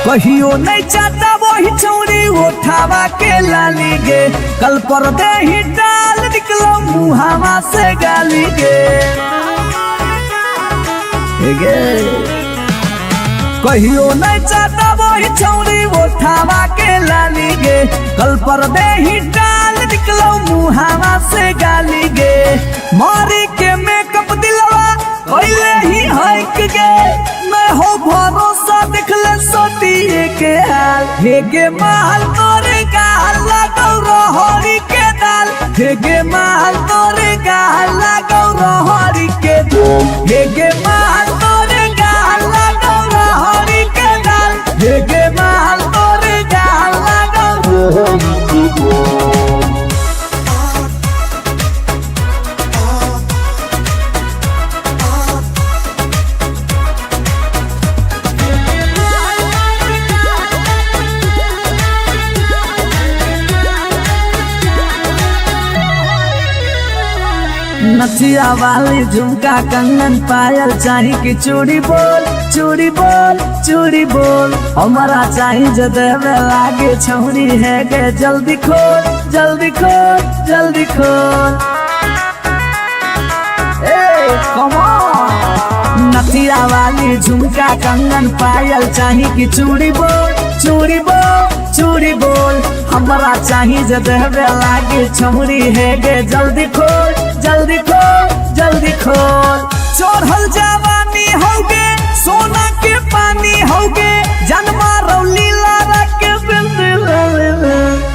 कहियो नहीं चाहता वही चौरी उठावा के लाली गे, कल पर दे ही डाल निकलो मुहावा से गाली गे। गे कहियो नहीं चाहता वही चौरी उठावा के लाली गे, कल पर दे ही डाल निकलो मुहावा से गाली गे। मारी के मेकअप दिलवा कैले ही हक गे, मैं हो भरोसा देखले सोटिए के हाल। हे गे माल तोरे गाल लागौ रहरी के दाल, हे गे माल तोरे गाल लागौ रहरी के दाल, हे गे माल तोरे गाल लागौ रहरी के दाल, हे गे माल तोरे गाल लागौ रहरी के दाल। नथिया वाली झुमका कंगन पायल चाही कि चूड़ी बोल, चूड़ी बोल, चूड़ी बोल। हमारा चाही जो देवे लागे छौरी है गे, जल्दी खोल, जल्दी खोल, जल्दी खोल। ए कम ऑन। नथिया वाली झुमका कंगन पायल चाही कि चूड़ी बोल, चूड़ी बोल, चूड़ी बोल। हमारा चाही जो देवे लागे छौरी है गे, जल्दी खोल, जल्दी खोल, जल्दी खोल। चढ़ल जवानी होगे सोना के पानी होगे, जन्मा रौली लारा के बिंदी।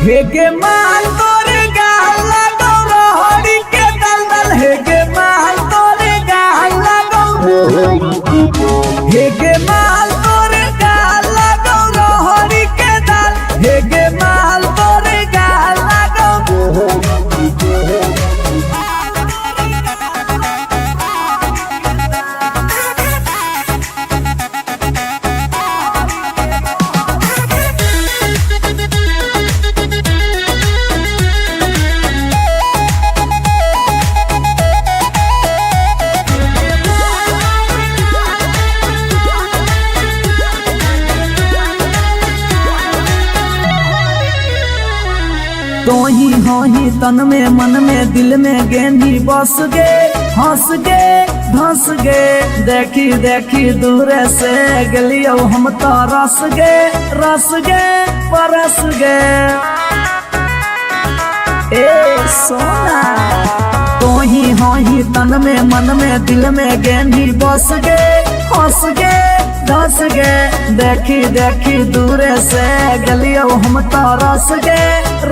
हे गे माल तोरे गाल लागौ रहरी के दलदल, हे गे माल तोरे गाल लागौ रहरी के दाल, हे गे माल तोरे गाल लागौ रहरी के दाल, हे गे माल तोरे गाल लागौ रहरी के दाल। तोही होही तन में मन में दिल में गेंदी बस गे, हंस गे धंस गे। देखी देखी दूर से गलियो हम तो रस गे, रस गे परस गे। ए सोना तोही होही तन में मन में दिल में गेंदी बस गे, हंस गे धंस गे। देखी देखी दूर से गलियो हम तो रस गे,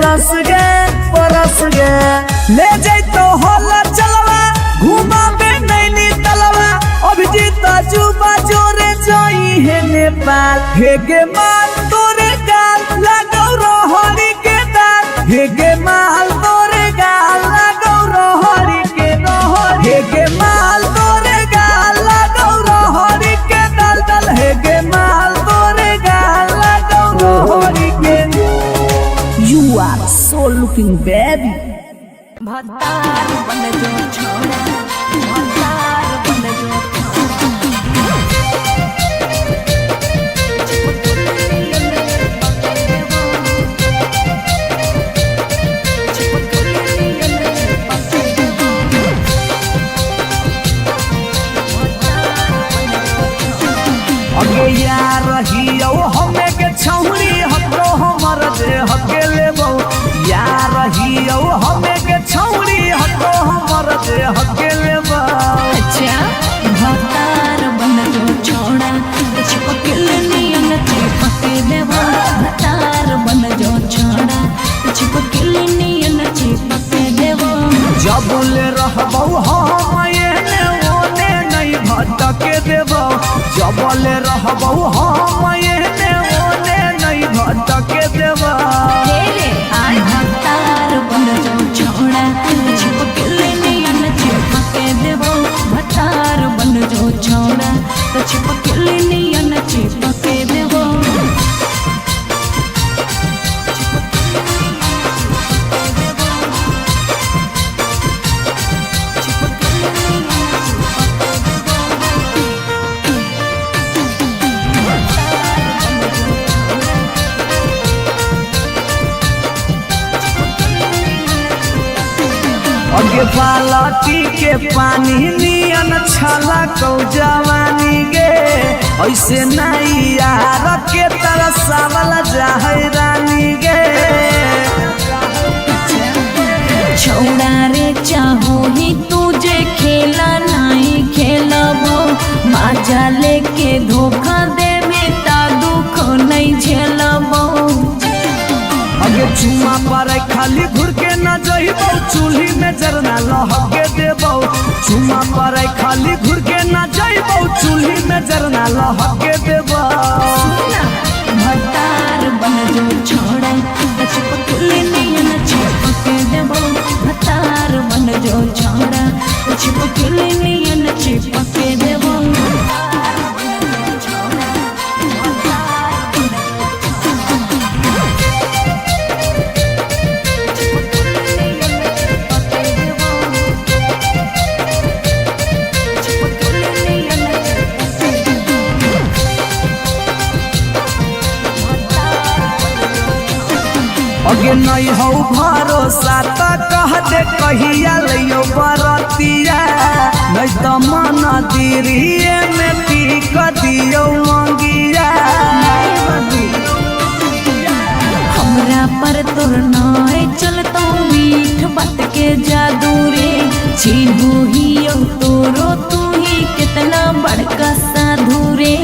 रस गे परस गे। ले जैतो होला चलवा घुमाबे नैनी तलवा, अभिजीत जुबा जोरे जोई है नेपाल। हे गे माल तोरे गाल लागौ रहरी के दाल, हे गे माल तोरे गाल लागौ रहरी के रहरी, हे गे माल तोरे गाल लागौ रहरी के दाल दाल, हे गे माल तोरे गाल लागौ रहरी के। You are so looking baby. भतार बन जो छोड़ा, भतार बन जो अगे यार रहियो हमे के छौरी हतो हमर देह के लेबौ। यार रहियो हमे के छौरी हतो हमर देह के लेबौ। अच्छा भतार बन जो छोड़ा, चिपकल नियन चिपक देवो। भतार बन जो छोड़ा, चिपकल नियन चिपक देवो। जब ले रहबौ हम एने ओने नहीं भटके देबौ। जब ले रहबौ हम एने ओने नहीं भटके देबौ। भतार बन जो छोड़ा, चिपकल नियन चिपक देवो। भतार बन जो छोड़ा, चिपकल नियन चिपक देवो। चिपक अगे बालटी के पानी नियन छला कौ जवानी गे, ऐसे नहीं यार के तरसावल जाहे रानी गे। छौड़ा रे चाहो ही तुझे खेला नहीं खेलबो, माजा लेके धोखा देबे ता दुख नहीं झेलबो। अगे चुमा पर खाली घुर के न जइबौ, चूल्ही में जरना लहके देबौ। चुमा पर खाली घुर के न जइबौ, चूल्ही में जरना लहके देबौ। सुना भतार बन जो छोड़ा चिपकले नियन चिपके देबो। भतार बन जो छोड़ा चिपकले नियन चिपके देबो। अगे नहीं हौ भरोसा त कह दे कहिया लइयो बरतिया, नहीं त मन दिरिए में टीक दियो मंगिया। हमरा पर तोर नाय चलतो मीठ बात के जादू रे, चिन्हू ही तोरो तू ही कितना बड़का साधु रे।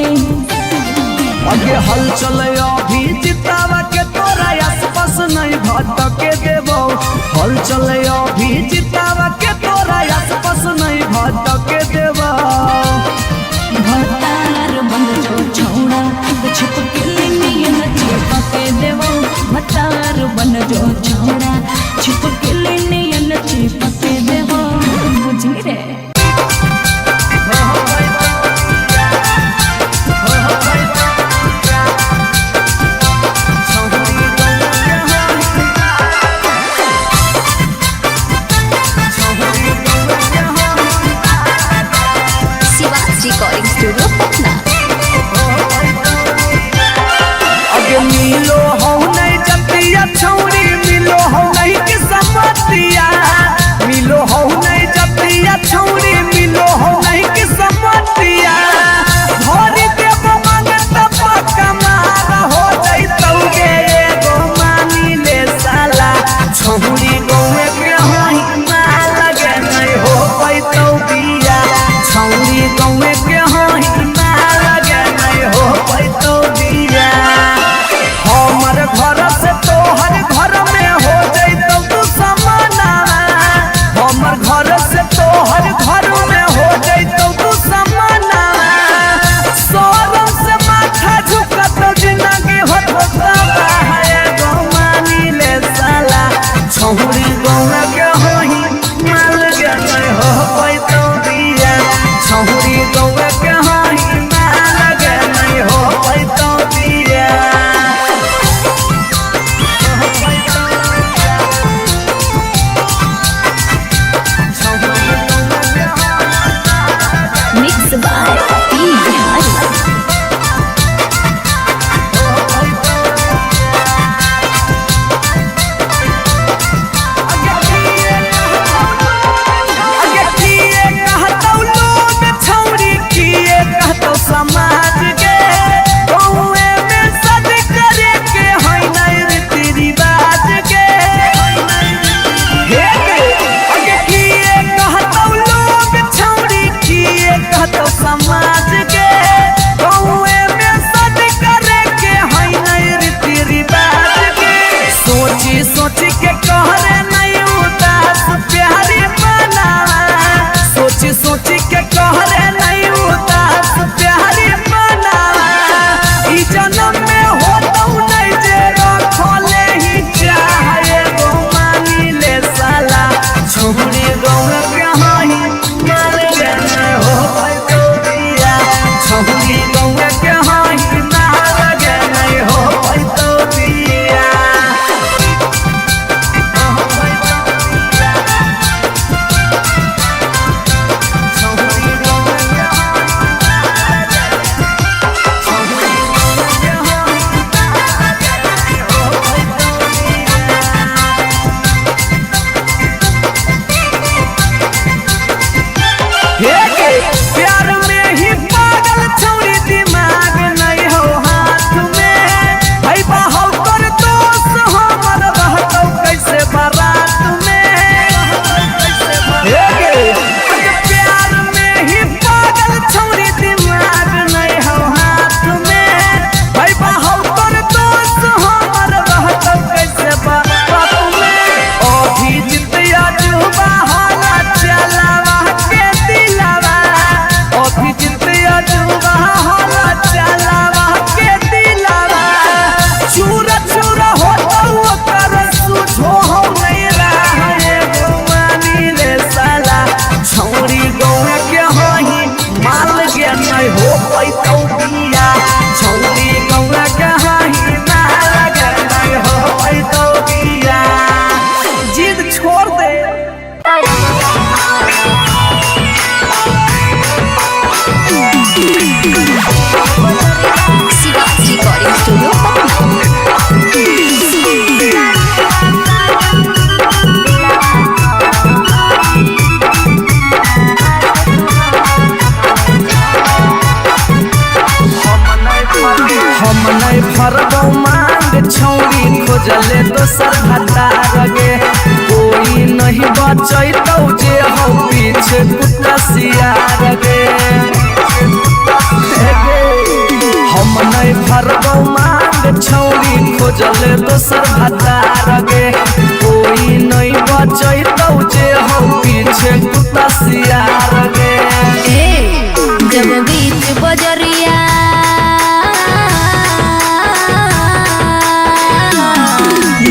अगे हलचल अभी जितावा के तोरा आसपास नहीं भटके देबौ। हलचल अभी जितावा के तोरा आसपास नहीं भटके देबौ। भतार बन जो छौड़ा छिपकली नियन चिपके देबो। भतार बन जो छौड़ा छिपकली नियन चिपके देबो। बुझली रे। Shivaj recording studio Patna. अगे मिलो हो नहीं जतिया छौरी, मिलो हो नहीं कि समतिया। मिलो हो नहीं जतिया छौरी, मिलो हो नहीं कि समतिया। भरी देव मांगत पक्का मार हो जइतौ गे एगो मानी ले साला। छौरी गौए के होई माल गे नहीं हो पैतौ बिया। छौरी गौए के होई माल गे नहीं हो पैतौ बिया। हमर घर से तोहर घर में हो जइतौ तू समानावा। हमर घर से तोहर घर में हो जइतौ तू समानावा। शरम से माथा झुकत जिंदगी होत एगो मानी ले साला। छौरी गौआ के होही माल के नहीं हो पैतौ बिया। छौरी गौआ के होही माल के नहीं हो पैतौ बिया। Mix by P Bihari. अगे किए कहतौ लोग छौरी, किए कहतौ समाज गे। गौए में सद करे के है नहीं रीति रिवाज गे। हे गे, अगे किए कहतौ लोग छौरी, किए कहतौ समाज गे। गौए में सद करे के है नहीं रीति रिवाज गे। सोची सोची के कहरे नहीं उदास प्यारी बनावा। सोची सोची के कहरे नहीं उदास प्यारी बनावा। ई जन्म में होतौ नहीं जे रखले ही चाहे गो मानी ले साला। छौरी गौआ के होही माल के नहीं हो पैतौ बिया। छौरी गौआ के होही माल के नहीं हो पैतौ बिया। पैतौ बिया। छौरी गौरा कहाही ना लगे नहीं हो पैतौ बिया। जिद छोड़ दे। Shiva's Recording Studio, Patna. हम नहीं फरबौ मांग छौरी खोजले दोसर भतार गे। कोई नहीं बचैतौ जे हौ पीछे कुत्ता सियार गे। हम नहीं फरबौ मांग छौरी खोजले दोसर भतार गे। कोई नहीं बचैतौ जे हौ पीछे कुत्ता सियार गे। जब बीच बजरिया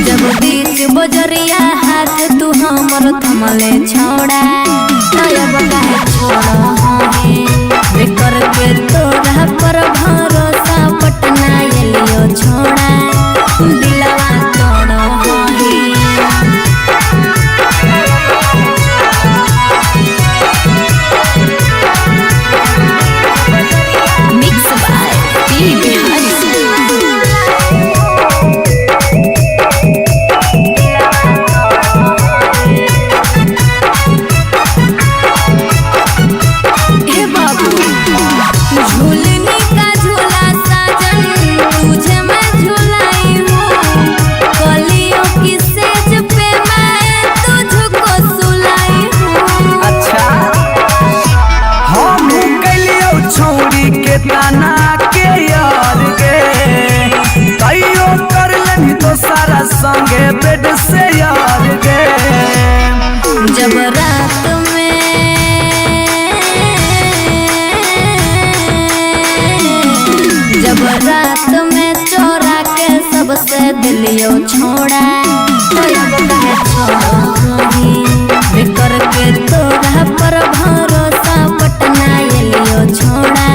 जब बीच बजरिया हाथ तू हमर थमले छोड़ा तब काहे छोड़ बेकर के तोरा पर भरोसा पटना एलियो छोड़ा दिलवा तोड़ हे। Mix by P. Bihari. हे बाबू झूलने का झूला साजन तुझे मैं झूलाई हूँ कलियों की सेज पे मैं तुझको सुलाई हूँ। अच्छा हम कैलियो छौरी के ताना के यार गे। तैयो कर लेनी तो सारा संगे बेड से यार गे। जब रात में जब रात में चोरा के सबसे दिलियो छोड़ा तब काहे छोड़ही बेकर के तोरा पर भरोसा पटना एलियो छोड़ा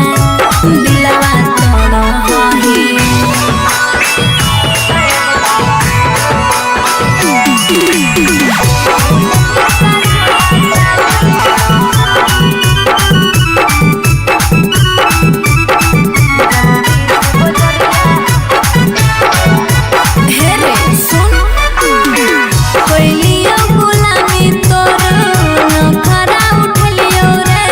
दिलवा तोड़ही। हे रे सुन कोइलियो गुलामी तोर नखरा उठलियो रे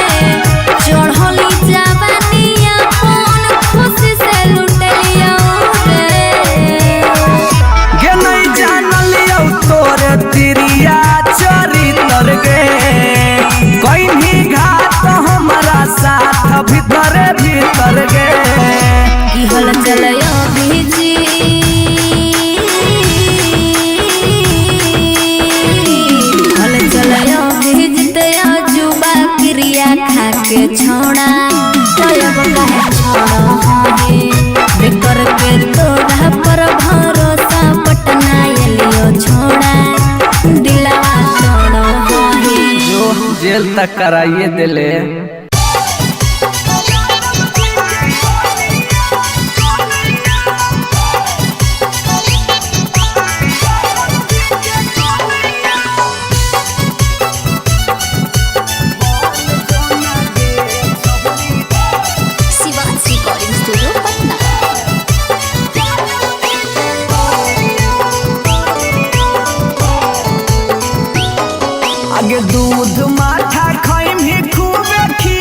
चढ़ली जवानिया कौन खुशी से लुटलियो रे। गे नहीं जानलियो तोरे तिरिया चरितर गे। कहीं घात हमारा साथ भीतर भीतर गे। की हल चलयो बीजी हल चलयो बीजते अजुबा क्रिया खा के छोड़ा तब काहे छोड़ही बेकर के तोरा पर भरोसा पटना एलियो छोड़ा दिलवा तोड़ही। जो जेल तक कराइए दिले। Shiva's Recording Studio, Patna. आगे दूध माठा खैम ही खूबे खी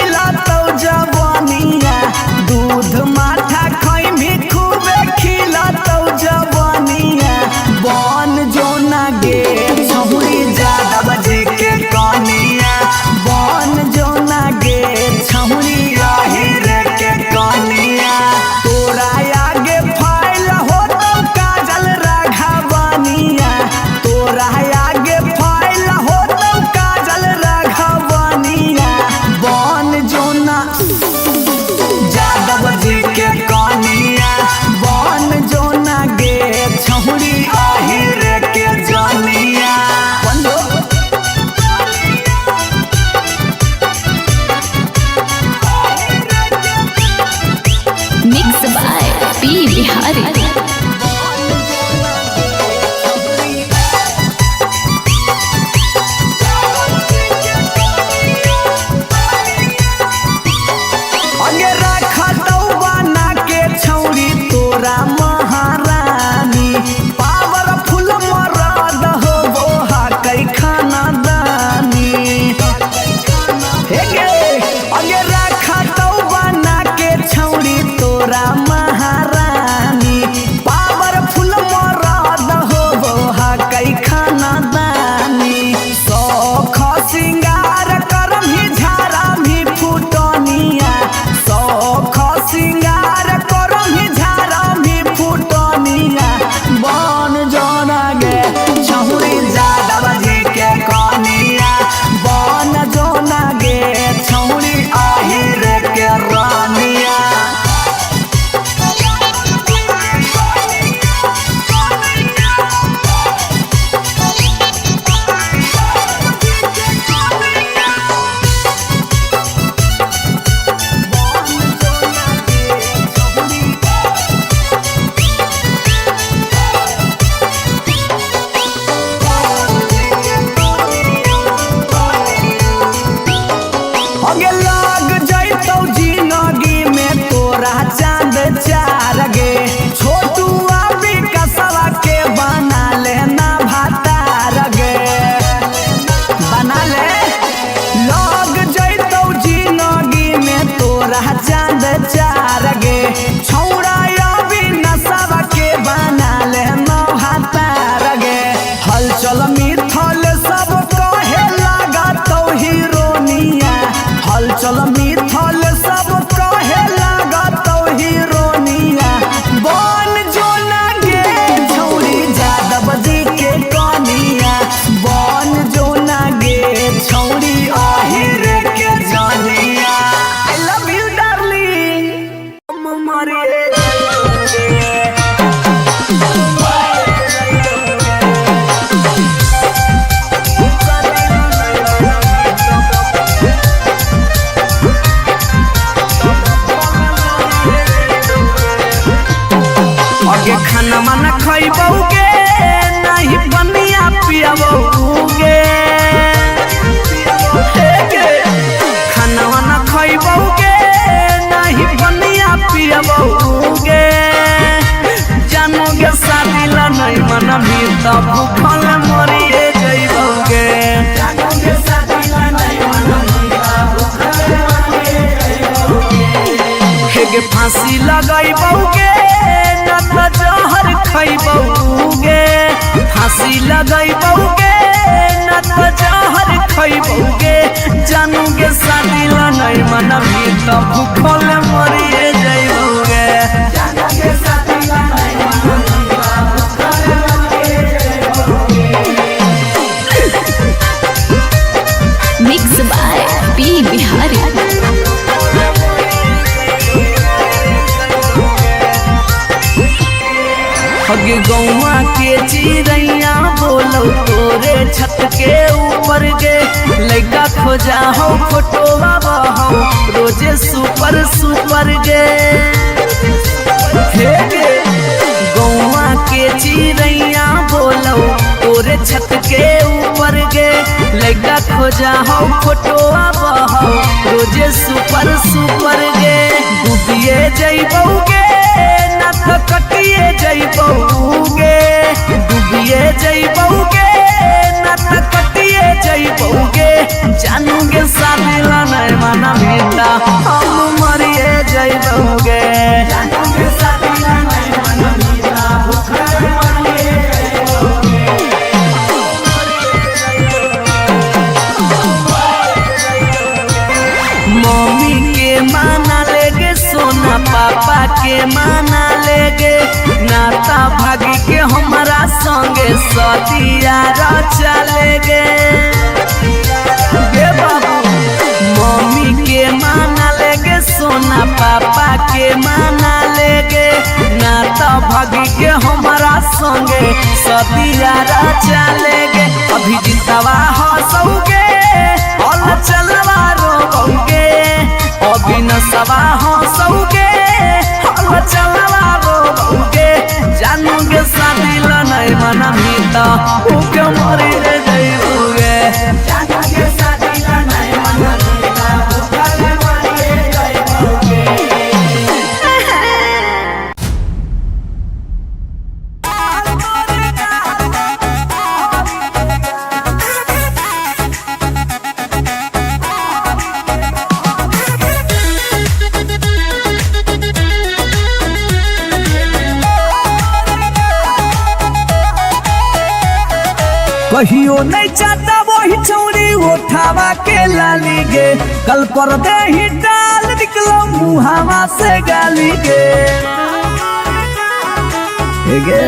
Bihari. अगे रखतौ बना के छौरी तोरा महारानी, पावरफुल मरद हो बोहा कै खाना दानी। हे गे, अगे रखतौ बना के छौरी तोरा महारानी, पावरफुल मरद हो बोहा कै खाना दानी। शौख सिंगार करम ही झारा भी फुटनिया, शौख सिंगार करम ही झारा भी फुटनिया। बन जोना गे छौरी जादव जी के कनिया, बन जोना गे छौरी आहिर के रानिया। अगे लाग जैतौ जिनगी में तोरा चांद चार गे, छोटू अभी कसवा के बना लेना भातार गे, बना ले। लाग जैतौ जिनगी में तोरा चांद चार गे, छौड़ा अभी नसवा के बना लेना भातार गे। हलचल मिथल सब कहे लागतौ हीरोनिया, हलचल मिथल सब कहे लागतौ हीरोनिया। बन जोना गे छौरी जादव जी के कनिया, बन जोना गे छौरी आहिर के जानिया। I love you darling. हम मरे अगे खाना माना खइबौगे नहीं पनिया पियाबौगे। हे गे, खाना वाना खइबौगे नहीं पनिया पियाबौगे। जानोगे शादी ला नहीं मना भी तो भूखल मरिए जइबौगे। हेगे फांसी लगाइबौगे ना त जहर खइबौगे। फांसी लगाइबौगे ना त जहर खइबौगे। जानोगे शादी ला नहीं मनबी त भूखल मरिए जइबौगे। Mix by P Bihari. हगे गौवा के चिड़ैया बोलो तोरे छत के ऊपर गे, लड़का खोजा हो फोटोवा बहो रोजे सुपर सुपर गे। हे गे, गौवा के चिड़ैया बोलो तोरे छत के ऊपर गे, लड़का खोजा हो फोटोवा बहो रोजे सुपर सुपर गे। डूबिए जइबौगे ना त कटिए जइबौगे, डूबिए जइबौगे ना त कटिए जइबौगे। जानूगे शादी ला नहीं माना बेटा हम मरिए जइबौगे। मम्मी के माना लेगे सोना पापा के माना लेगे, नाता भागी के हमारा संगे सतिया रचा लेगे। गे बाबू, मम्मी के माना लेगे सोना पापा के माना लेगे, नाता भागी के हमारा संगे सतिया रचा लेगे। अभी जितवा हंसौगे और चलवा रोगे, अभी नसवा हंसौगे और चलवा रोगे। कहियो नहीं चाहता वही छौरी उठावा के लाली गे, कल पर दे ही डाल निकलो मुहावा से गाली गे। हे गे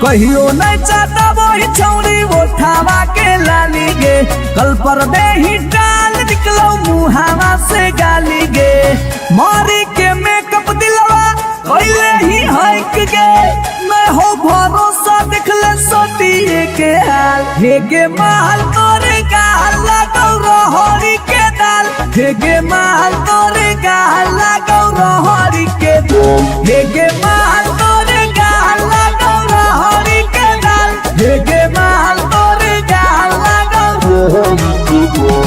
कहियो नहीं चाहता वही छौरी उठावा के लाली गे, कल पर दे ही डाल निकलो मुहावा से गाली गे। मारी के मेकअप दिलवा कैले ही हक गे, मैं हो भरोसा देखले सटिए के हाल। हे गे माल तोरे गाल लागौ रहरी के दाल, हे गे माल तोरे गाल लागौ रहरी के दाल, हे गे माल तोरे गाल लागौ रहरी के दाल, हे गे माल तोरे गाल लागौ रहरी के दाल।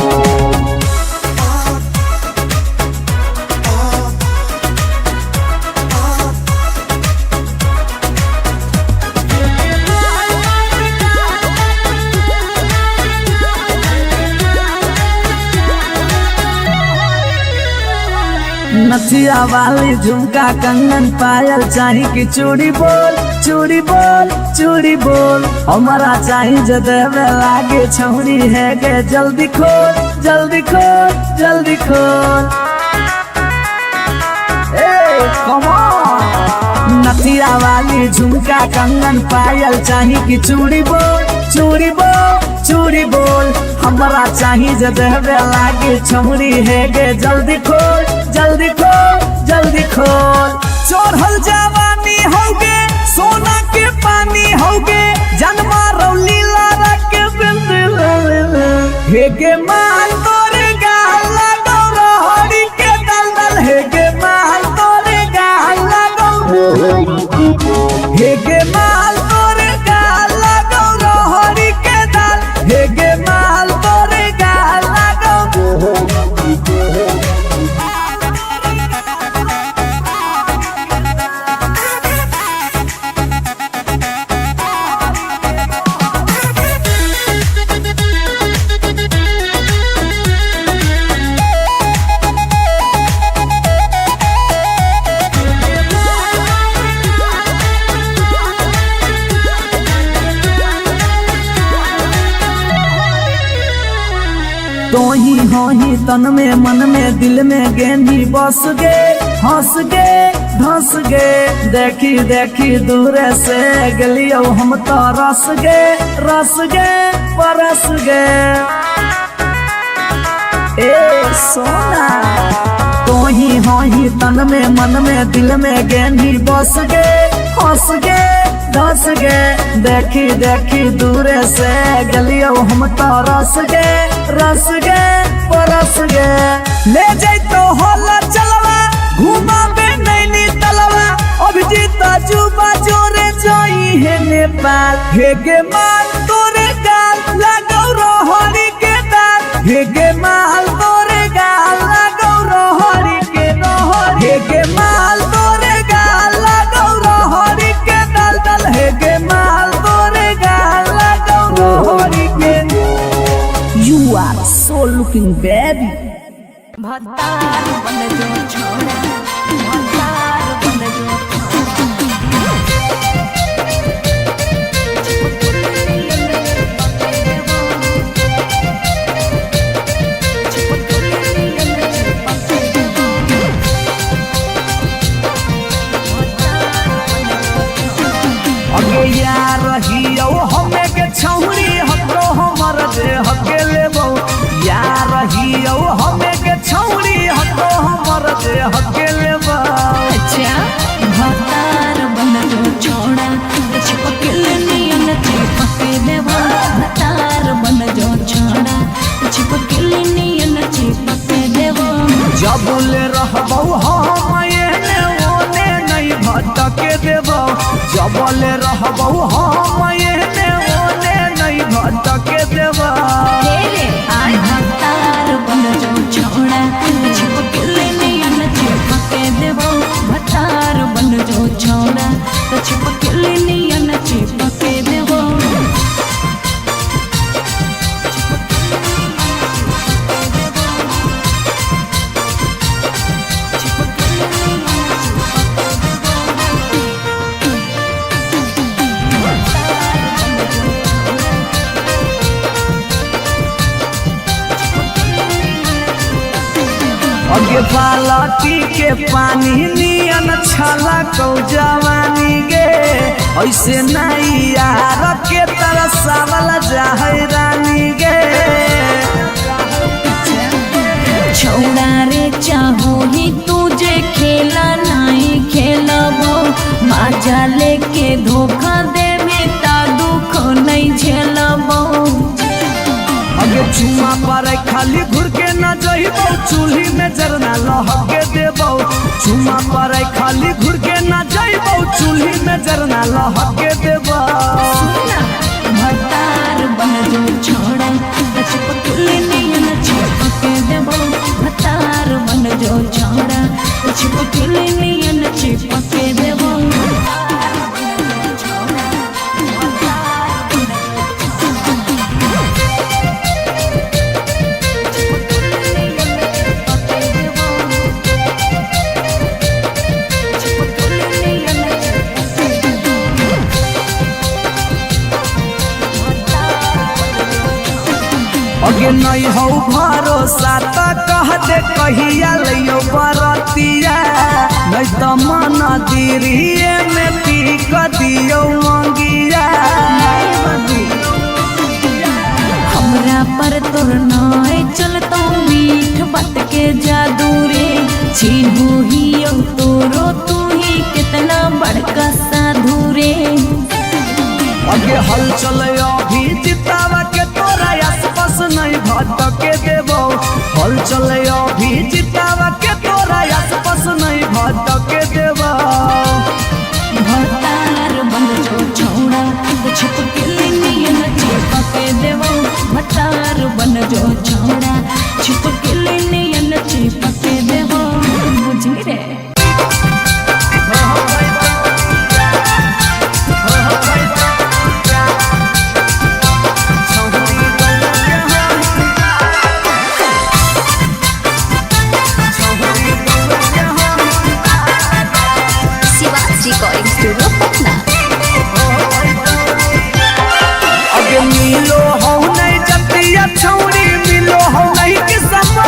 नथिया वाली झुमका कंगन पायल चाही कि चूड़ी बोल, चूड़ी बोल, चूड़ी बोल। हमारा चाही जे देवे लागे छौरी है गे, जल्दी खोल, जल्दी खोल, जल्दी खोल। ए कम ऑन। नथिया वाली झुमका कंगन पायल चाही कि चूड़ी बोल, चूड़ी बोल, चूड़ी बोल। हमारा चाही जे देवे लागे छौरी है गे, जल्दी खोल, जल्दी खोल, जल्दी खोल। चढ़ल जवानी होगे सोना के पानी होगे, जन्मा रौली लारा के बिंद। हे गे माल तोरे गाल लागौ रहरी के दल दल, हे गे माल तोरे गाल लागौ, हे गे माल तोरे गाल लागौ रहरी के दल, हे गे माल तोरे गाल लागौ। तो ही हो ही तन में मन में दिल में गेंदी बस गे, हंस गे धंस गे। देखी देखी दूर से गलियो हम तो रस गे, रस गे परस गे। ए सोना तो ही हो ही तन में मन में दिल में गेंदी बस गे, हंस गे धंस गे। देखी देखी दूर से गलियो हम तो रस गे, रस गे परस गे। ले जैतो होला चलवा घुमाबे नैनी तलवा, अभिजीत जुबा जोरे जोई है नेपाल। हे गे माल तोरे गाल लागौ रहरी के दाल, हे गे माल तोरे गाल लागौ रहरी के रहरी, हे गे माल तोरे गाल लागौ रहरी के दाल दाल, हे गे माल तोरे गाल लागौ रहरी के। You are so looking baby. भतार बन जो छोड़ा, भतार बन जो अगे यार रहियो हमे के छौरी हको हमर दे हके लेबौ। यार रहियो हमे के छौरी हको हमर दे हके लेबौ। अच्छा भतार बन जो छोड़ा, चिपकल नियन चिपक देवा। भतार बन जो छोड़ा, चिपकल नियन चिपक देवा। जब ले रहबौ हम एने ओने नहीं भटके देबौ, जब ले रहबौ हम एने ओने नहीं भटके देबौ। भतार बन जो छोड़ा, चिपकल नियन चिपक देवा। भतार बन जो छोड़ा, चिपकल नियन चिपक देवा। अगे बालटी के पानी नियन छला कौ जवानी गे। ऐसे नहीं यार के तरसावल जाहे रानी गे। छौड़ा रे चाहो ही तुझे खेला नहीं खेलबो, माजा लेके धोखा देवे ता दुख नहीं झेलबो। अगे चुमा पर खाली घुर के न जइबौ, चूल्ही में जरना लहके देबौ। चुमा पर खाली घुर के न जइबौ, चूल्ही में जरना लहके देबौ। भतार बन जो छोड़ा चिपकली नियन चिपके देबो। भतार बन जो छोड़ा चिपकली नियन चिपके देबो। अगे नहीं हौ भरोसा त कह दे कहिया लइयो बरतिया, नहीं त मन दिरिए में टीक दियो मंगिया। हमरा पर तोर नाय चलतो मीठ बात के जादू रे, चिन्हू ही तोरो तू ही कितना बड़का साधु रे। अगे हलचल अभी जितावा के तोरा आसपास नहीं भटके देबौ। हलचल अभी जितावा के तोरा आसपास नहीं भटके देबौ। भतार बन जो छौड़ा छिपकली नियन चिपके देबो। भतार बन जो छौड़ा छिपकली नियन चिपके देबो। बुझली रे। Shivaj recording studio Patna. अगे मिलो हो नहीं जतिया छौरी, मिलो हो नहीं कि सम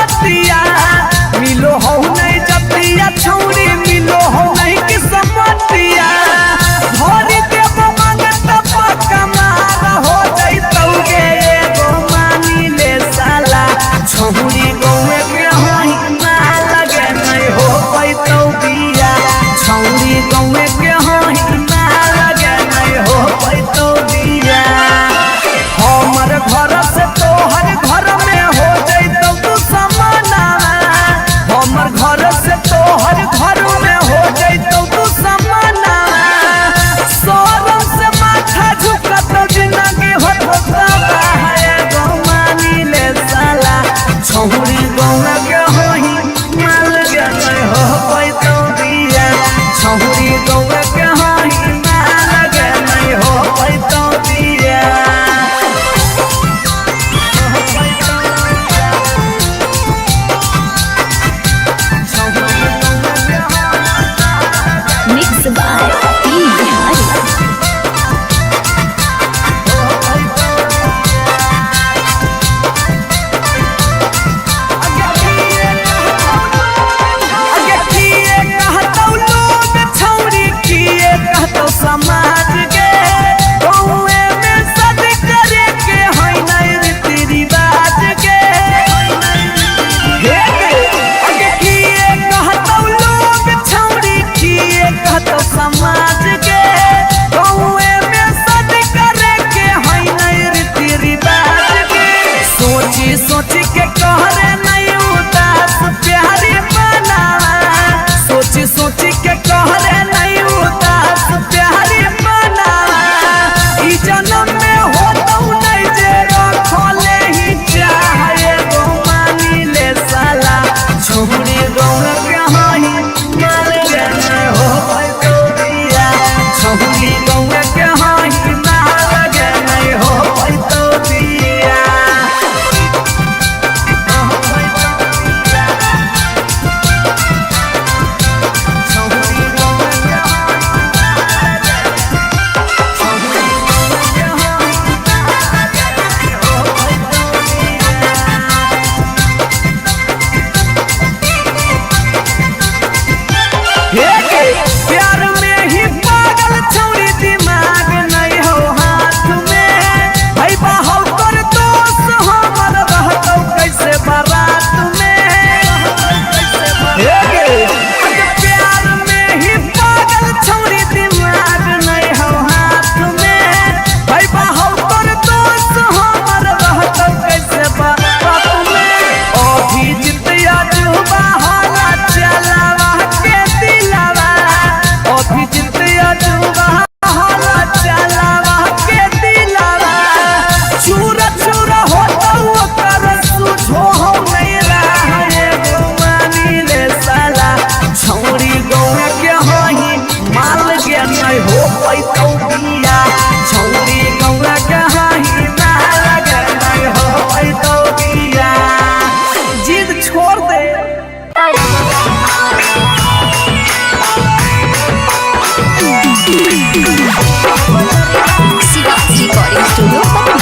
Shiva's recording studio Patna.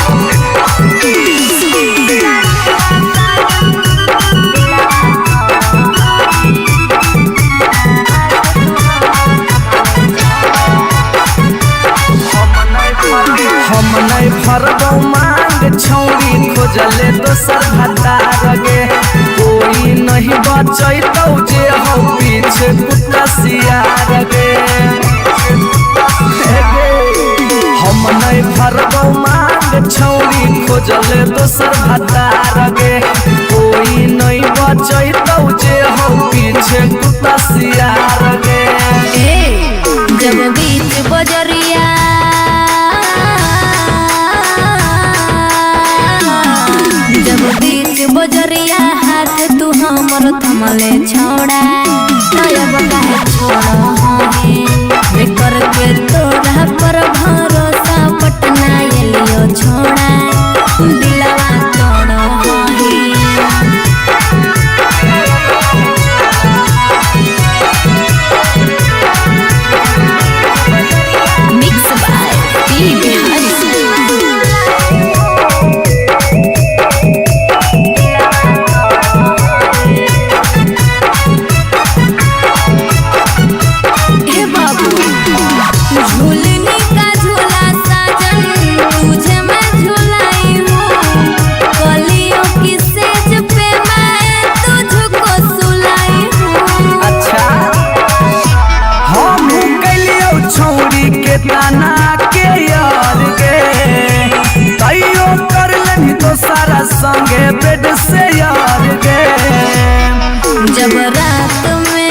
हम नहीं फरबौ मांग छौरी खोजले दोसर भतार गे, कोई नहीं बचैतौ जे हौ पीछे कुत्ता सियार गे। हम नहीं फरबौ मांग छौरी खोजले दोसर भतार गे, कोई नहीं बचैतौ जे हौ पीछे कुत्ता सियार गे। ए जब बीच बजरिया जब बीच बजरिया हाथ तू हमर थमले छोड़ा, तब काहे छोड़ बेकर के तोरा पर भरोसा पटना एलियो छोड़ा, दिलवा तोड़ हे। Mix by P Bihari. हे बाबू झूलनी का झूला साजन तुझे मैं झूलाई हूँ, कलियों की सेज पे मैं तुझको सुलाई हूँ। अच्छा हम कैलियौ छौरी के ताना के यार गे, तैयो कर लेनी तो सारा संगे बेड से यार गे। जब रात में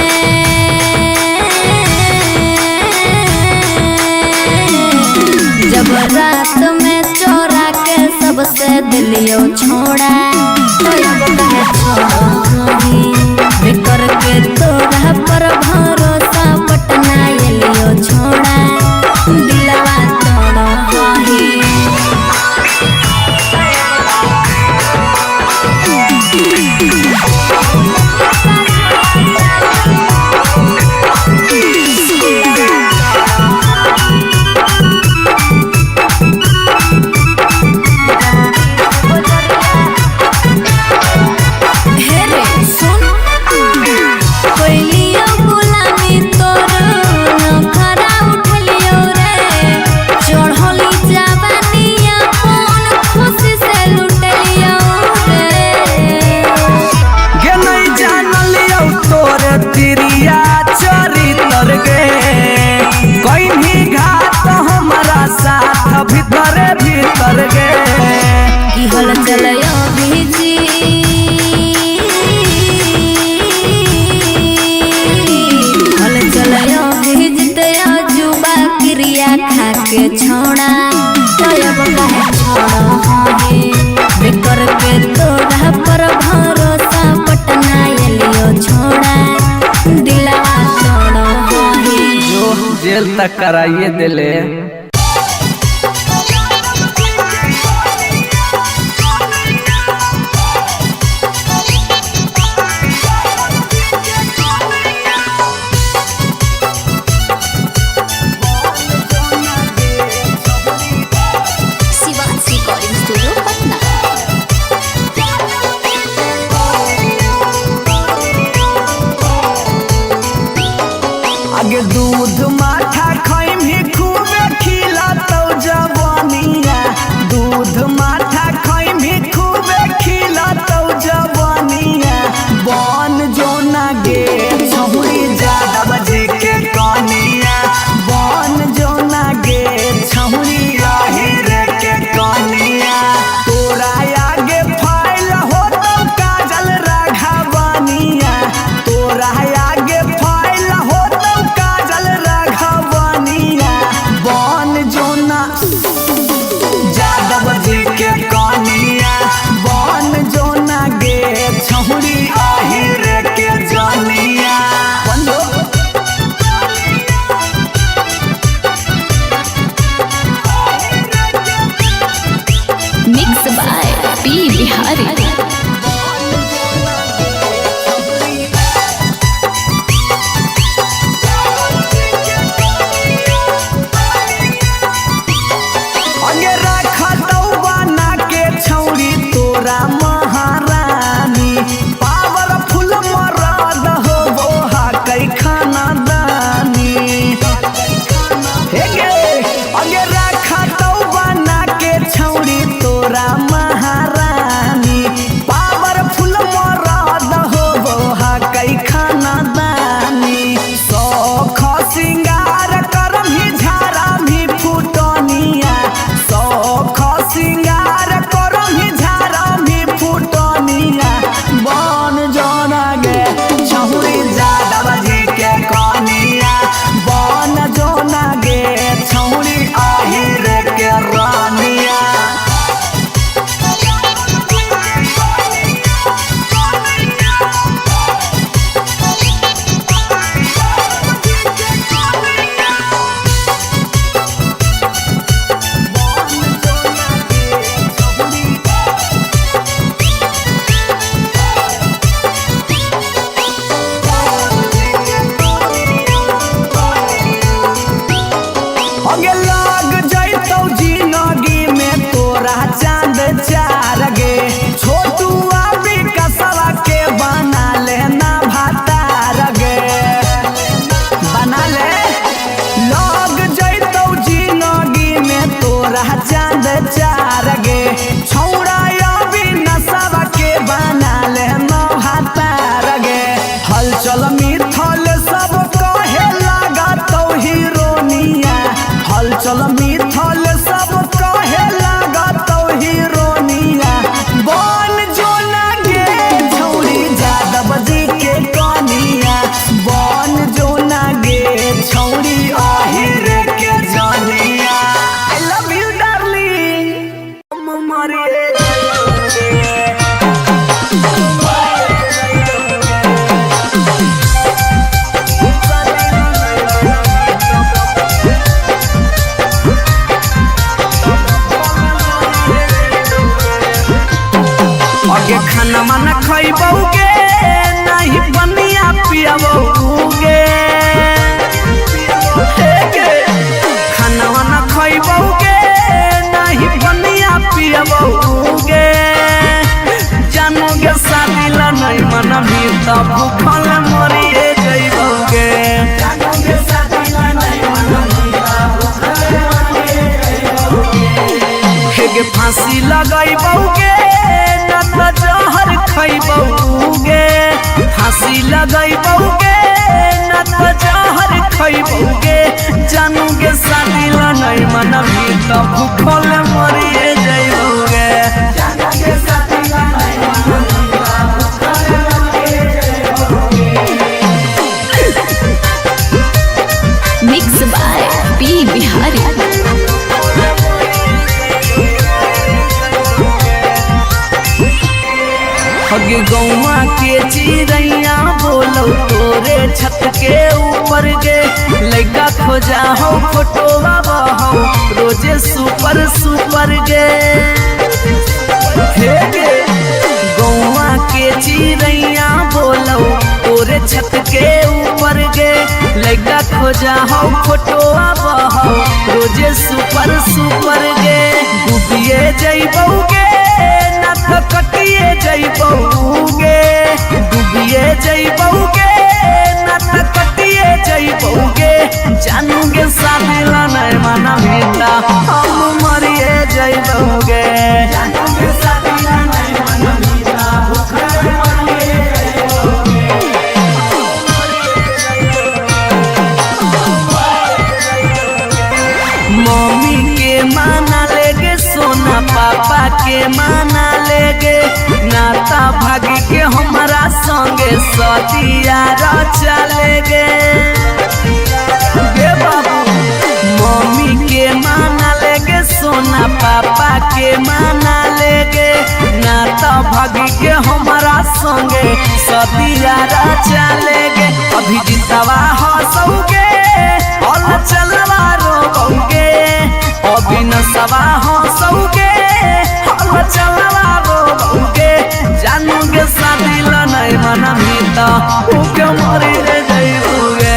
जब रात में चोरा के सबसे दिलियो छोड़ा, तब काहे छोड़ही बेकर के तोरा पर भरोसा पटना एलियो छोड़ा, दिलवा तोड़ही। हे रे सुन कोइलियो गुलामी तोर नखरा उठलियो रे, चढ़ली जवानिया कौन खुशी से लुटलियो रे। गे नहीं जानलियौ तोरे तिरिया चरितर गे, कहीं घात हमारा साथ भीतरे भीतर गे। की हल चलयो भीजी हल चलयो भीजते जुबा क्रिया खाके छोड़ा, तब काहे छोड़ही बेकर के तोरा पर भरोसा पटना एलियो छोड़ा, दिलवा तोड़ही। जो जेल तक कराइए दिले। Shiva's recording studio Patna. आगे दूध माठा खैमी खूबे खिलातौ जवानिया, दूध माठा खैमी खूबे खिलातौ जवानिया, बन जो ना गे छहुरी जादव जी के कनिया, बन जो ना गे छहुरी राहिर के कनिया। तोरा आगे फाइल होतौ काजल राघवनिया, तोरा आगे फाइल होतौ काजल राघवनिया, फांसी लगैबौगे न त जहर खैबौगे। फांसी लगैबौगे न त जहर खैबौगे। जानूगे शादी ला नहीं मनबी त भूखल मरिए जइबौगे। Mix by P Bihari. हग गौआ के चिड़ैया बोलो तोरे छत के ऊपर गे। लड़का खोजा हो फोटोवा बहो रोजे सुपर सुपर गे। हे गे गौआ के चिड़ैया बोलो तोरे छत के ऊपर गे। लड़का खोजा हो फोटोवा बहो रोजे सुपर सुपर गे। डूबिए जइबौगे न त कटिए जइबौगे। डूबिए जइबौगे न त कटिए जइबौगे। जानूगे शादी ला नहीं मनबी त हम मरिए जइबौगे। मम्मी के माना लेगे सोना पापा के माना लेगे। नाता भागी के हमारा संगे सतिया रचा लेगे। गे बाबू मम्मी के माना लेगे सोना पापा के माना लेगे। नाता भागी के हमारा संगे सतिया रचा लेगे। अभी जीतवा हंसौगे और चलवा रोबौगे। अभी नसवा हंसौगे और चलवा रोबौगे। जानूगे शादी ला नहीं मनबी त भूखे मरी रे जइबौगे।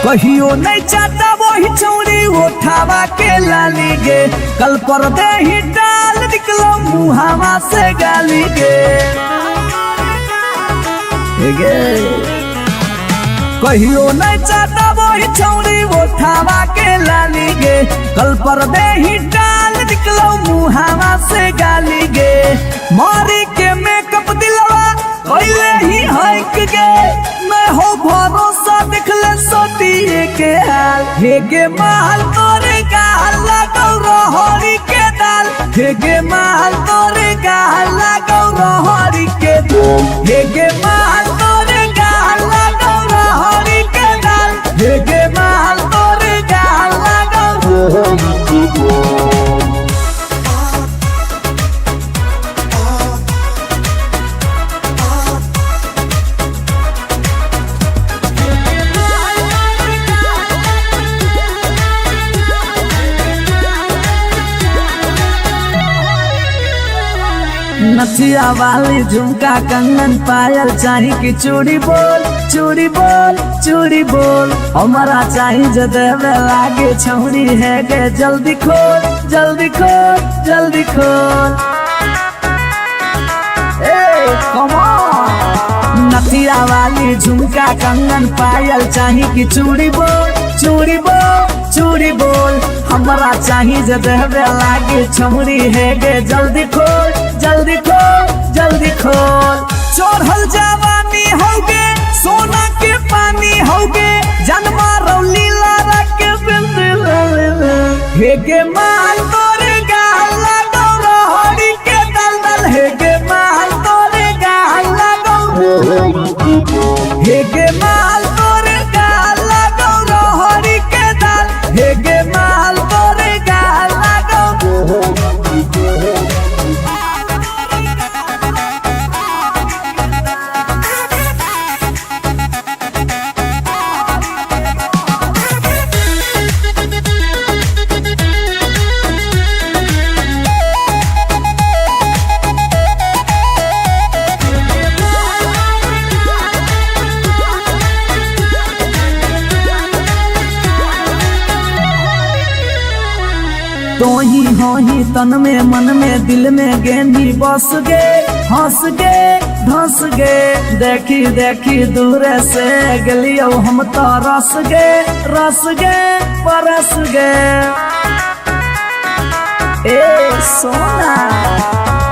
कहियो नहीं चाहता वही चौड़ी उठावा के लाली गे। कल पर दे ही डाल निकलो मुहावा से गाली गे। गे कहियो नहीं चाहता वही चौड़ी उठावा के लाली गे। कल पर दे ही डाल निकलो मुहावा से गाली गे। मारी के मेकअप दिलवा कैले ही हक गे। मैं हो भरोसा देखले सोतिए के हाल। हे गे माल तोरे गाल लगौ रहरी के दाल। हे गे माल तोरे गाल लगौ रहरी के दाल। हे गे माल तोरे गाल लगौ रहरी के दाल। हे गे माल तोरे गाल लगौ रहरी के दाल। नथिया वाली झुमका कंगन पायल चाही कि चूड़ी बोल चूड़ी बोल चूड़ी बोल। हमारा चाही जो देवे लागे छौड़ी है गे। जल्दी खोल जल्दी खोल जल्दी खोल। ए कम ऑन। नथिया वाली झुमका कंगन पायल चाही कि चूड़ी बोल चूड़ी बोल चूड़ी बोल। हमारा चाही जो देवे लागे छौड़ी है गे। जल्दी खोल जल्दी खोल जल्दी खोल। चढ़ल जवानी होगे सोना के पानी होगे। जन्मा रौली लारा के बिंदी हे गे माल तोरे गाल लगौ रहरी के दल दल। हे गे माल तोरे गाल लगौ हे गे माल तोरे गाल लगौ रहरी के दल। हे गे माल तोरे गाल लगौ। तोही होही तन में मन में दिल में गेंदी बस गे, हंस गे धंस गे, देखी देखी दूर से गलियो हम तो रस गे, रस गे परस गे। ए सोना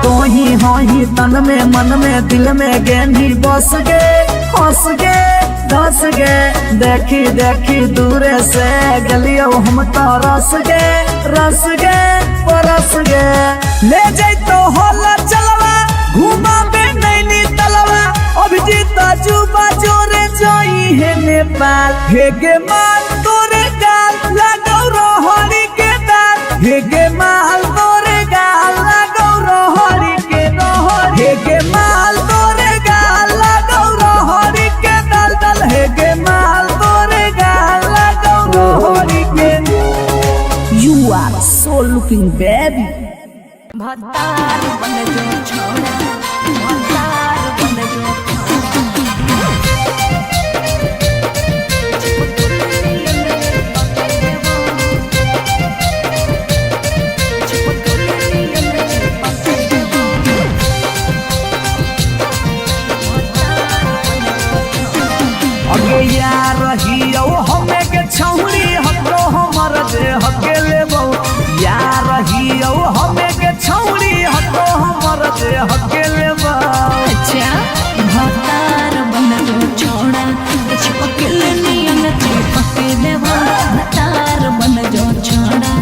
तोही होही तन में मन में दिल में गेंदी बस गे, हंस गे धंस गे, देखी देखी दूर से गलियो हम तो रस गे, रस गे परस गे। ले जैतो होला चलवा घुमाबे नैनी तलवा, अभिजीत जुबा जोरे जोई है नेपाल, हे गे माल तोरे गाल लागौ रहरी के दाल, हे गे माल तोरे गाल लागौ रहरी के रहरी, हे गे माल तोरे गाल लागौ रहरी के दाल दाल, हे गे माल तोरे गाल लागौ रहरी के। You are so looking baby. भतार बन जो छोड़ा, भतार बन जो अगे यार रहियो हमे के छौरी हको हमर जे हके लेबौ, यार रहियो हमे के छौरी हको हमर जे हके लेबौ। अच्छा भतार बन जो छोड़ा, चिपकल नियन चिपक देवा, भतार बन जो छोड़ा,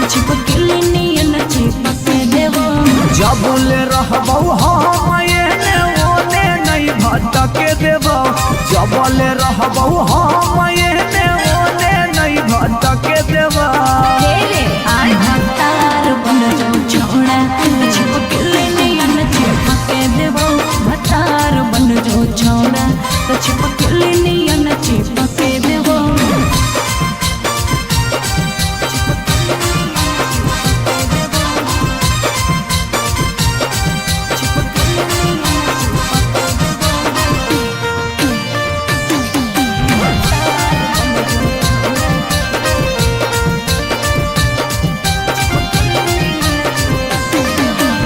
चिपकल नियन चिपक देवा। जब ले रहबौ हम एने ओने नहीं भटके देबौ, जब ले रहबौ हम एने ओने नहीं भटके देबौ। आय भतार बन जो छोड़ा, चिपकल नियन चिपक देवा, भतार बन जो छोड़ा, चिपकल नियन चिपक देवा।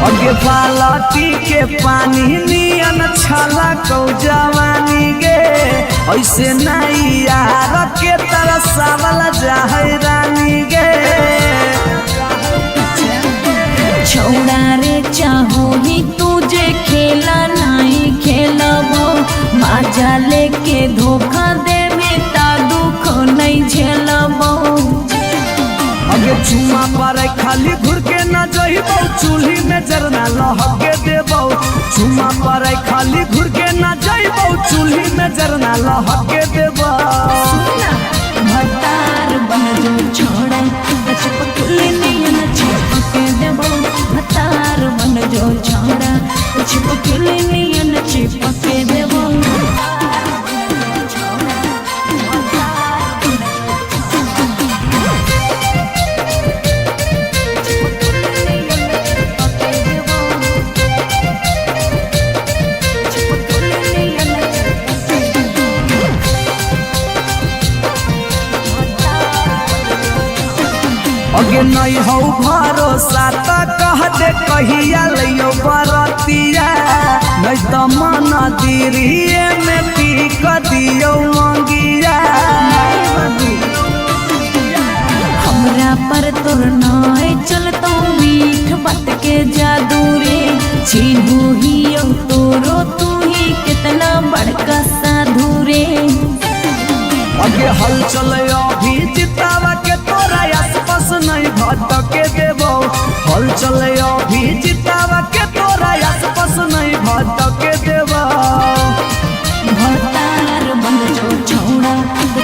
अगे बालटी के पानी नियन छला कौ जवानी गे, ऐसे नहीं यार के तरसावल जाहे रानी गे। छौड़ा रे चाहो ही तुझे खेला नहीं खेलबो, माजा लेके धोखा दे में ता दुख नहीं झेलबो। अगे चुमा पर खाली घुर के न जइबौ, चूल्ही में जरना लहके देबौ, चुमा पर खाली घुर के न जइबौ, चूल्ही में जरना लहके देबौ। भतार बन जो छोड़ा, चिपकल नियन चिपक देबो, भतार बन जो छोड़ा, चिपकल नियन चिपक देबो। अगे नहीं हौ भरोसा त कह दे कहिया लइयो बरतिया, नहीं त मन दिरिये में टीक दियो मंगिया। हमरा पर तोर नाय चलतो मीठ बात के जादू रे, चिन्हू ही तोरो तू ही कितना बड़का साधु रे। अगे हलचल अभी जितावा के तोरा आसपास नहीं भटके देबौ, हलचल अभी जितावा के तोरा आसपास नहीं भटके देबौ। भतार बन जो छोड़ा,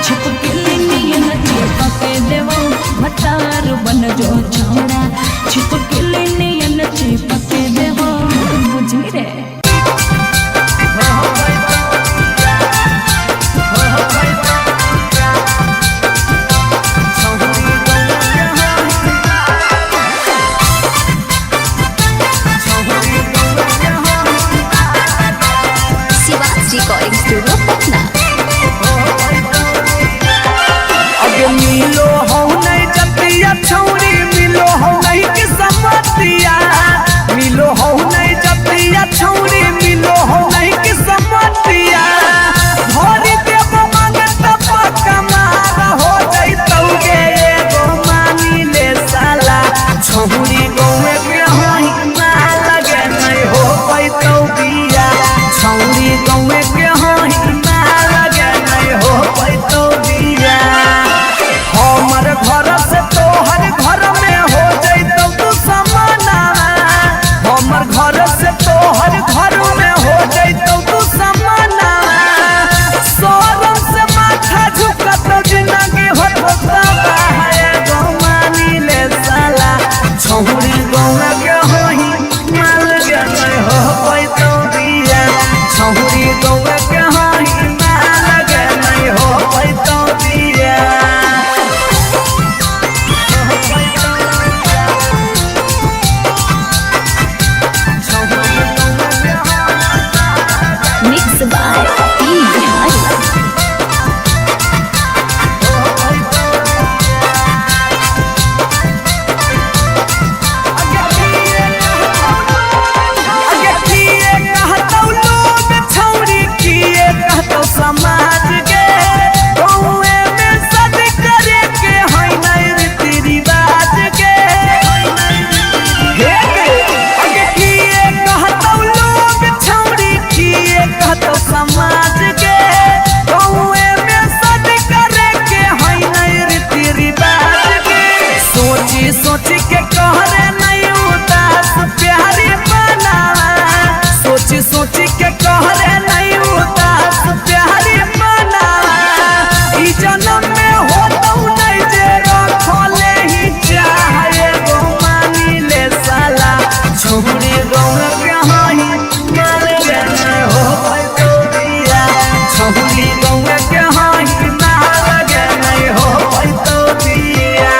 छिपकल नियन चिपक देबो, भतार बन जो छोड़ा, छिपकल नियन चिपक देबो। बुझी रे। Shivaj recording studio Patna. अगे मिलो हौ नहीं जतिया छौरी मिल सोची सोची के कहरे नहीं उदास प्यारी बनावा। सोची सोची के कहरे नहीं उदास प्यारी बनावा। ई जन्म में होतौ नहीं जे रखले ही चाहे गो मानी ले साला छोड़ी गौ के हाही मार के नहीं हो तो दिया। छोड़ी गौ के हाही मार के नहीं हो तो दिया।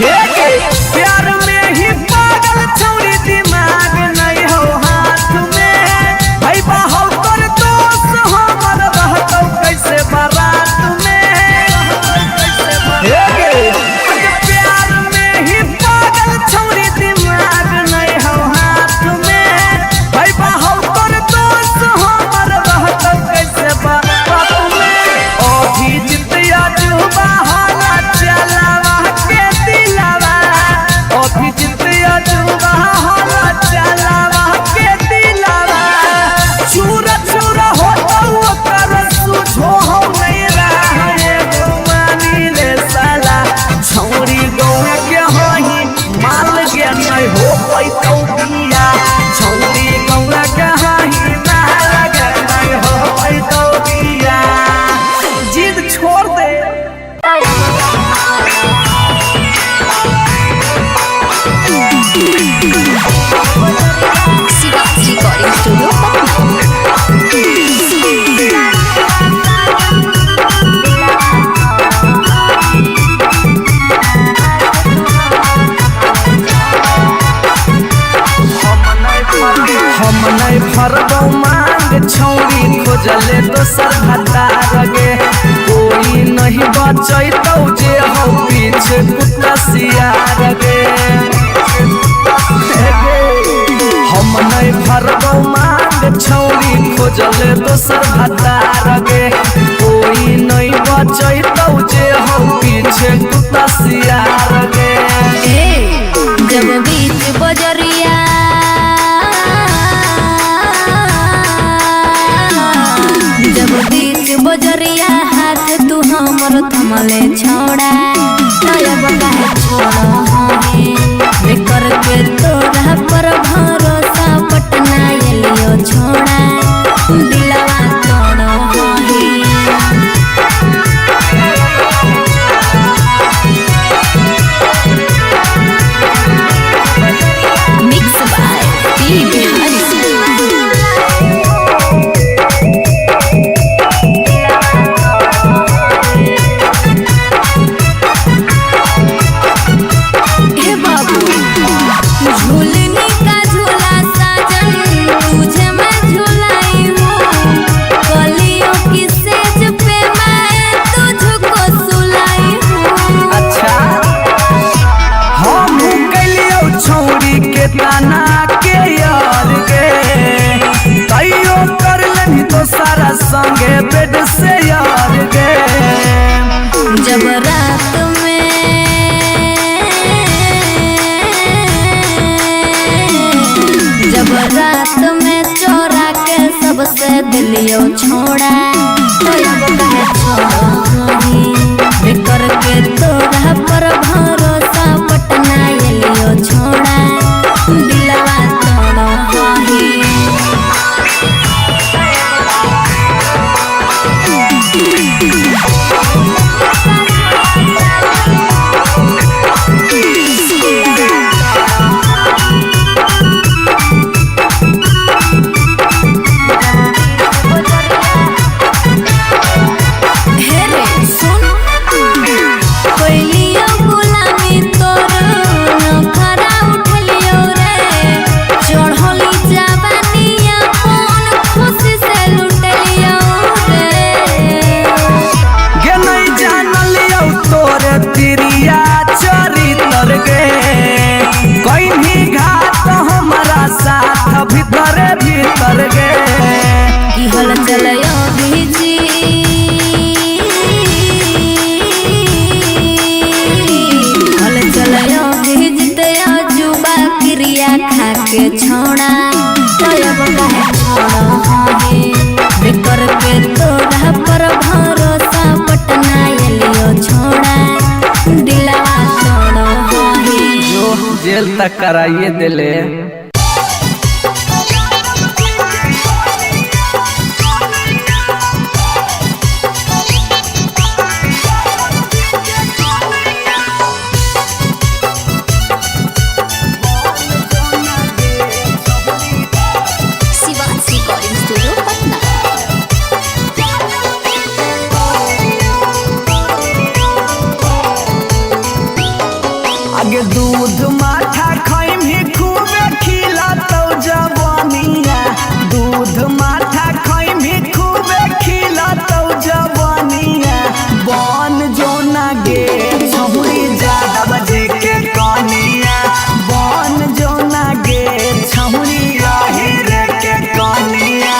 हे गे, प्यार में ही पागल छौरी दिमाग नहीं हो हाथ में। भाई बहौ तोर दोस्त हमर रहतौ कैसे बारात में। हे गे, अरे प्यार में ही पागल छौरी दिमाग नहीं हो हाथ में। भाई बहौ तोर दोस्त हमर रहतौ कैसे बारात में। अभी जितिया जुबा हाला चलावा के दिलावा। अभी जितिया जुबा हाला चलावा के दिलावा। चूरा चूरा होतौ ओकर सुझो हो नहीं रहा गो मानी ले साला छौरी गौआ के होही माल के नहीं हो पैतौ बिया। छौरी गौआ के होही माल के नहीं हो पैतौ बिया। जिद छोड़ दे। Shiva's Recording Studio, Patna. हम नहीं फरबौ मांग छौरी खोजले दोसर भतार गे। कोई नहीं बचैतौ जे हौ पीछे कुत्ता सियार गे। हम नहीं फरबौ मांग छौरी खोजले दोसर भतार गे। कोई नहीं बचैतौ जे हौ पीछे कुत्ता सियार गे। ए, जब बीच बजरिया जब बीच बजरिया हाथ तू हमर थमले छोड़ा तब काहे छोड़ हमें बेकर के तोरा पर भरोसा पटना एलियो छोड़ा दिलवा तोड़ हमें। Mix by P. Bihari. हे बाबू झूलनी का झूला साजन तुझे मैं झूलाई हूँ कलियों की सेज पे मैं तुझको सुलाई हूँ। अच्छा हम कैलियौ छौरी के ताना के यार गे। तैयो कर लेनी तो सारा संगे बेड से यार गे। जब रात में जब रात में चोरा के सबसे दिलियो छोड़ा तब काहे छोड़ी बेकर के तोरा पर भरोसा पटना एलियो छोड़ा दिलवा तोड़ हही। हे रे सुन कोइलियो गुलामी तोर नखरा उठलियो रे चढ़ली जवानिया कौन खुशी से लुटलियो रे। कराइए दिले। Shivansh recording studio Patna. आगे दूध माठा खैमी खूबे खिलातौ जवानिया, दूध माठा खैमी खूबे खिलातौ जवानिया। बन जो ना गे छहुरी जादव जी के कनिया, बन जो ना गे छहुरी राहिर के कनिया।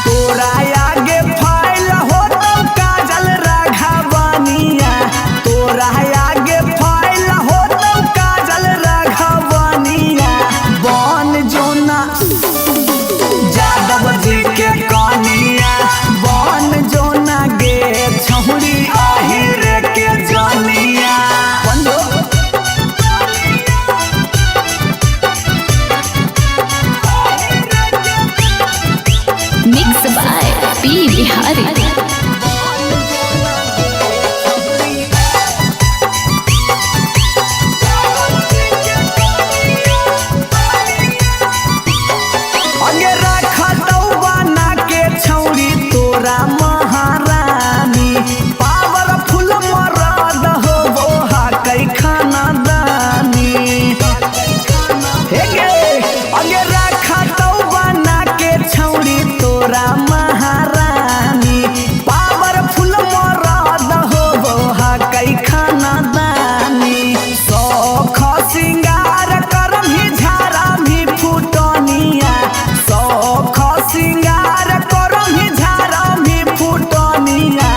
तोरा आगे फाइल होतौ काजल राघवनिया, तोरा आगे फाइल होतौ काजल राघवनिया। बन जो ना जादव जी के कनिया, बन जो ना गे छहुरी आहिर के जनिया। बन जो। Mix by P Bihari. अगे रखतौ बना के छौरी तोरा महारानी, पावरफुल मरद हो बोहा कै खाना दानी। हे गे, अगे रखतौ बना के छौरी तोरा महारानी, पावरफुल मरद हो बोहा कै खाना दानी। शौख सिंगार करमही झारामही फुटनिया, शौख सिंगार करमही झारामही फुटनिया।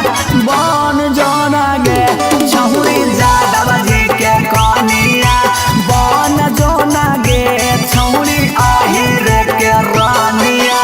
बन जोना गे छहुरी जादव जी के कनिया, बन जोना गे छहुरी आहिर के रानिया।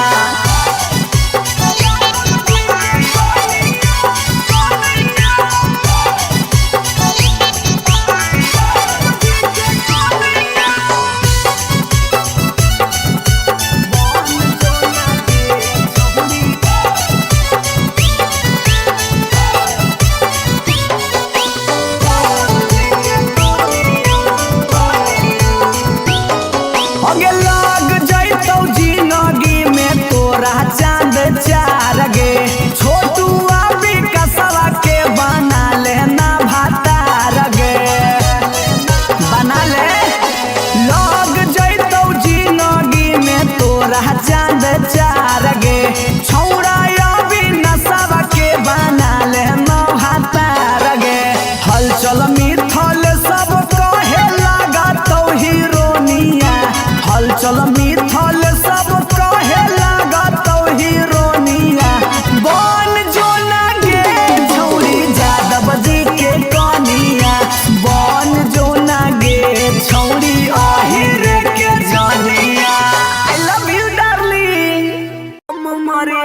अगे लाग जैतौ जिनगी में तोरा चांद चार गे, छोटुआ विकसवा के बना लेना भातार गे, बना ले। लाग जैतौ जिनगी में तोरा चांद चार गे, छौड़ा अभी के बना लेना भातार गे। हलचल मिथल सब कहे लागतौ हीरोनिया, हलचल मिथल सब कहे लागतौ हीरोनिया। बन जो ना गे छौरी जादव जी के कनिया, बन जो ना गे छौरी आहिर के जनिया। I love you darling. मरे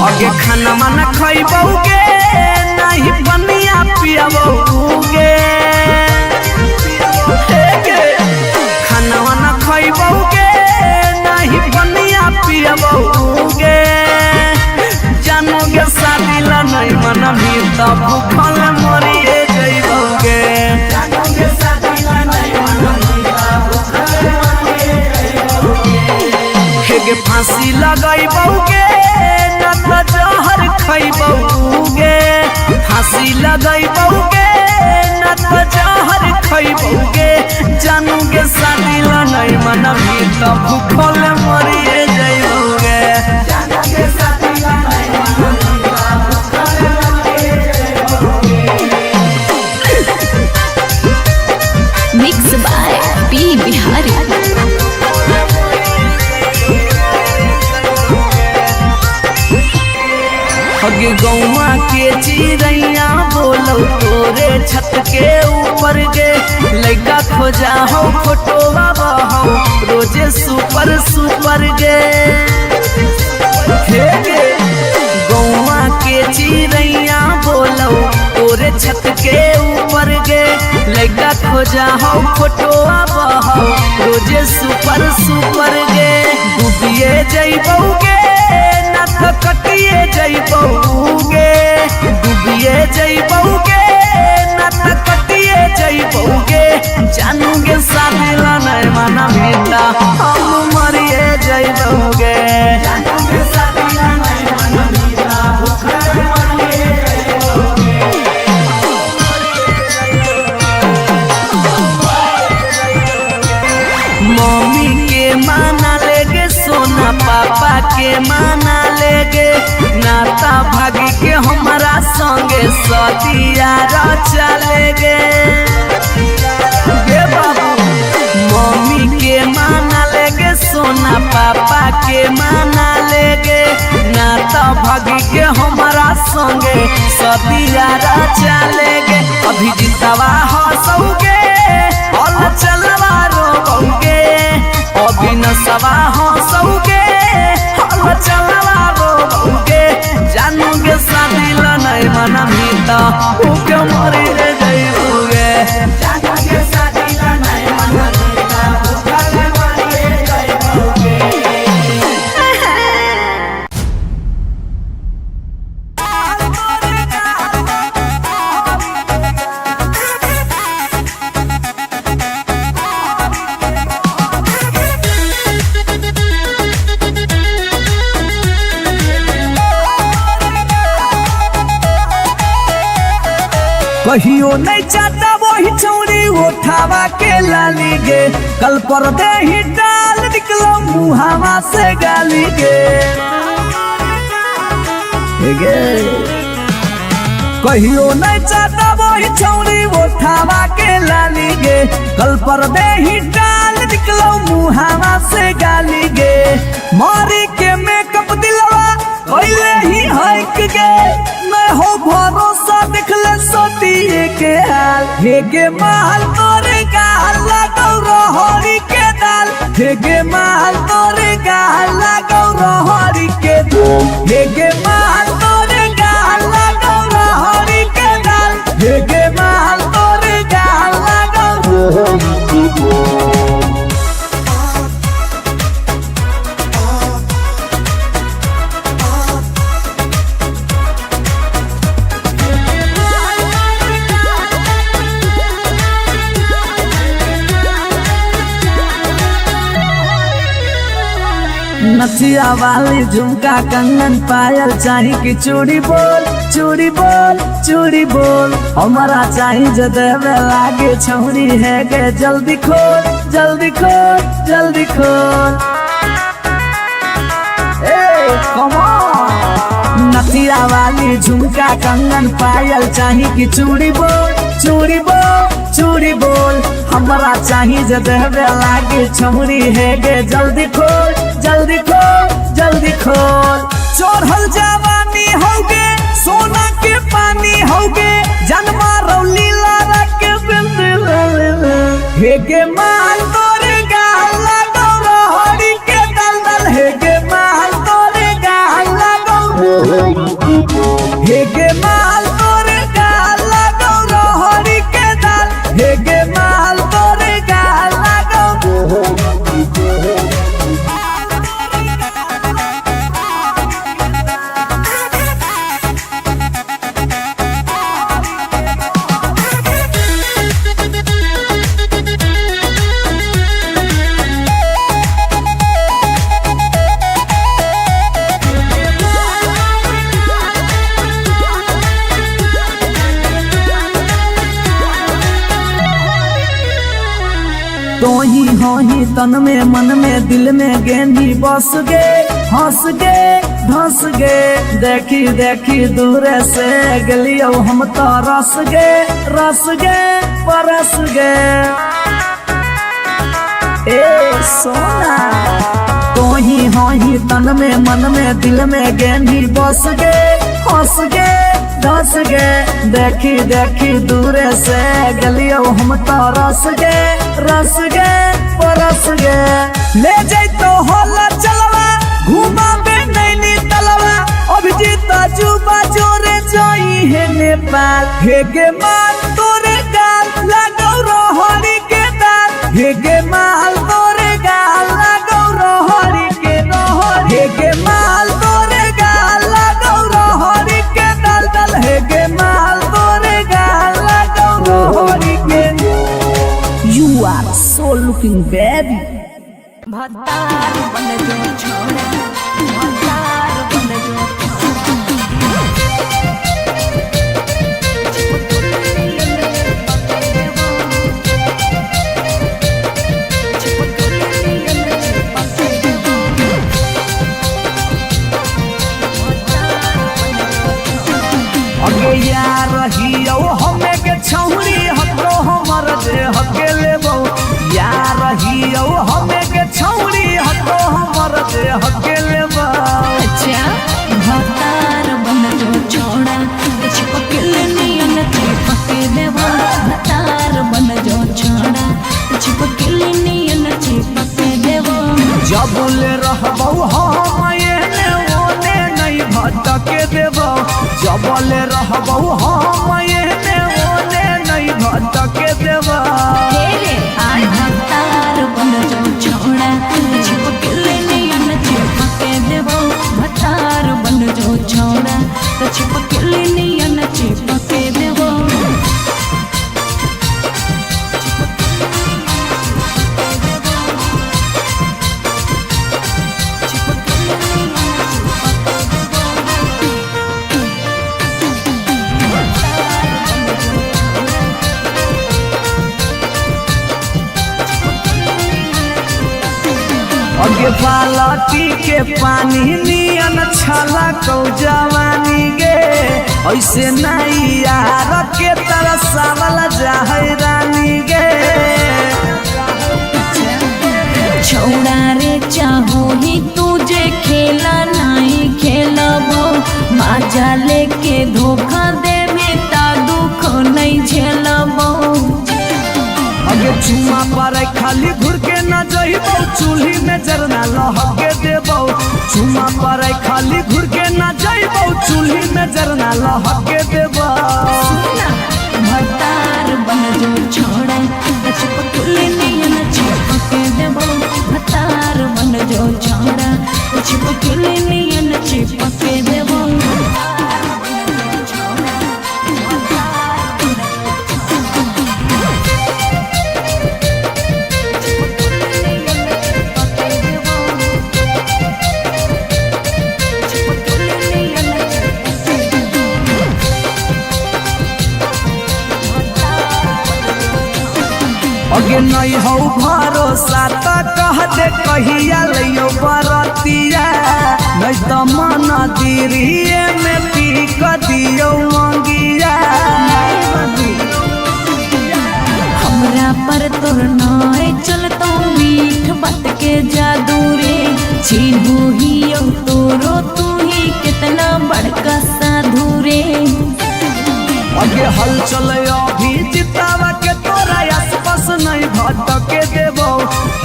अगे खाना माना खइबौगे नहीं पनिया पियबौगे, हे गे। खाना वाना खइबौगे नहीं पनिया पियबौगे, जानोगे शादी ला नहीं मनभी त भूखल मरिए जइबौगे। हे गे फांसी लगाइबौगे न त जहर खइबौगे, फांसी लगाइबौगे न त जहर खइबौगे, जानोगे शादी ला नहीं मनभी त भूखल मरिए जइबौगे। Mix by P Bihari. हगे हग गौवा के चिड़ैया बोलो तोरे छत के ऊपर गे, लड़का खोजा हो फोटोवा बहो रोजे सुपर सुपर गे। हे गे गौवा के चिड़ैया बोलो तोरे छत के ऊपर गे, लड़का खोजा हो फोटोवा बहो रोजे सुपर सुपर गे। डूबिए जइबौ गे नथ कटिए जइबौ गे, डूबिए जइबौ गे नथ कटिए जइबौ गे, जानू गे शादी ला नहीं माना बेटा हम मरिए जइबौ गे। जानू गे शादी ला नहीं माना बेटा भूखल मरिए जइबौ गे। मम्मी के माना लेगे सोना पापा के माना लेगे, नाता भागी के हमारा संगे सतिया रचा लेगे। गे बाबू मम्मी के माना लेगे सोना पापा के माना लेगे, नाता भागी के हमारा संगे सतिया रचा लेगे। अभी जितवा हंसौगे अल चलवा रोबौगे, अभी नसवा हंसौगे अल चलवा रोबौगे, जानू गे शादी ला नहीं माना भीता भूखे मरी रे जइबौगे। जानू गे शादी ला नहीं माना भीता भूखे मरी रे जइबौगे। कहियो नहीं चाहता वही चौड़ी उठावा के लाली गे, कल पर दे ही डाल निकलो मुहावा से गाली गे। गे कहियो नहीं चाहता वही चौड़ी उठावा के लाली गे, कल पर दे ही डाल निकलो मुहावा से गाली गे। मारी के मेकअप दिलवा पहले ही हक गे, मैं हो भरोसा देखले सतिए के हाल। हे गे माल तोरे गाल लागौ रहरी के दाल, हे गे माल तोरे गाल लागौ रहरी के दाल, हे गे माल तोरे गाल लागौ रहरी के दाल, हे गे माल तोरे गाल लागौ रहरी के दाल। नथिया वाली झुमका कंगन पायल चाही कि चूड़ी बोल चूड़ी बोल चूड़ी बोल, हमारा चाही जो देवे लागे छौरी है गे जल्दी खोल जल्दी खोल जल्दी खोल। ए कम ऑन नथिया वाली झुमका कंगन पायल चाही कि चूड़ी बोल चूड़ी बोल चूड़ी बोल, हमारा चाही जो देवे लागे छौरी है गे जल्दी खोल जल्दी खोल जल्दी खोल। चढ़ल जवानी होगे सोना के पानी होगे, जन्मा रौली लारा के बिंदी हे गे माल तोरे गाल लागौ रहरी के दल दल, हे गे माल तोरे गाल लागौ हे गे माल तोरे गाल लागौ रहरी के दल, हे गे माल तोरे गाल लागौ। तो ही हो ही तन में मन में दिल में गेंदी बस गे हंस गे धंस गे, देखी देखी दूर से गलियो हम तो रस गे रस गे परस गे। ए सोना तो ही हो ही तन में मन में दिल में गेंदी बस गे हंस गे धस गे, देखी देखी दूरे से गलियो हम तो रस गे रस गे परस गे। ले जैतो होला चलवा घुमाबे नैनी तलवा, अभिजीत जुबा जोरे जोई है नेपाल। हे गे माल तोरे गाल लागौ रहरी के दाल, हे गे माल तोरे गाल लागौ रहरी के रहरी, हे गे माल तोरे गाल लागौ रहरी के दाल दाल, हे गे माल तोरे गाल लागौ रहरी के। You are so looking baby. भतार बन जो छोड़ा, भतार बन जो अगे यार रहियो हमे के छौरी हको हमर दे हके लेबौ, यार रहियो हमे के छौरी हको हमर दे हके लेबौ। अच्छा भतार बन जो छोड़ा, चिपकल नियन चिपक देवा। भतार बन जो छोड़ा, चिपकल नियन चिपक देवा। जब ले रहबौ हम एने ओने नहीं भटके देबौ, जब ले रहबौ हम एने ओने नहीं भटके देबौ। आय भतार बन जो छोड़ा, चिपकल नियन चिपक देवा। भतार बन जो छोड़ा, चिपकल नियन चिपक देवा। अगे बालटी के पानी नियन छला कौ जवानी गे, ऐसे नहीं यार के तरसावल जाहे रानी गे। छौड़ा रे चाहो ही तुझे खेला नहीं खेलबो, माजा लेके धोखा देवे ता दुख नहीं झेलबो। अगे चुमा पर खाली घुर के न जइबौ, चूल्ही में जरना लहके देबौ। चुमा पर खाली घुर के न जइबौ, चूल्ही में जरना लहके देबौ। भतार बन जो छोड़ा, चिपकुल नियन चिपक देबो। भतार बन जो छोड़ा, चिपकुल नियन चिपक देबो। अगे नहीं हौ भरोसा त कह दे कहिया लइयो बरतिया, नहीं त मन दिरिए में पी क दियो मंगिया। हमरा पर तोर नाय चलतो मीठ बात के जादू रे, चिन्हू ही तोरो तू ही कितना बड़का साधु रे। अगे हलचल अभी जितावा के तोरा आसपास नहीं भटके देबौ,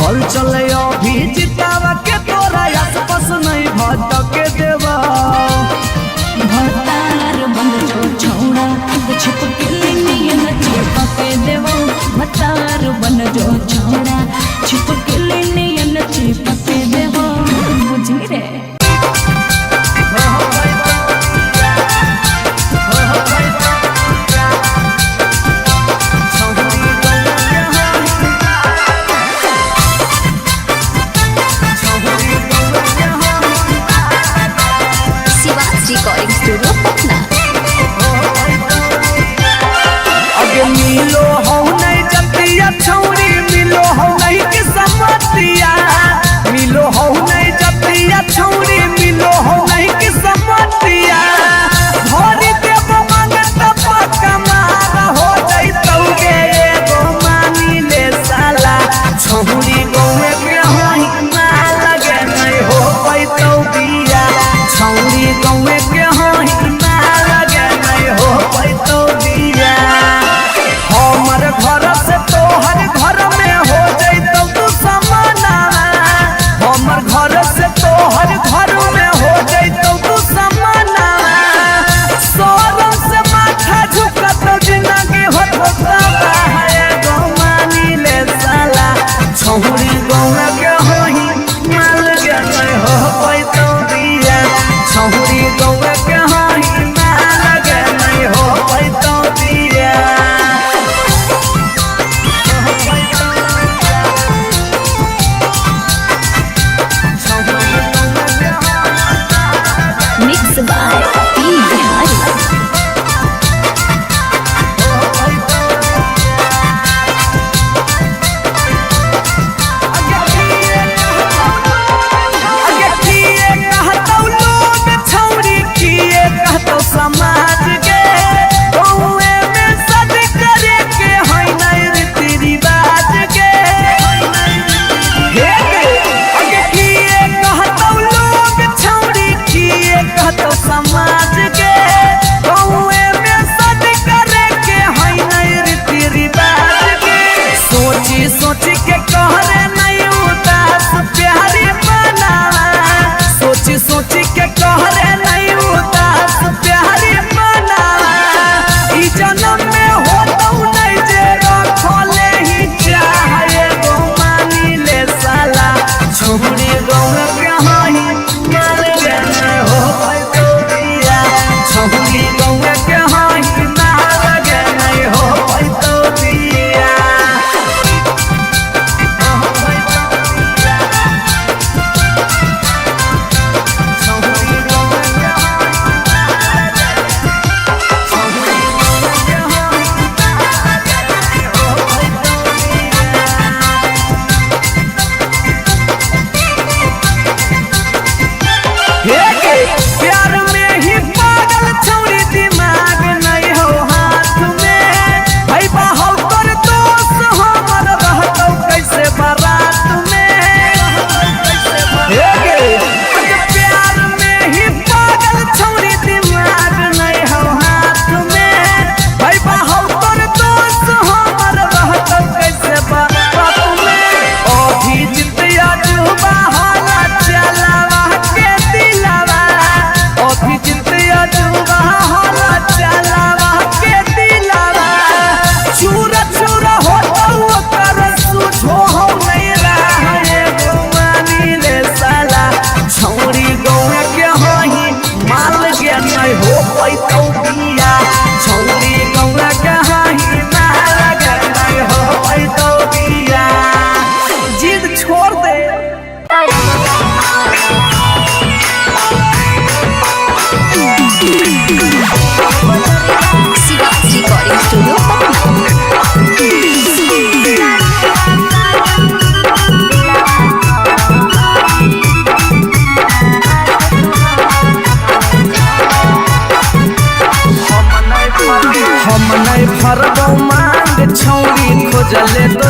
हलचल अभी जितावा के तोरा आसपास नहीं भटके देबौ। भतार बन जो छौड़ा, छिपकल नियन चिपक देबो। भतार बन जो छौड़ा, छिपकल नियन चिपक देबो। बुझी रे।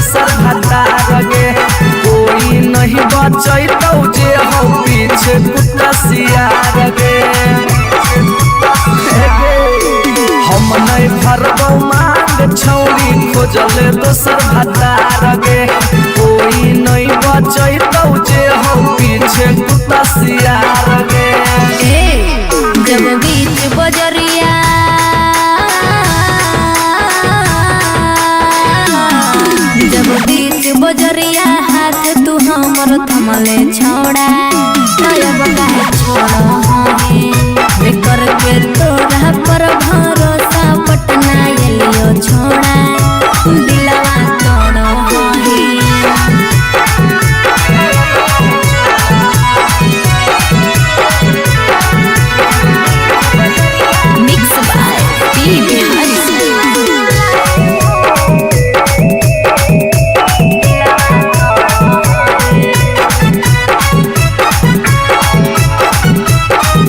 दोसर भतार गे। कोई नहीं बचैतौ जे हौ पीछे कुत्ता सियार गे। हम नहीं भरबौ मांग छौरी खोजले दोसर भतार गे। कोई नहीं बचैतौ जे हौ पीछे कुत्ता सियार गे। जब बीच बजरिया जब बीच बजरिया हाथ तू हमर थमले छोड़ा तब काहे छोड़ बेकर के तोरा पर भरोसा पटना एलियो छोड़ा दिलवा तोड़ हे। Mix by P Bihari.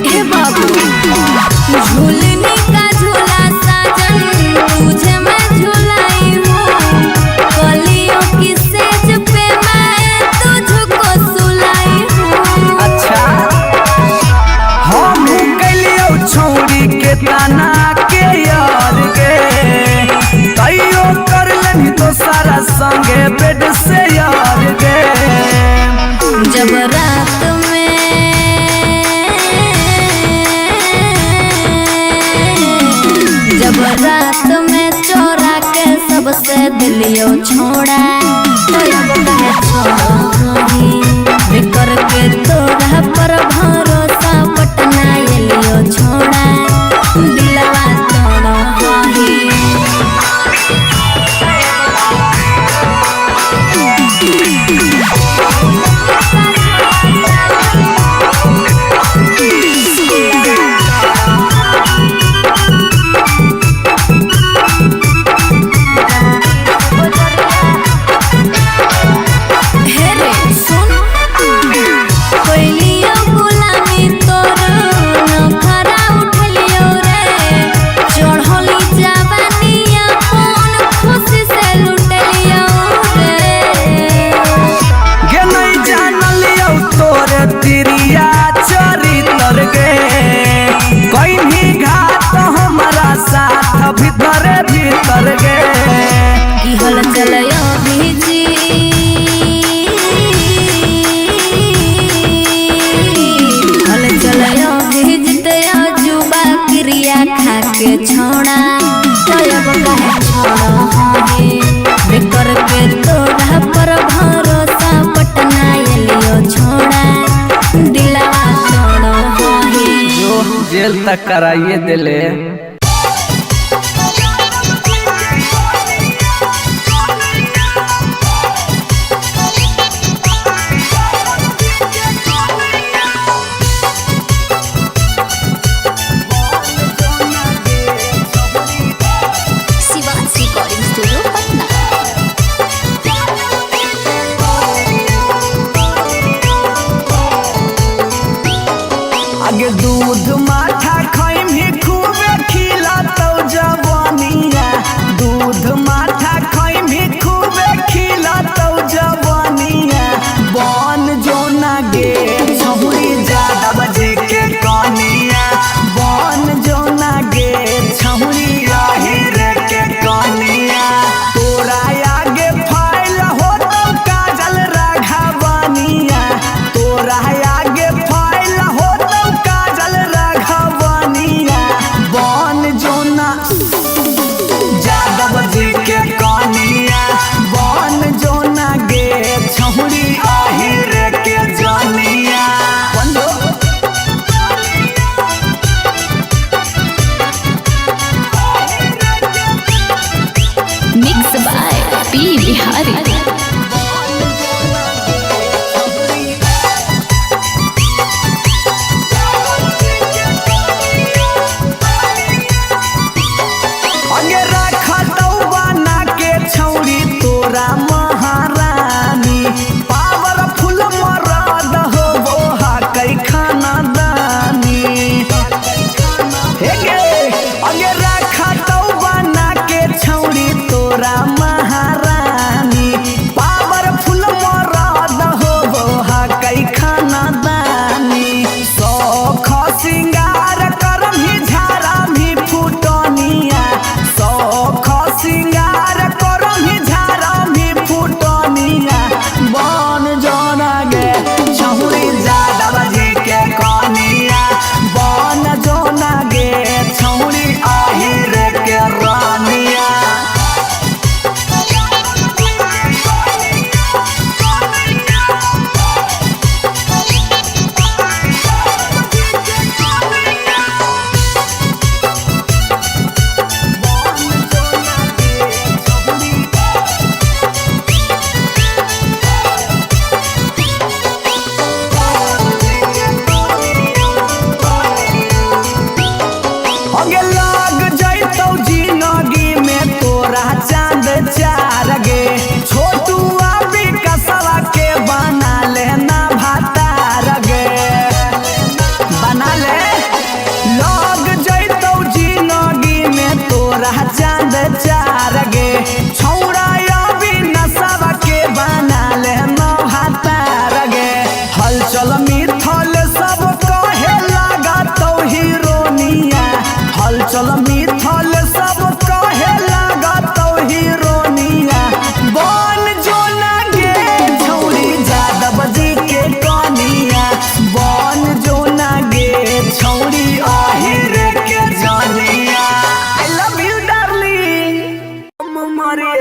हे बाबू झूलने का झूला साजन तुझे मैं झूलाई हूँ कलियों की सेज पे मैं तुझको सुलाई हूँ। अच्छा हम कैलियौ छौरी के ताना के यार गे। तैयो कर लेनी दोसरा संगे बेड से यार गे। जब रात में जब रात में चोरा के सबसे दिलियो छोड़ा तब काहे छोड़ी बेकर के तोरा पर भरोसा पटना एलियो छोड़ा दिलवा तोड़ हे। हे रे सुन कोइलियो गुलामी तोर नखरा उठलियो रे चढ़ली जवानिया कौन खुशी से लुटलियो रे। गे नहीं जानलियौ तोरे तिरिया चरितर गे। कहीं घात हमारा साथ भीतरे भीतर गे। की हल चलयो भीजी हल चलयो भीजते अजुबा क्रिया खा के छोड़ा तब काहे छोड़ हे बेकर के तोरा पर भरोसा पटना एलियो छोड़ा दिलवा तोड़ हे। जो जेल तक कराइए दिले। Shivansh recording studio Patna. आगे दूध माठा खैमी खूबे खिलातौ जवानिया। दूध माठा खैमी खूबे खिलातौ जवानिया। बन जो ना गे छहुरी जादव जी के कनिया। बन जो ना गे छहुरी राहिर के कनिया। तोरा आगे फाइल होतौ काजल राघवनिया। तोरा आगे फाइल होतौ काजल राघवनिया। बन जोना जादव जी के कनिया। बन जोना गे छहुरी आहिर के जनिया। बन जो। Mix by P Bihari. अंगे रखतौ बना के छौरी तोरा महारानी। पावरफुल मरद हो बोहा कै खाना दानी। हे गे अंगे रखतौ बना के छौरी तोरा महारानी। चांद चार गे। छौड़ा अभी नशवा के बना ले नौहातार गे। हलचल मिथल सब कहे लगा तो हीरोनिया, हलचल मिथल सब कहे लगा तो हीरोनिया। बन जो ना गे छौड़ी जादव जी के कनिया, बन जो ना गे छौड़ी अहिर के जनिया। I love you darling. हम मरे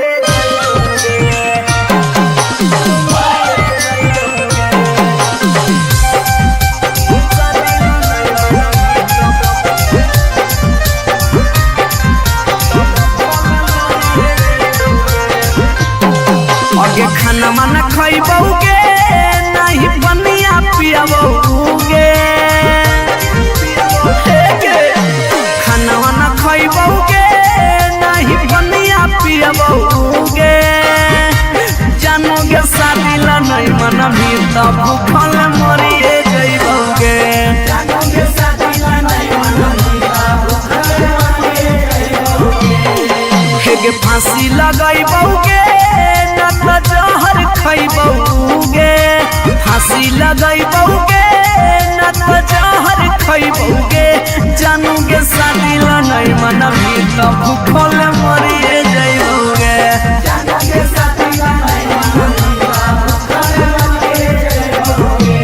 अगे खाना माना खइबौगे नहीं पनिया पियबौगे। खाना वाना खइबौगे नहीं पनिया पियबौगे। जानोगे शादी ला नहीं मनभी त भूखल मरिए जइबौगे। जानोगे शादी ला नहीं मनभी त भूखल मरिए जइबौगे। हेगे फांसी लगाइबौगे न त जहर खइबौगे। फांसी लगाइबौगे न त जहर खइबौगे। जानोगे शादी ला नहीं मनभी त भूखल मरिए जइबौगे। जानोगे शादी ला नहीं मनभी त भूखल मरिए जइबौगे।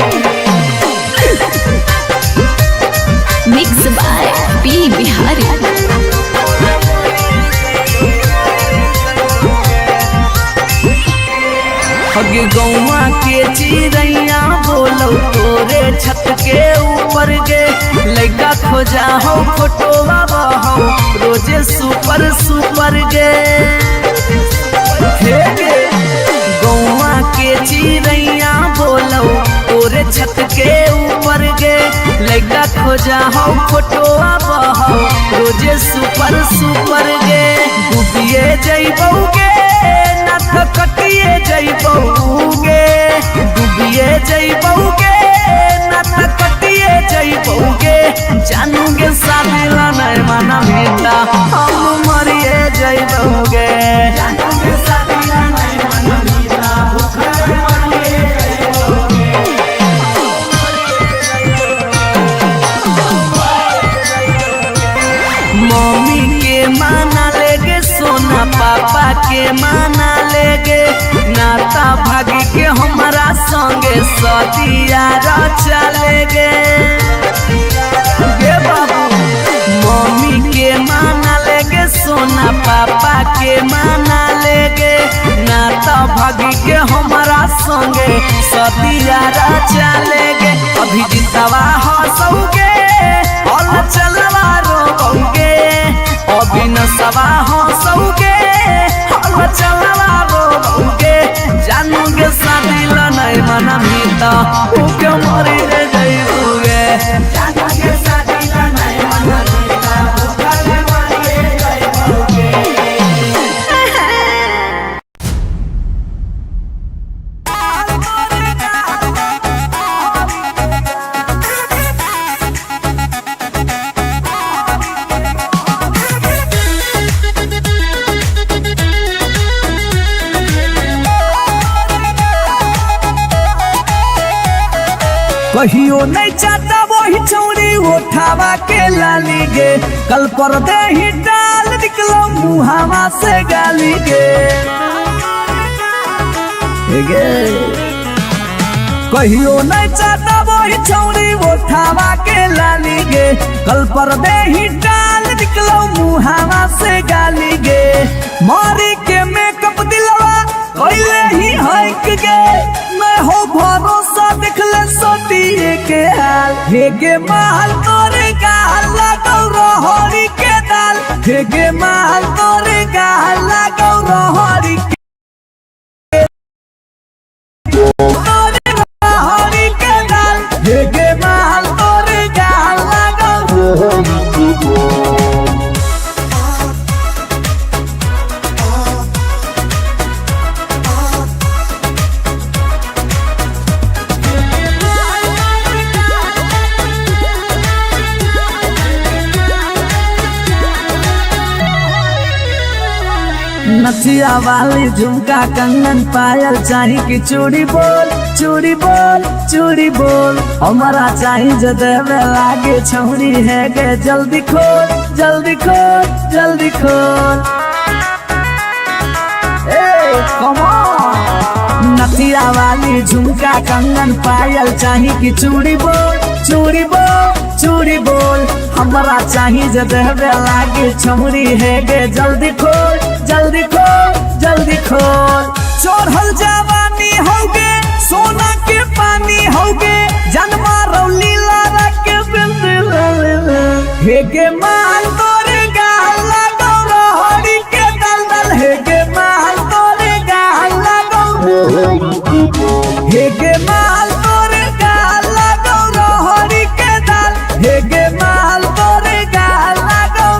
Mix by P Bihari. हगे गौवा के चिड़ैया बोलो तोरे छत के ऊपर गे। लड़का खोजा हो फोटोवा बहो रोजे सुपर सुपर गे। हे गे गौवा के चिड़ैया बोलो तोरे छत के ऊपर गे। लड़का खोजा हो फोटोवा बहो रोजे सुपर सुपर गे। डूबिए जइबौगे न त कटिए जइबौगे। डूबिए जइबौगे न त कटिए जइबौगे। जानूगे शादी ला नहीं मनभी त हम मरिए जइबौगे। जानूगे शादी ला नहीं मनभी त भूखल मरिए जइबौगे। मम्मी के माना लेगे सोना पापा के माना लेगे। नाता भागी के हमारा संगे सदिया रचा लेगे। गे बाबू मम्मी के माना लेगे सोना पापा के माना लेगे। नाता भागी के हमारा संगे सदिया रचा लेगे। अभी जितवा हंसौगे और चलवा रोबौगे। अभी नसवा हंसौगे और चलवा रोबौगे। जानूगे शादी ला नहीं मनभी त भूखे मरिए जइबौगे। जानूगे शादी ला नहीं मनभी त भूखल मरिए जइबौगे। कहियो नहीं चाहता वही चौड़ी उठावा के लाली गे। कल पर दे ही डाल निकलो मुहावा से गाली गे। गे कहियो नहीं चाहता वही चौड़ी उठावा के लाली गे। कल पर दे ही डाल निकलो मुहावा से गाली गे। मारी के मेकअप दिलवा कोइले ही हक गे। मैं हो भरोसा देखले सोटिए के हाल। हे गे माल तोरे गाल लागौ रहरी के दाल। हे गे माल तोरे गाल लागौ रहरी के तोरे रहरी के दाल। हे गे माल तोरे गाल लागौ रहरी के दाल। नथिया वाली झुमका कंगन पायल चाही कि चूड़ी बोल, चूड़ी बोल, चूड़ी बोल। हमारा चाही जे देवे लागे छौरी है गे, जल्दी खोल, जल्दी खोल, जल्दी खोल। ए कम ऑन। नथिया वाली झुमका कंगन पायल चाही कि चूड़ी बोल, चूड़ी बोल, चूड़ी बोल। हमारा चाही जे देवे लागे छौरी है गे, जल्दी खोल, जल्दी खोल, जल्दी खोल। चढ़ल जवानी होगे, सोना के पानी होगे, जन्मा रौली लारा के बिंदी हे गे माल तोरे गाल लागौ रहरी के दलदल, हे गे माल तोरे गाल लागौ, हे गे माल तोरे गाल लागौ रहरी के दाल, हे गे माल तोरे गाल लागौ।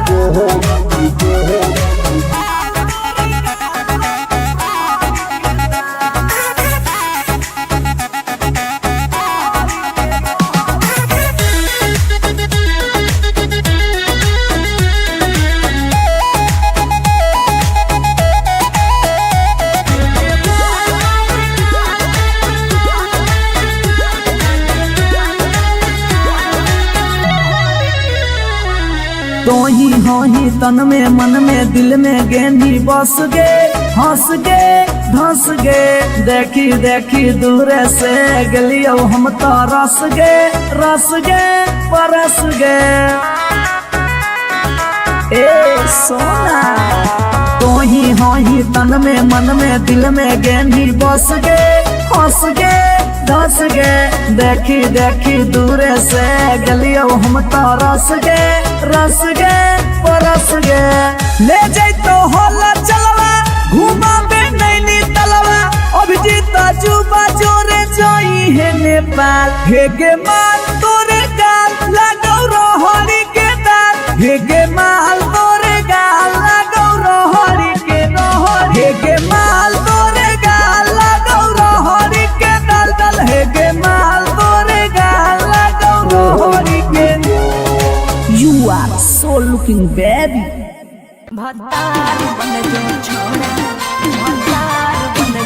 तोही होही तन में मन में दिल में गेंदी बस गे, हंस गे, धंस गे। देखी देखी दूर से गलियो हम तो रस गे, रस गे, परस गे। ए सोना। तोही होही तन में मन में दिल में गेंदी बस गे, हंस गे, धस गे। देखी देखी दूर से गलियो हम तो रस गे, रस गे, परस गे। ले जैतो होला चलवा, घुमाबे नैनी तलवा, अभिजीत जुबा जोरे जोई है नेपाल। हे गे माल तोरे गाल लागौ रहरी के दाल, हे गे माल तोरे गाल लागौ रहरी के रहरी, हे गे माल तोरे गाल लागौ रहरी के दाल दाल, हे गे माल तोरे गाल लागौ रहरी के। You are so looking baby. भतार बन जो छोड़ा, भतार बन जो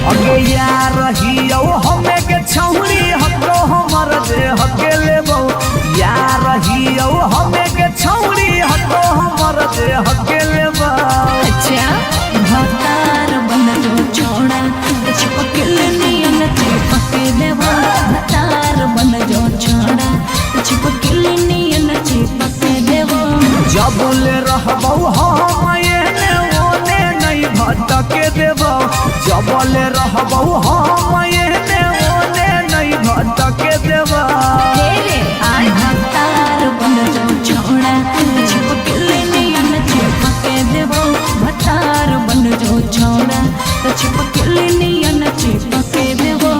अगे यार रहियो हमे के छौरी हको हमर दे हके लेबौ। यार रहियो हमे के छौरी हको हमर दे हके लेबौ। अच्छा भतार बन जो छोड़ा, चिपकल नियन चिपक देवा। भतार बन जो छोड़ा, चिपकल नियन चिपक देवा। जब ले रहबौ हम एने ओने नहीं भटके देबौ। जब ले रहबौ हम एने ओने नहीं भटके देबौ। भतार बन जो छोड़ा, चिपकल नियन चिपक देवा। भतार बन जो छोड़ा, चिपकल नियन चिपक देवा।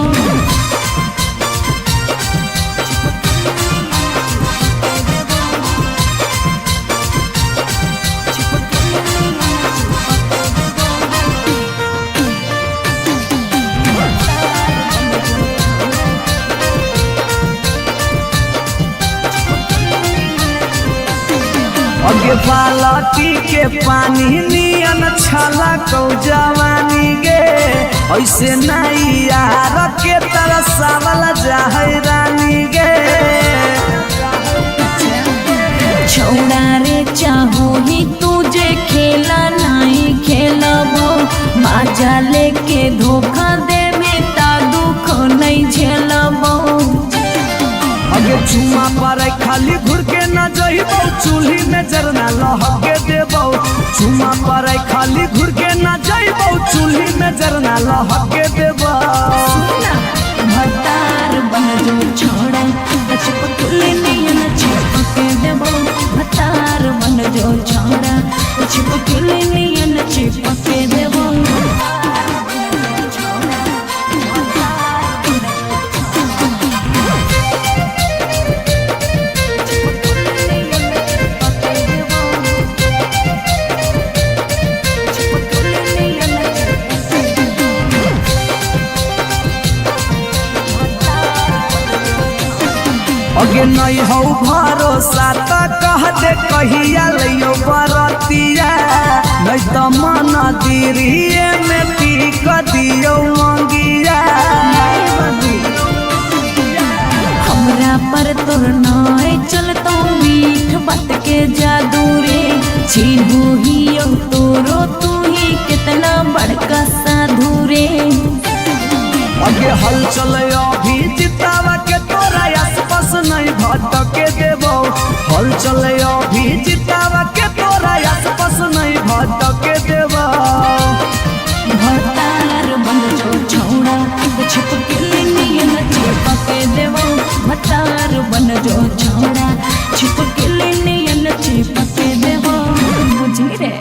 अगे बालटी के पानी नियन छला कौ जवानी गे, ऐसे नहीं यार के तरसावल जाहे रानी गे। छौड़ा रे चाहो ही तुझे खेला नहीं खेलबो, माजा लेके धोखा देवे ता दुख नहीं झेलबो। अगे चुमा पर खाली घुर के न जइबौ, चूल्ही में जरना लहके देबौ। चुमा पर खाली घुर के न जइबौ, चूल्ही में जरना लहके देबौ। भतार बन जो छोड़ा, चिपकल नियन चिपक देबो। भतार बन जो छोड़ा, चिपकल नियन चिपक देबो। चिपक अगे नहीं हो भरोसा त कह दे कहिया लइयो बरतिया, नहीं त मन दिरिए में टीक दियो मंगिया। हमरा पर तोर नाय चलतो मीठ बात के जादू रे, चिन्हू ही तोरो तू ही कितना बड़का साधु रे। अगे हलचल अभी जितावा के तोरा आसपास नहीं भटके देबो। हलचल अभी जितावा के तोरा आसपास नहीं भटके देबो। भतार बन जो छौड़ा छिपकली नियन चिपके देवो, भतार बन जो छौड़ा छिपकली नियन चिपके देवो। बुझी रे।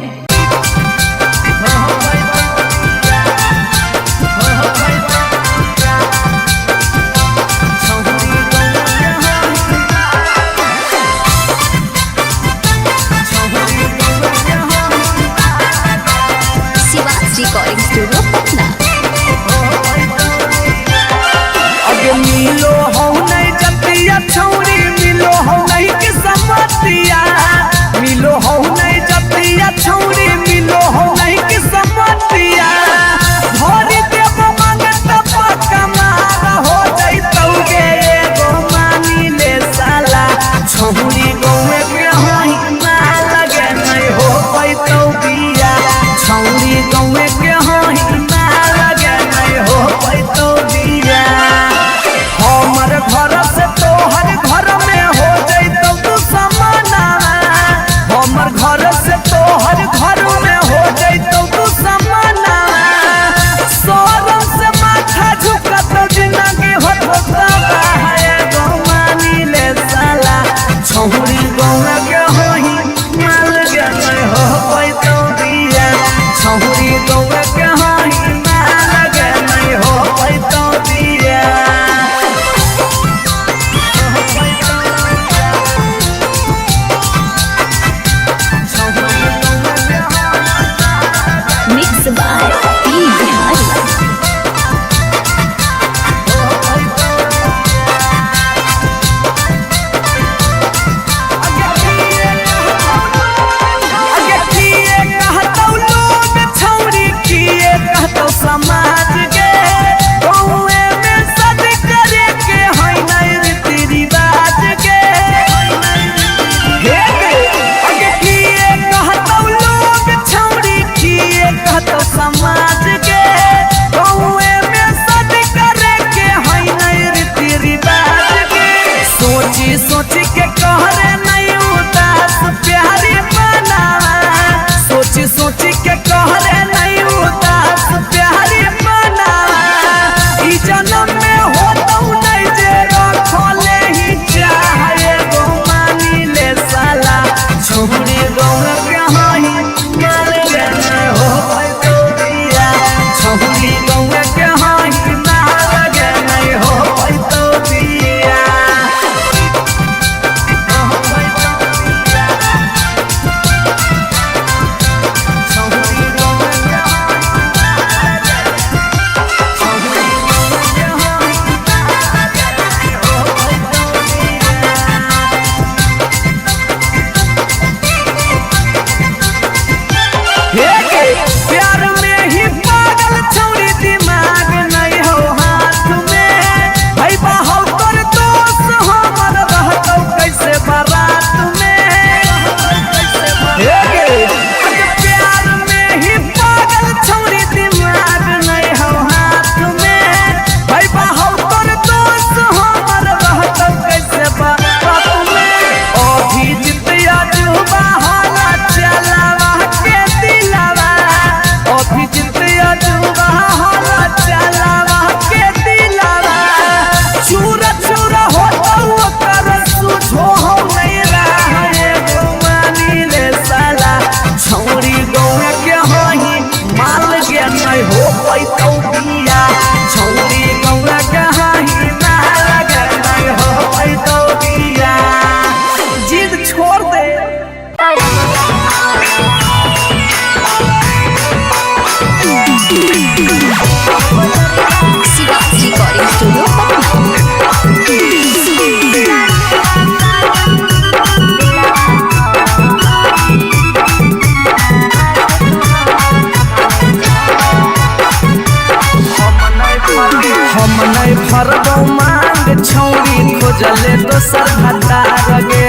दोसर भतार गे।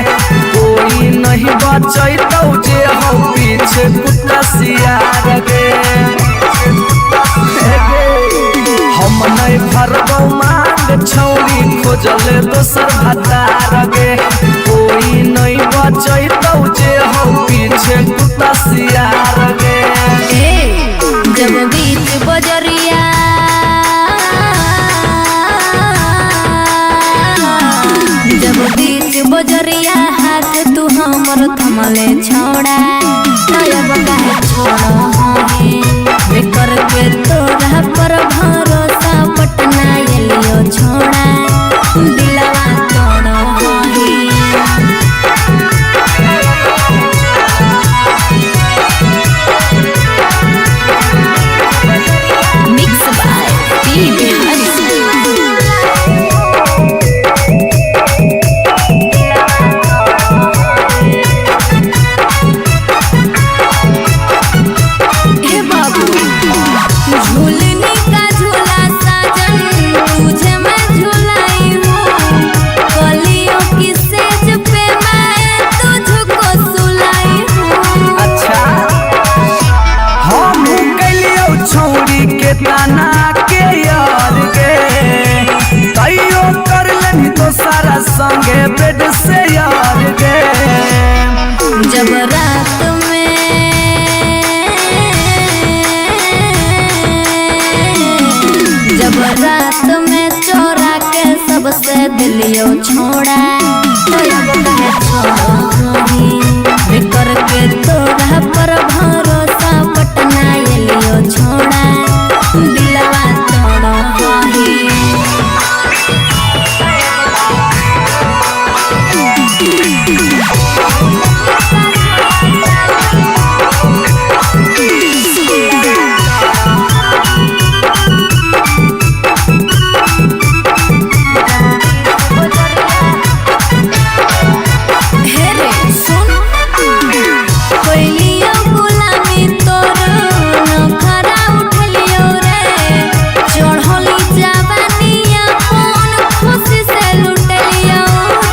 कोई नहीं बचैतौ जे हौ पीछे कुत्ता सियार गे। हम नहीं भरबौ मांग छौरी खोजले दोसर भतार गे। कोई नहीं बचैतौ जे हौ पीछे कुत्ता सियार गे। जब बीच बजरिया जब बीच बजरिया हाथ तू हमर थमले छोड़ा तब काहे छोड़ बेकर के तोरा पर भरोसा पटना एलियो छोड़ा दिलवा तोड़। Mix by P Bihari. हे बाबू झूलनी का झूला साजन तुझे मैं झूलाई हूँ कलियों की सेज पे मैं तुझको सुलाई हूँ। अच्छा हम कैलियौ छौरी के ताना के यार गे। तैयो कर लेनी तो सारा संगे बेड से यार गे। जब रात में जब रात में चोरा के सबसे दिलियो छोड़ा तब काहे छोड़ी बेकर के तोरा पर भरोसा पटना एलियो छोड़ा दिलवा तोड़। हे रे सुन कोइलियो गुलामी तोर नखरा उठलियो रे चढ़ली जवानिया कौन खुशी से लुटलियो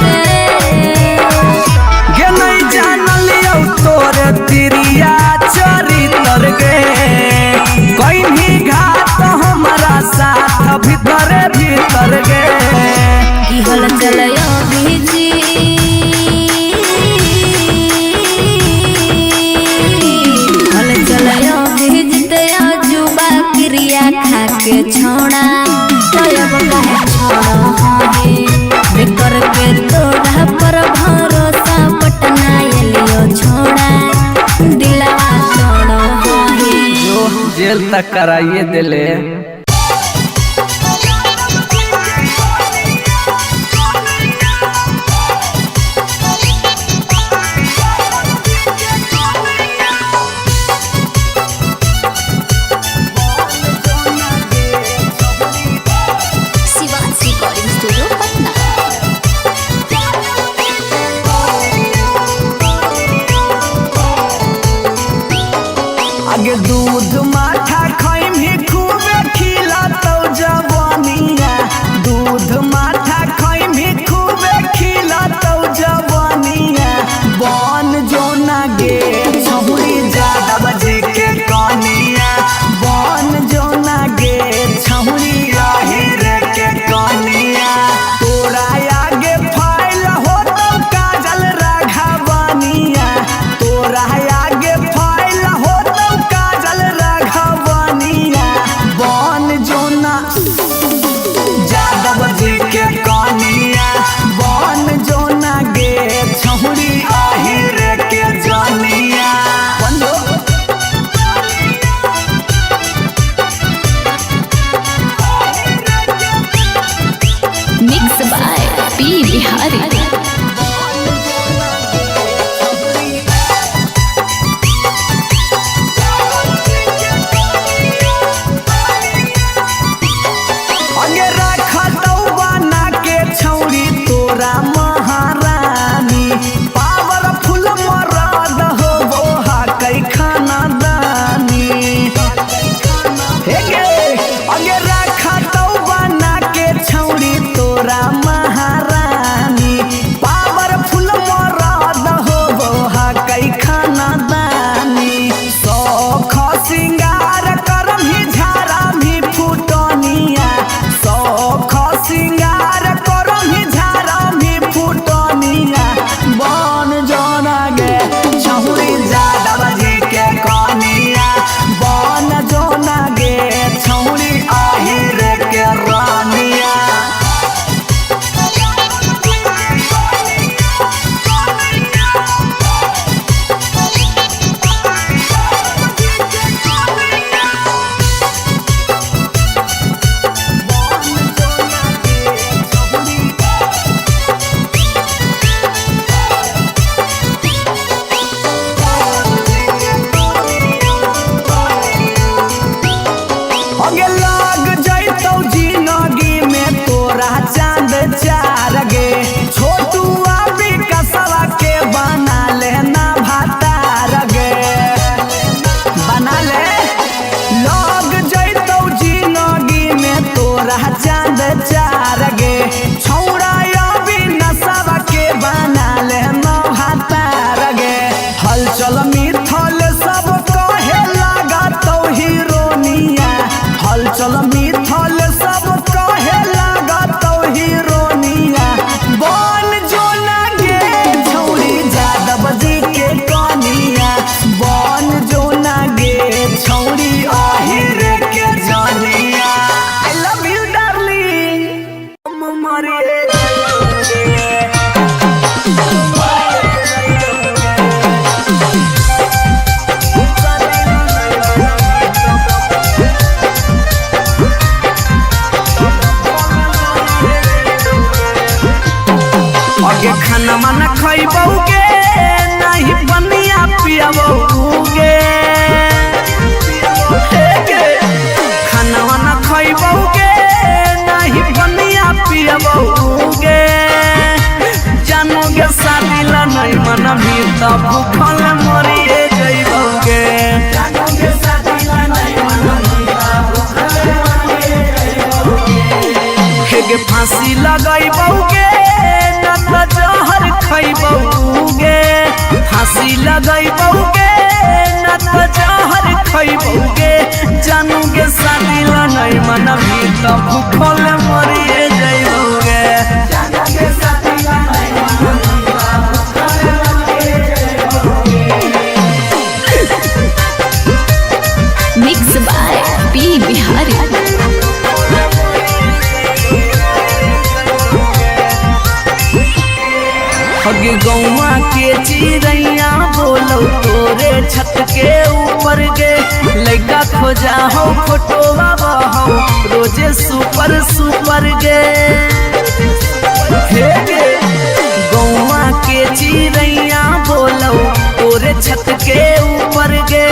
रे। गे नहीं जानलियौ तोरे तिरिया चरितर गे। कहीं घात हमारा साथ भीतरे भीतर गे। की हल चलयो भिजी हल चलयो भिजते अजुबा क्रिया खाके छोड़ा तब काहे छोड़ बेकर के तोरा पर भरोसा पटना एलियो छोड़ा दिलवा तोड़। जो जेल तक कराइए दिले। Shivansh recording studio Patna. आगे दूध माठा खैमी खूबे खिलातौ जवानिया। दूध माठा खैमी खूबे खिलातौ जवानिया। बन जो ना गे छहुरी जादव जी के कनिया। बन जो ना गे छहुरी राहिर के कनिया। तोरा आगे फाइल होतौ काजल राघवनिया। तोरा आगे फाइल होतौ काजल भूखल मरिए जइबौगे। हेगे फांसी लगैबौगे न त जहर खैबौगे, फांसी लगैबौगे न त जहर खैबौगे, जानू गे शादी ला नहीं मनबी त भूखल मरिए जइबौगे। Mix by P Bihari. हगे गौवा के चिड़ैया बोलो तोरे छत के ऊपर गे, लड़का खोजा हो फोटोवा बहो रोजे सुपर सुपर गे। हे गे गौवा के चिड़ैया बोलो तोरे छत के ऊपर गे,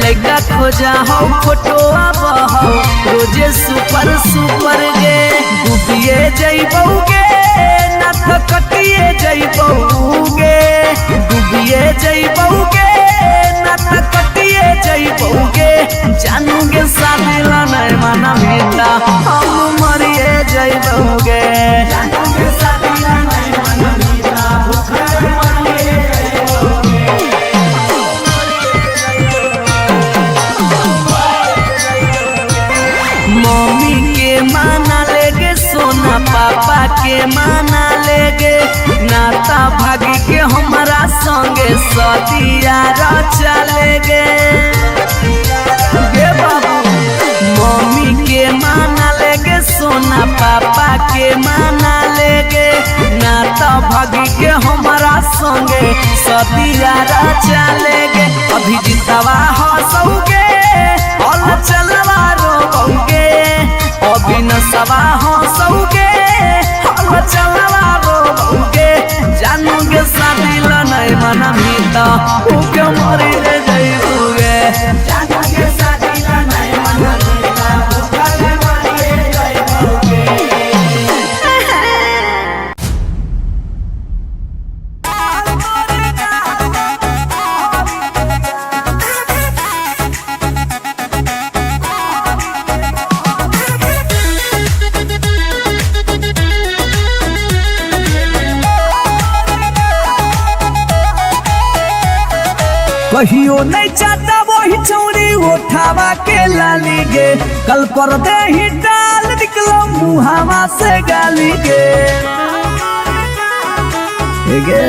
लड़का खोजा हो फोटोवा बहो रोजे सुपर सुपर गे। डूबिए जइबौगे न त कटिए जइबौगे, डूबिए जइबौगे न त कटिए जइबौगे, जानूगे शादी ला नहीं मनबी त हम मरिए जइबौगे। मम्मी के माना लेगे सोना पापा के माना लेगे, नाता भागी के हमारा संगे सदिया रचा लेगे। गे बाबू मम्मी के माना लेगे सोना पापा के माना लेगे, नाता भागी के हमारा संगे सदिया रचा लेगे। अभिजीतवा हंसौगे अल चलवा रोबौगे, अभिनसवा हंसौगे अल चलवा रोबौगे, जानूगे शादी ला नहीं मनबी त भूखे मरी रे जइबौगे। कहियो नहीं चाहता वही चौरी उठावा के लाली गे, कल पर दे ही डाल निकलो मुहावा से गाली गे। गे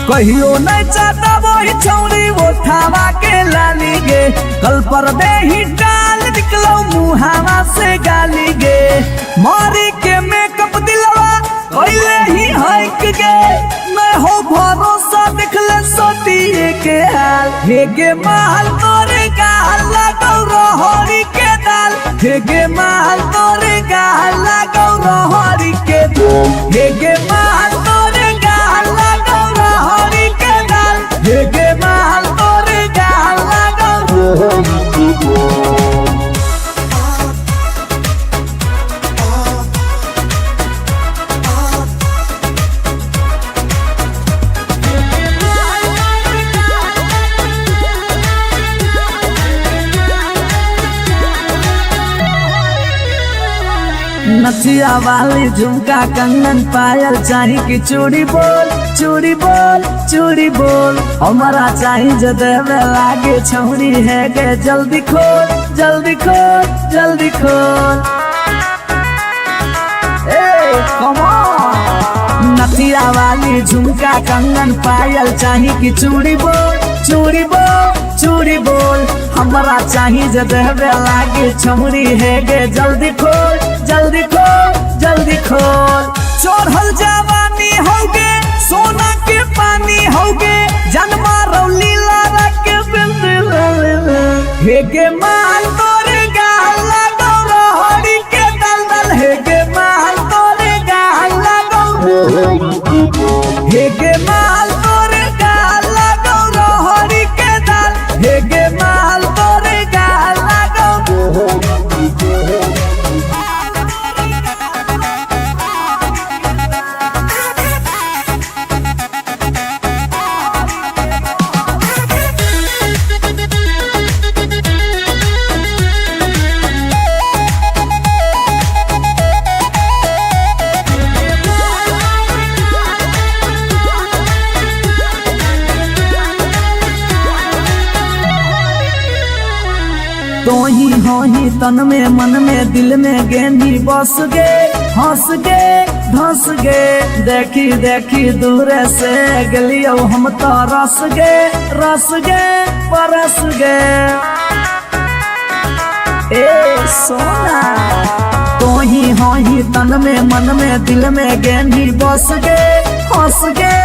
कहियो नहीं चाहता वही चौरी उठावा के लाली गे, कल पर दे ही डाल निकलो मुहावा से गाली गे। मारी के मेकअप दिलवा कोइले ही हक गे, मैं हो भरोसा देखले सोतिए के हाल। हे गे माल तोरे गाल लागौ रहरी के दाल, हे गे माल तोरे गाल लागौ रहरी के दाल, हे गे माल तोरे गाल लागौ रहरी के दाल, हे गे माल तोरे गाल लागौ रहरी के दाल। नथिया वाली झुमका कंगन पायल चाही कि चूड़ी बोल, चूड़ी बोल, चूड़ी बोल, हमारा चाही जो देवे लागे छौरी है गे, जल्दी खोल, जल्दी खोल, जल्दी खोल। ए कम ऑन। नथिया वाली झुमका कंगन पायल चाही कि चूड़ी बोल, चूड़ी बोल, चूड़ी बोल, हमारा चाही जो देवे लागे छौरी है गे, जल्दी खोल, जल्दी खोल, जल्दी खोल। चढ़ल जवानी होगे सोना के पानी होगे, जन्मा रौली लारा के बिंदी हे गे माल तोरे गाल लागौ रहरी के दल दल, हे गे माल तोरे गाल लागौ, हे गे माल तोरे गाल लागौ रहरी के दल, हे गे माल तोरे गाल लागौ। तोही होही तन में मन में दिल में गेंदी बस गे, हंस गे धंस गे। देखी देखी दूर से गलियो हम तो रस गे, रस गे परस गे। ए सोना तोही होही तन में मन में दिल में गेंदी बस गे, हंस गे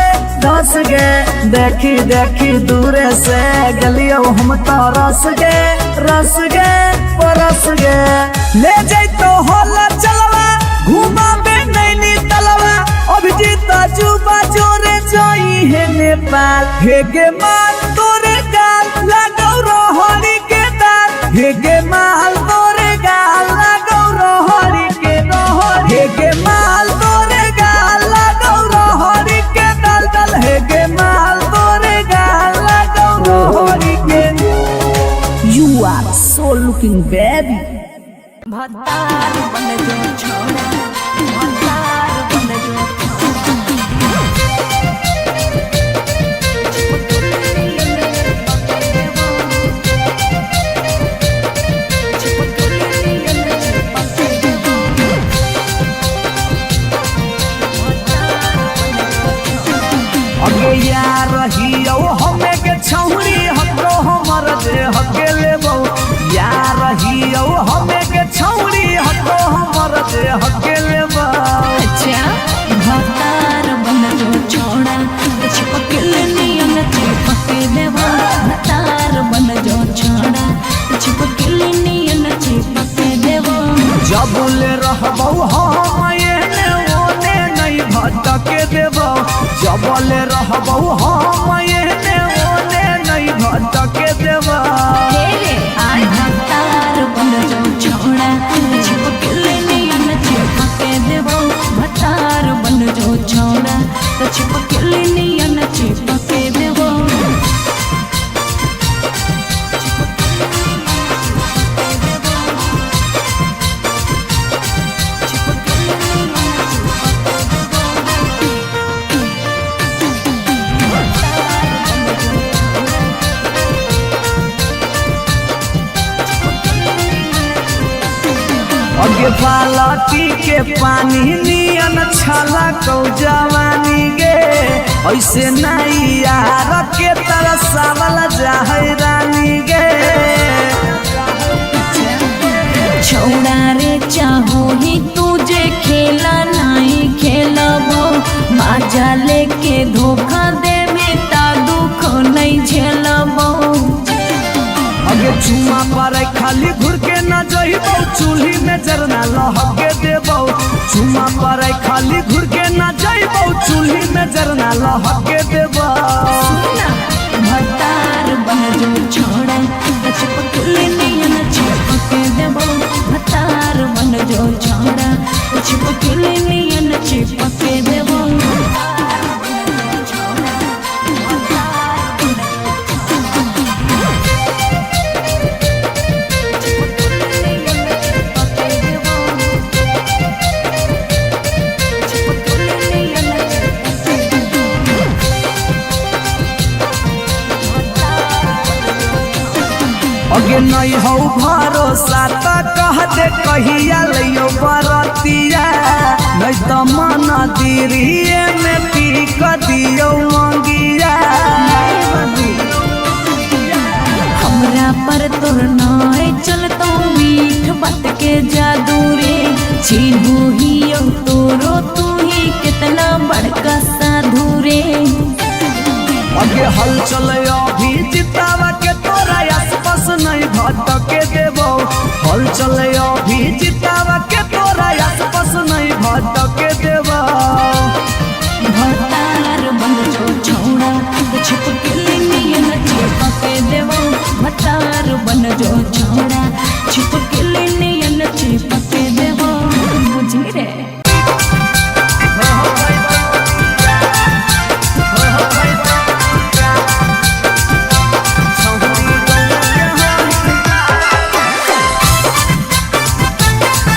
धंस गे। देखी देखी दूर से गलियो हम तो रस गे, रस गे परस गे। ले जैतो होला चलवा घुमाबे नैनी तलवा, अभिजीत जुबा जोरे जोई है नेपाल। हे गे माल तोरे गाल लागौ रहरी के दाल, हे गे माल तोरे गाल लागौ रहरी के रहरी, हे गे माल तोरे गाल लागौ रहरी के दाल दाल, हे गे माल तोरे गाल लागौ रहरी के। You are so looking baby. भतार बन जो छोड़ा, भतार बन जो अगे यार रहियो हमे के छौरी हको हमर दे हके लेबौ। यार रहियो हमे के छौरी हको हमर दे हके लेबौ। अच्छा भतार बन जो छोड़ा, चिपकल नियन चिपक देवा। भतार बन जो छोड़ा, चिपकल नियन चिपक देवा। जब ले रहबौ हम एने ओने नहीं भटके देबौ। जब ले रहबौ हम एने ओने नहीं भटके देबौ। भतार बन जो छोड़ा, चिपकल नियन चिपक देवा। भतार बन जो छोड़ा, चिपकल नियन चिपक देवा। अगे बालटी के पानी नियन छला कौ जवानी गे। ऐसे नहीं यार के तरसावल जाहे रानी गे। छौड़ा रे चाहो ही तुझे खेला नहीं खेलबो, माजा लेके धोखा देवे ता दुख नहीं झेलबो। अगे चुमा पर खाली घुर के न जइबौ, चूल्ही में जरना लहके देबौ। चुमा पर खाली घुर के न जइबौ, चूल्ही में जरना लहके देबौ। भतार बन जो छोड़ा, चिपकल नियन चिपक देबो। भतार बन जो छोड़ा, चिपकल नियन चिपक देबो। अगे नहीं हौ भरोसा त कह दे कहिया लइयो बरतिया, नहीं त मन दिरिए में टीक दियो मंगिया। हमरा पर तोर नाय चलतो मीठ बात के जादू रे, चिन्हू ही तोरो तू ही कितना बड़का साधु रे। अगे हलचल अभी जितावा के तोरा आसपास नहीं भटके देबौ। हलचल अभी जितावा के तोरा आसपास नहीं भटके देबौ। भतार बन जो छोड़ा, चिपकल नियन चिपक देवो। भतार बन जो छोड़ा, चिपकल नियन चिपक देवो। बुझी रे।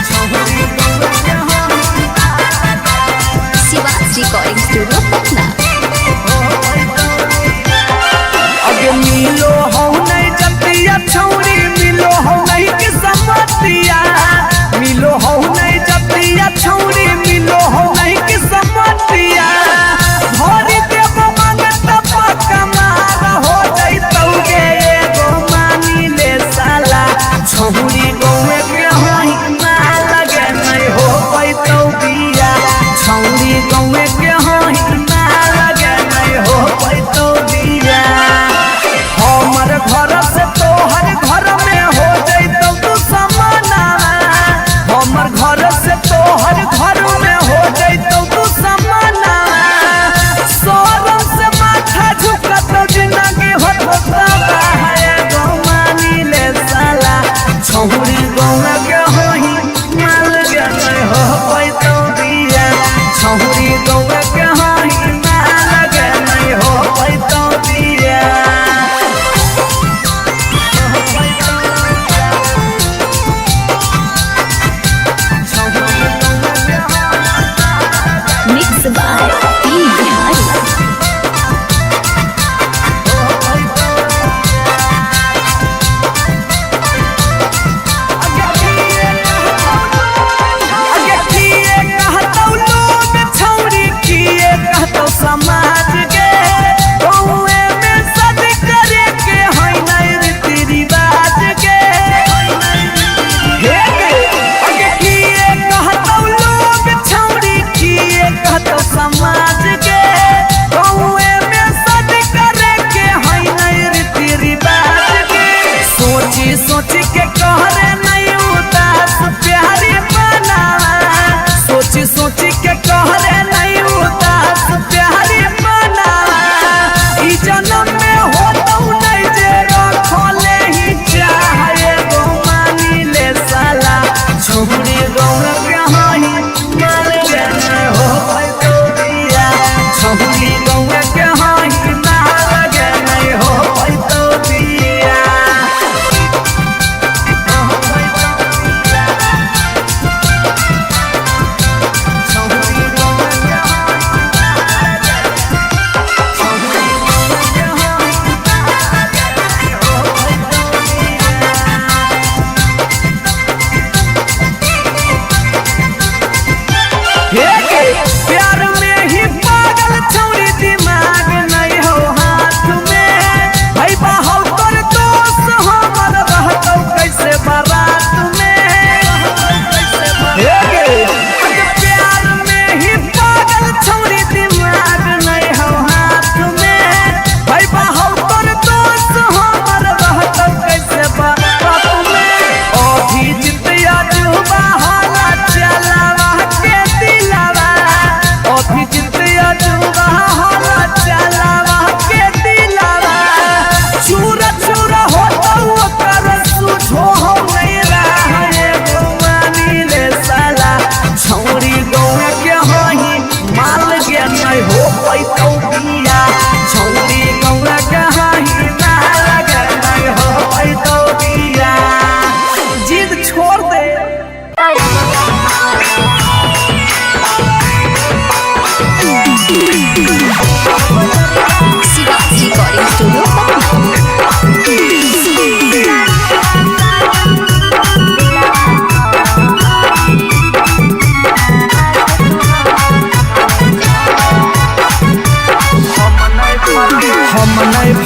छौरी गौआ के हम।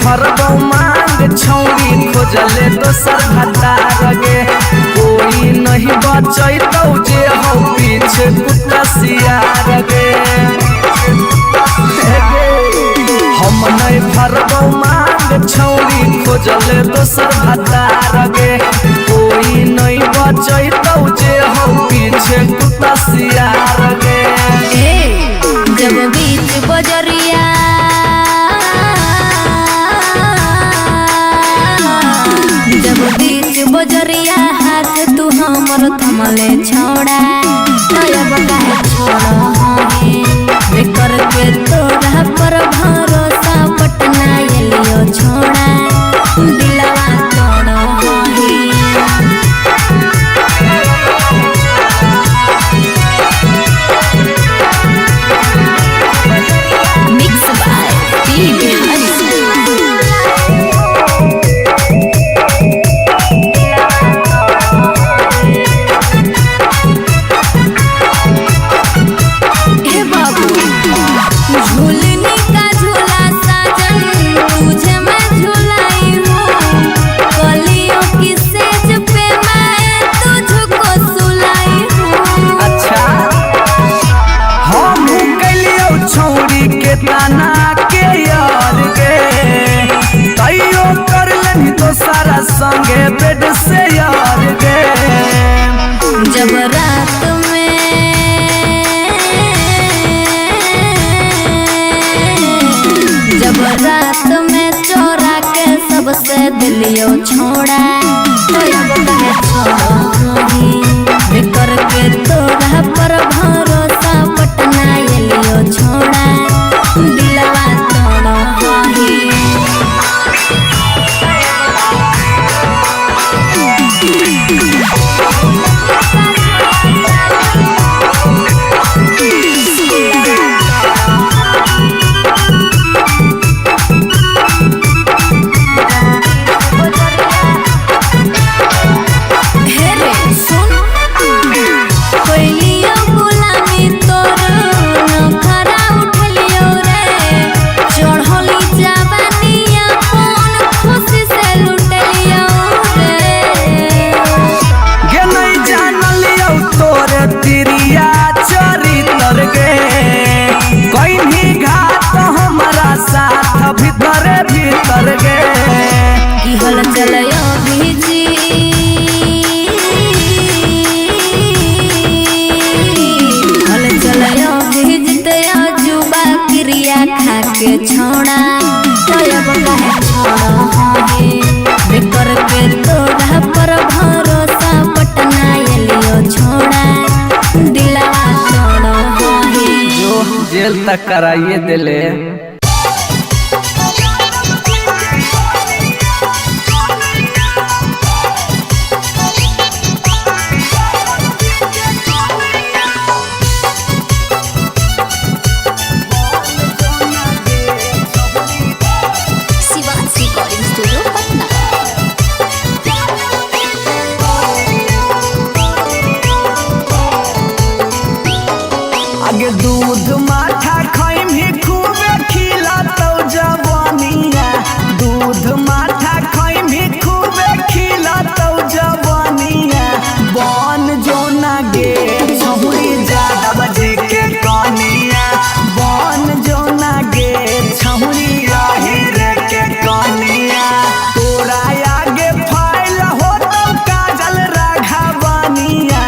भरबौ मांग छौरी खोजले दोसर भतार गे। कोई नहीं बचैतौ जे हौ पीछे कुत्ता सियार गे। हम नहीं भरबौ मांग छौरी खोजले दोसर भतार गे। कोई नहीं बचैतौ जे हौ पीछे कुत्ता सियार गे। जब बीच बजरिया जब बीच बजरिया हाथ तू हमर थमले छोड़ा तब काहे छोड़ बेकर के तोरा पर भरोसा पटना एलियो छोड़ा दिलवा तोड़। Mix by P Bihari. हे बाबू झूलनी का झूला साजन तुझे मैं झूलाई हूँ कलियों की सेज पे मैं तुझको सुलाई हूँ। अच्छा हम कैलियौ छौरी के ताना के यार गे। तैयो कर लेनी दोसरा संगे बेड से यार गे। जब रात में जब रात में चोरा के सबसे दिलियो छोड़ा तब काहे छोड़ही बेकर के तोरा पर भरोसा पटना एलियो छोड़ा दिलवा तोड़ही। हे रे सुन कोइलियो गुलामी तोर नखरा उठलियो रे चढ़ली जवानिया कौन खुशी से लुटलियो रे। गे नहीं जानलियौ तोरे तिरिया चरितर गे। कहीं घात हमारा साथ भीतर भीतर गे। की हल चलयो भिजी हल चलयो भिजते अजुबा क्रिया खा के छोड़ा तब काहे छोड़ही बेकर के तोरा पर भरोसा पटना एलियो छोड़ा दिलवा तोड़ही। जो जेल तक कराइए दिले। Shivansh recording studio Patna. आगे दूध माठा खैमी खूबे खिलातौ जवानिया। दूध माठा खैमी खूबे खिलातौ जवानिया। बन जो ना गे छहुरी जादव जी के कनिया। बन जो ना गे छहुरी राहिर के कनिया। तोरा आगे फैल होतौ काजल राघवनिया।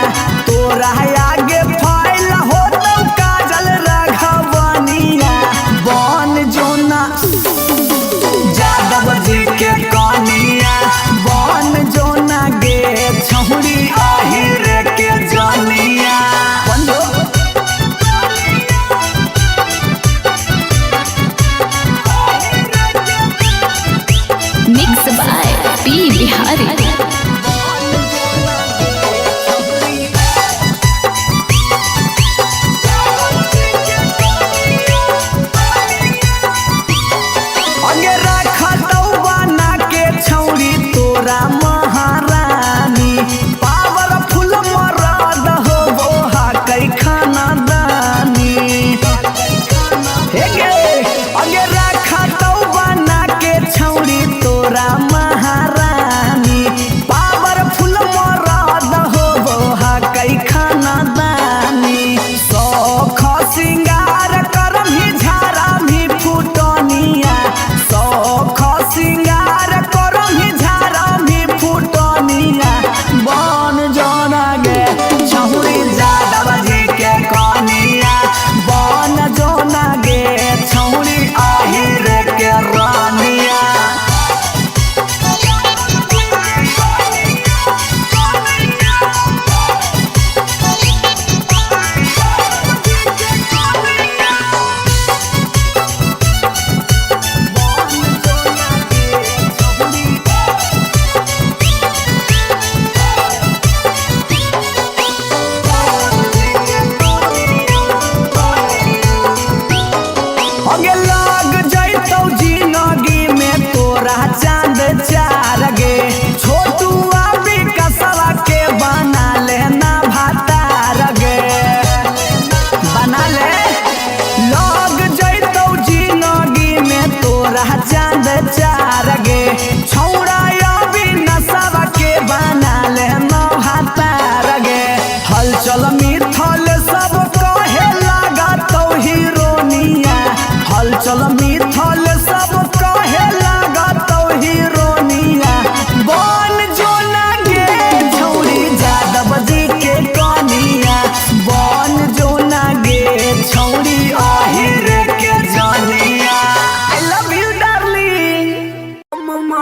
तोरा आगे फैल होतौ काजल राघवनिया। बन जोना जादव जी के कनिया। बन जोना गे छहुरी आहिर के जनिया। बन जो। Mix by P Bihari. अगे रखतौ बना के छौरी तोरा महारानी। पावरफुल मरद हो बोहा कै खाना दानी। हे गे अगे रखतौ बना के छौरी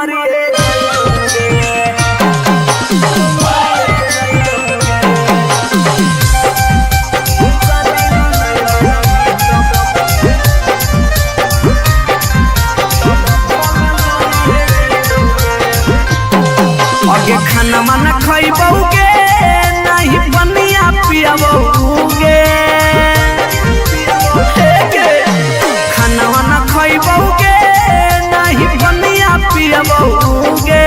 मरिए जइबौगे। अगे खाना माना खइबौगे नहीं पनिया पियबौगे। हे गे, खाना वाना खइबौगे नहीं पनिया पियबौगे।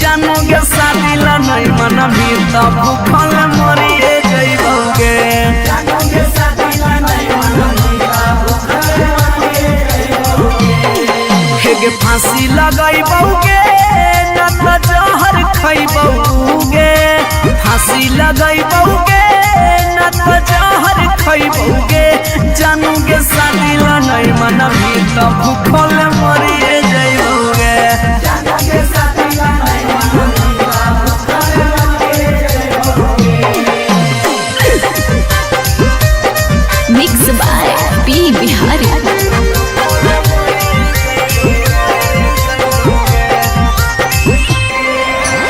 जानोगे शादी ला नहीं मनबी त भूखल मरिए जइबौगे। जानोगे शादी ला नहीं मनबी त भूखल मरिए जइबौगे। हे गे फांसी लगइबौगे न त जहर खइबौगे। फांसी लगइबौगे न त जहर खइबौगे। जानोगे शादी ला नहीं मनबी त भूखल मरिए जइबौगे। जानोगे शादी ला नहीं मनबी त भूखल मरिए जइबौगे। Mix by P Bihari.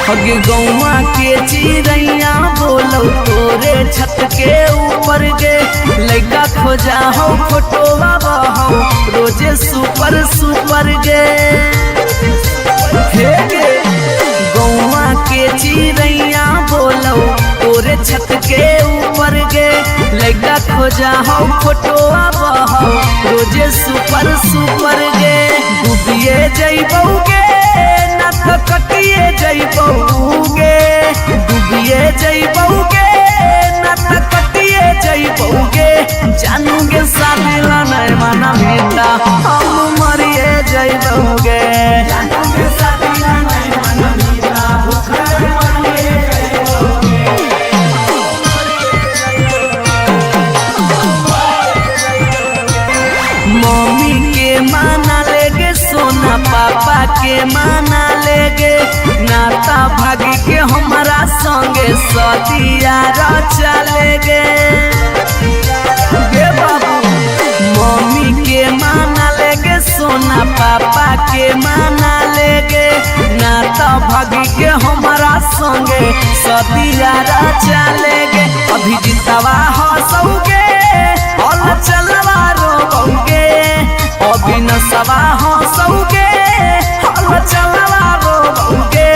हगे गौवा के चिड़ैया बोलो तोरे छत के ऊपर गे। लड़का खोजा हो फोटोवा बहो रोजे सुपर सुपर गे। हे गे गौवा के चिड़ैया बोलो तोरे छत के ऊपर गे। लड़का खोजा हो फोटोवा बहो रोजे सुपर सुपर गे। डूबिए जइबौगे न त कटिए जइबौगे। डूबिए जइबौगे न त कटिए जइबौगे। जानूगे शादी ला नहीं मनबी त हम मरिए जइबौगे। जानूगे शादी ला नहीं मनबी त भूखल मरिए जइबौगे। मम्मी के माना लेगे सोना पापा के माना लेगे। नाता भागी के हमारा संगे सदिया रचा लेगे। गे बाबू मम्मी के माना लेगे सोना पापा के माना लेगे। नाता भागी के हमारा संगे सदिया रचा लेगे। अभी जितवा हंसौगे हल चलवा रोबौगे। अभी नसवा हंसौगे हल चलवा रोबौगे।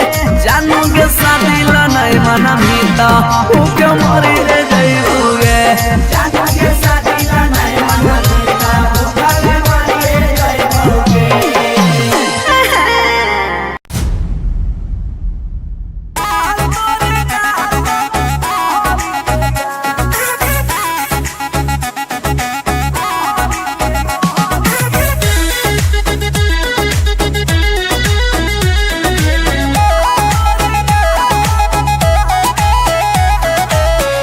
जानूगे शादी ला नहीं मनबी त भूखे मरिए जइबौगे। जानूगे शादी ला नहीं मनबी त भूखल मरिए जइबौगे।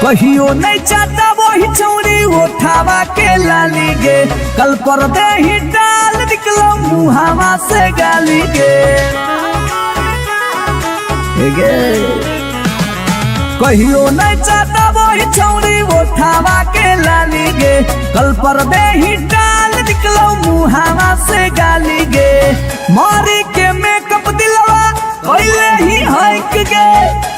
कहियो नहीं चाहता वही चौड़ी उठावा के लाली गे। कल पर दे ही डाल निकलो मुहावा से गाली गे। गे कहियो नहीं चाहता वही चौड़ी उठावा के लाली गे। कल पर दे ही डाल निकलो मुहावा से गाली गे। मारी के मेकअप दिलवा कोइले ही हक गे।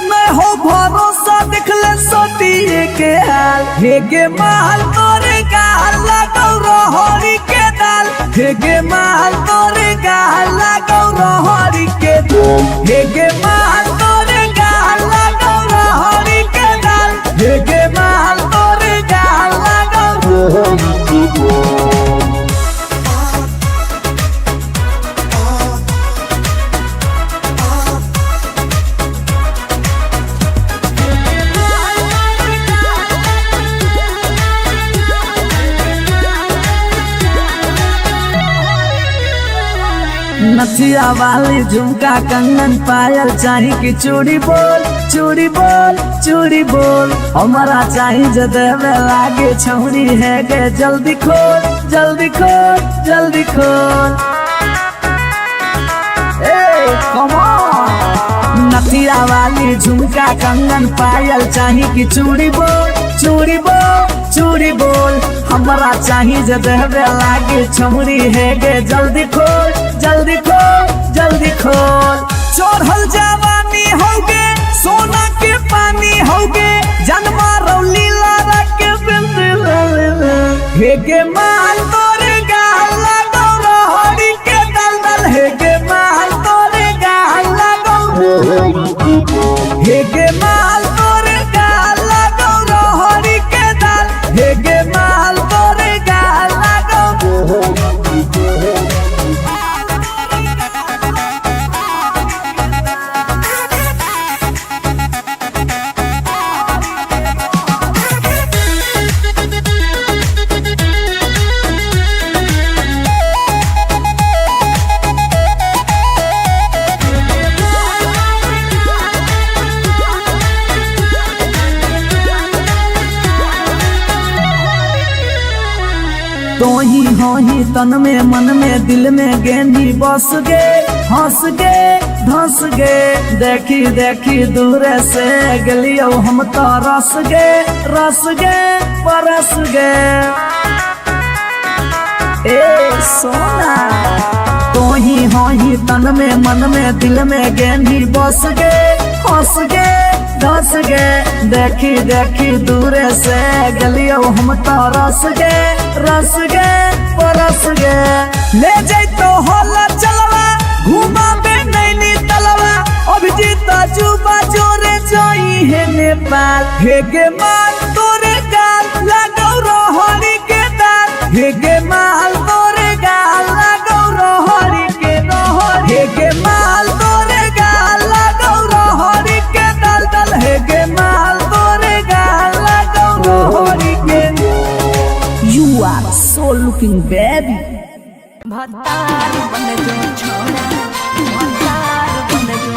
मैं हो भरोसा देखले सोटिए के हाल। हे गे माल तोरे गाल लागौ रहरी के दाल। हे गे माल तोरे गाल लागौ रहरी के दाल। हे गे माल तोरे गाल लागौ रहरी के दाल। हे गे माल तोरे गाल लागौ रहरी के दाल। नथिया वाली झुमका कंगन पायल चाही कि चूड़ी बोल चूड़ी बोल चूड़ी बोल। हमारा चाही जदे में लागे छौरी है गे। जल्दी खोल जल्दी खोल जल्दी खोल। ए कम ऑन। नथिया वाली झुमका कंगन पायल चाही कि चूड़ी बोल चूड़ी बोल चूड़ी बोल। हमारा चाही जदे में लागे छौरी है गे। जल्दी खोल जल्दी खोल जल्दी। हे गे माल तोरे गाल लागौ रहरी के दल दल हे गे माल तोरे गाल लागौ हे गे माल तोरे गाल लागौ रहरी के दल हे गे माल तोरे गाल लागौ। तोही होही तन में मन में दिल में गेंदी बस गे हंस गे धंस गे देखी देखी दूर से गलियो हम तो रस गे रस गे परस गे। ए सोना तोही होही तन में मन में दिल में गेंदी बस गे हंस गे धस गे देखी देखी दूर से गलियो हम तो रस गे रस गे परस गे। ले जैतो होला चलवा घुमाबे नैनी तलवा अभिजीत जुबा जोरे जोई हे नेपाल हे गे माल तोरे गाल लागौ रहरी के दाल हे गे माल तोरे गाल लागौ रहरी के रहरी हे गे माल तोरे गाल लागौ रहरी के दाल दाल हे गे माल तोरे गाल लागौ रहरी के। You are so looking baby. भतार बन जो छोड़ा भतार बन जो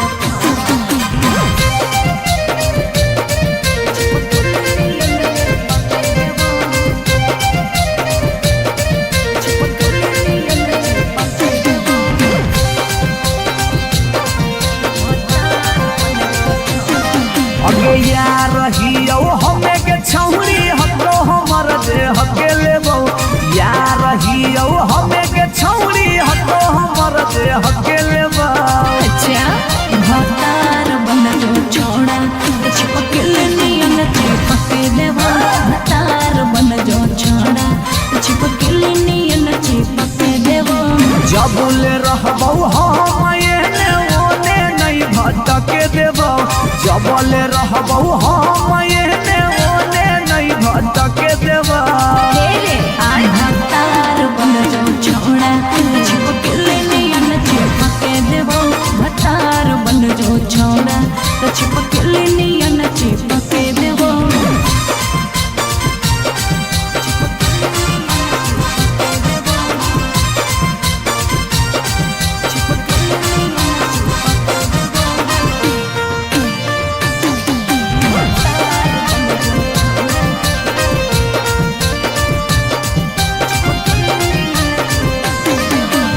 अगे यार रहियो हमे के छौरी हको हमर दे हके लेबौ यार रहियो हमे के छौरी हको हमर दे हके लेबौ। अच्छा भतार बन जो छोड़ा चिपकल नियन चिपक देवा भतार बन जो छोड़ा चिपकल नियन चिपक देवा। जब ले रहबौ हम एने ओने नहीं भटके देबौ जब ले रहबौ हम एने ओने नहीं भटके देबौ। भतार बन जो छोड़ा चिपकल नियन चिपक देवा भतार बन जो छोड़ा चिपकल नियन चिपक देवा।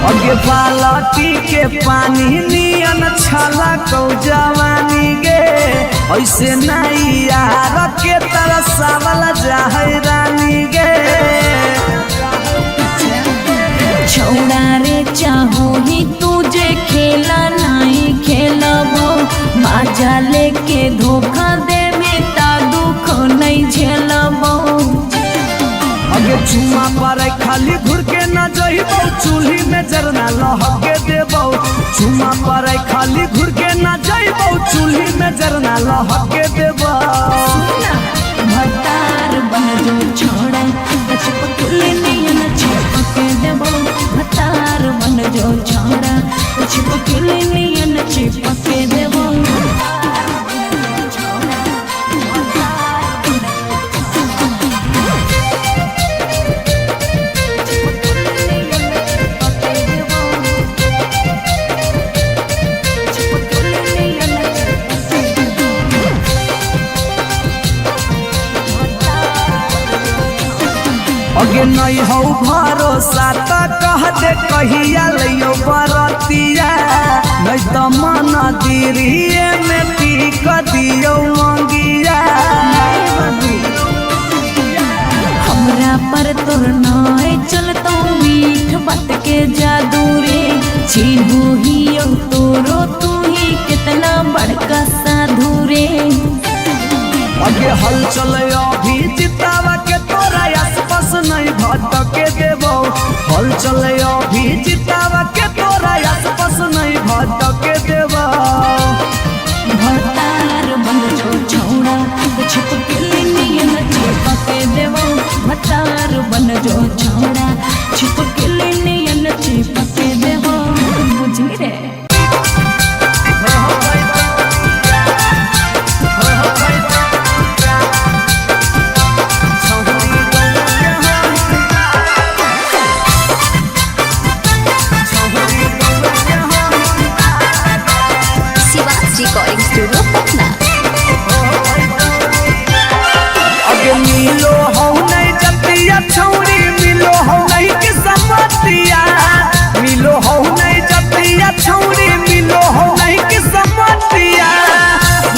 अगे बालटी के पानी नियन छला कौ जवानी गे ऐसे नहीं यार के तरसावल जाहे रानी गे। छौड़ा रे चाहो ही तुझे खेला नहीं खेलबो माजा लेके धोखा देवे ता दुख नहीं झेलबो। अगे चुमा पर खाली घुर के न जइबौ चूल्ही में जरना लहके देबौ चुमा पर खाली घुर के न जइबौ चूल्ही में जरना लहके देबौ। भतार बन जो छोड़ा चिपकल नियन चिपक देबो भतार बन जो छोड़ा चिपकल नियन चिपक देबो। अगे नहीं हौ भरोसा त कह दे कहिया लइयो बरतिया नहीं त मन दिरिए में टीक दियो मंगिया। हमरा पर तोर नाय चलतो मीठ बात के जादू रे चिन्हू ही तोरो तू ही कितना बड़का साधु रे। अगे हलचल अभी जितावा के तोरा आसपास आसपास नहीं भटके देबो। हल चले अभी जितावा के तोरा आसपास नहीं भटके देबो। भतार बन जो छौड़ा छिपकली नियन चिपके देवो। भतार बन जो छौड़ा छिपकली नियन चिपके देवो। बुझली रे। Shivas recording studio Patna. अगे मिलो हो नहीं जतिया छौरी, मिलो हो नहीं के समतिया। मिलो हो नहीं जतिया छौरी, मिलो हो नहीं के समतिया।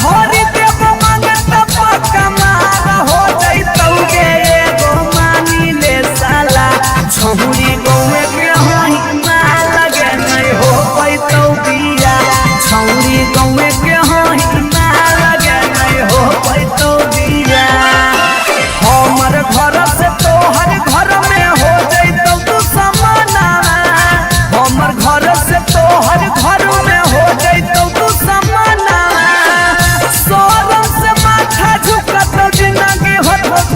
भरी देबो मांगत पक्का मार हो जइतौ गे एगो मानी ले साला। छौरी गौए के होई माल गे नहीं हो पैतौ बिया। छौरी गौए के होई माल गे नहीं हो पैतौ बिया। हमर घर से तोहर घर में हो जइतौ तू समानावा। हमर घर से तोहर घर में हो जइतौ तू समानावा। शरम से माथा झुकत जिंदगी होत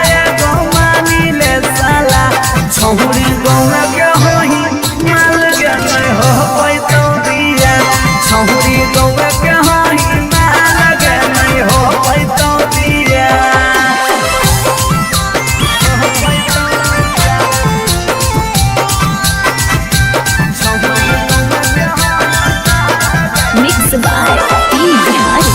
है गो मानी ले साला। छौरी गौआ के होई माल के नहीं हो पैतौ बिया। छौरी गौआ के होई माल के नहीं हो पैतौ बिया। Mix by P Bihari.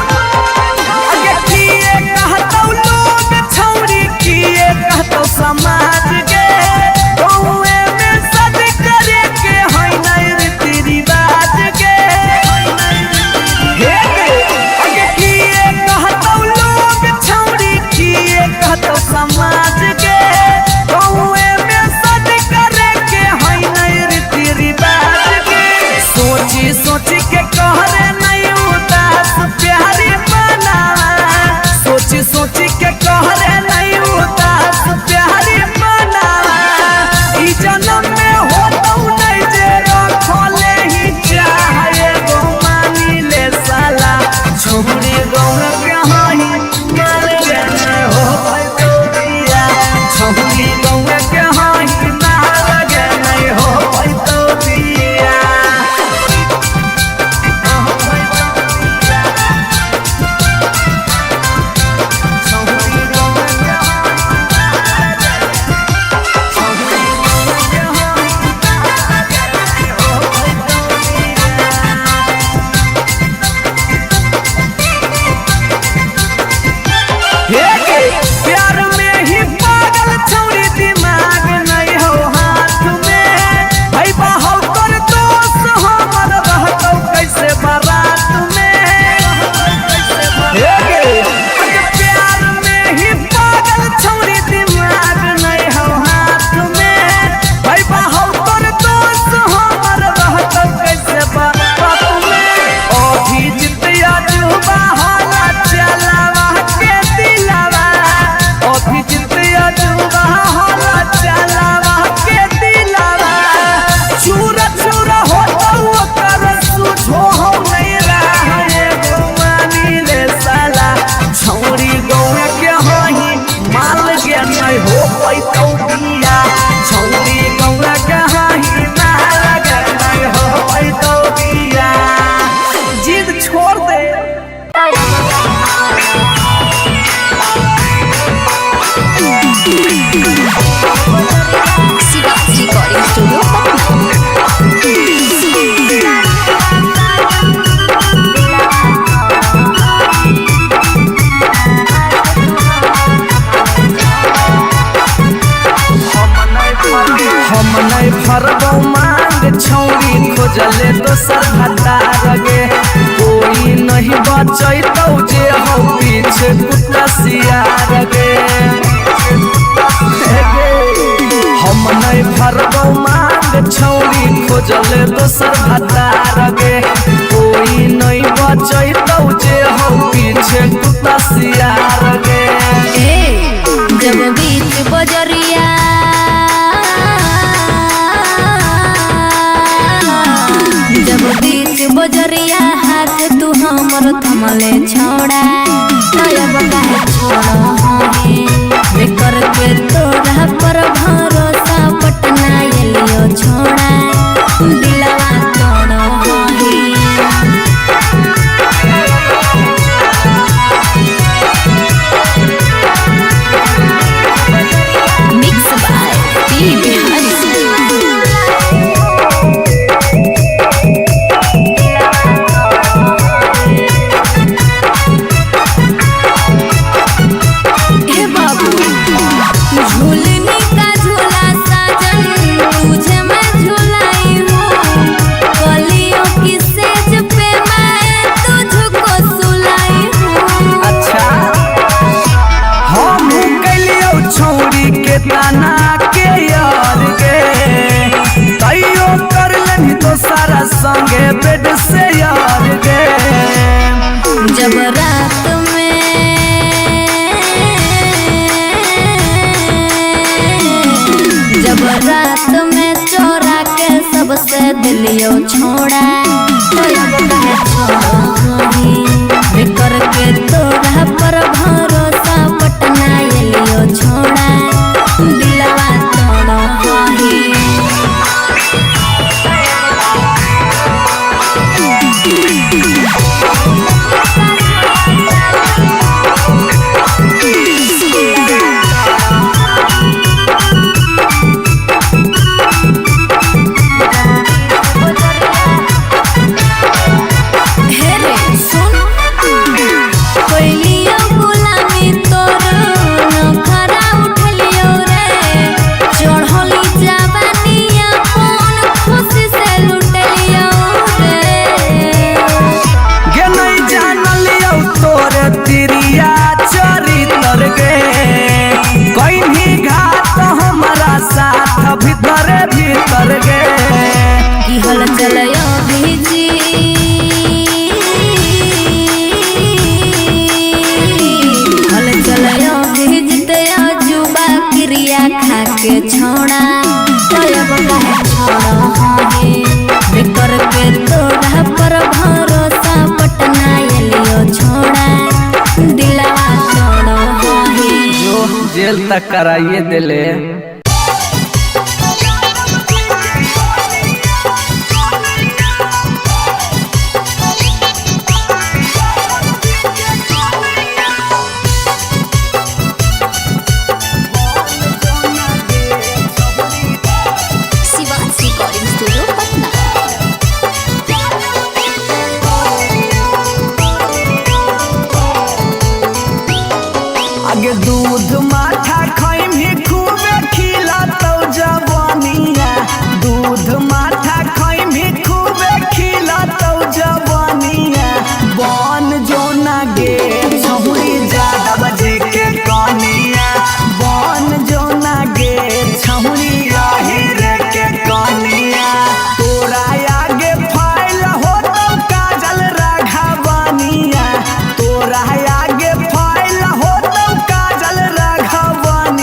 अगे किए कहतौ लोग छौरी, किए कहतौ समाज गे। गौए में सद करे के है नहीं रीति रिवाज गे। हे गे, अगे किए कहतौ लोग छौरी, किए कहतौ समाज गे। गौए में सद करे के है नहीं रीति रिवाज गे। सोची सोची के कहरे नहीं उदास प्यारी बना। सोची सोची के कहरे नहीं उदास प्यारी बना। ई जन्म में होतौ नहीं जे रखले ही चाहे गो मानी ले साला। छौरी गौर के होई माल के नहीं हो पैतौ बिया। छौरी गौर के होई माल के नहीं हो पैतौ बिया। हे गे, प्यार में ही पागल छौरी दिमाग नहीं हो हाथ में। भई बहौ तोर दोस्त हमर रहतौ कैसे बारात में। हे गे, अगे प्यार में ही पागल छौरी दिमाग नहीं हो हाथ में। भई बहौ तोर दोस्त हमर रहतौ कैसे बारात में। अभी जितिया जुबा हाला चलावा के दिलावा। अभी जितिया जुबा हाला चलावा के दिलावा। चूरा चूरा होतौ कर सुझो हो नहीं रहे गो मानी ले साला। छौरी गौआ के होई माल के नहीं हो पैतौ बिया। छौरी गौआ के होई माल के नहीं हो पैतौ बिया। जिद छोड़ दे। Shivas recording studio Patna. हम नहीं फरबौ मांग छौरी खोजले दोसर भतार गे। कोई नहीं बचैतौ जे हौ पीछे कुत्ता सियार गे। हे गे, हम नहीं फरबौ मांग छौरी खोजले ले दोसर भतार गे। कोई नहीं बचैतौ जे हौ पीछे कुत्ता सियार गे। ए जब बीच बजरिया जब बीच बजरिया हाथ तू हमर थमले छोड़ा तब काहे छोड़ हे करके तोरा पर भरोसा पटना एलियो छोड़ा दिलवा तोड़ हे। Mix by P Bihari. हे बाबू झूलनी का झूला साजन तुझे मैं झूलाई हूँ कलियों की सेज पे मैं तुझको सुलाई हूँ। अच्छा हम कैलियौ छौरी के ताना के यार गे, तैयो कर लेनी तो सारा संगे बेड से यार गे। जब रात में जब रात में चोरा के सबसे दिलियो छोड़ा तब काहे छोड़ करके तोरा पर भरोसा पटना एलियो छोड़ा दिलवा तोड़ हे। हे रे सुन कोइलियो गुलामी तोर नखरा उठलियो रे चढ़ली जवानी अपन खुशी से लुटलियो रे। गे नहीं जानलियौ तोरे तिरिया चरितर गे, कहीं घात हमारा साथ भीतरे भीतर गे। की हल चलयो भिजी हल चलयो भिजते अजुबा क्रिया खाके छोड़ा तब काहे छोड़ हे करके तोरा पर भरोसा पटना एलियो छोड़ा दिलवा तोड़ हे। जो जेल तक कराइए दिले। Siva's Recording Studio, Patna. आगे दूध माठा खैमी खूबे खिलातौ जवानिया, दूध माठा खैमी खूबे खिलातौ जवानिया। बन जो ना गे छहुरी जादव जी के कनिया, बन जो ना गे छहुरी राहिर के कनिया। तोरा आगे फाइल होतौ काजल राघवनिया, तोरा आगे फाइल होतौ काजल राघवनिया।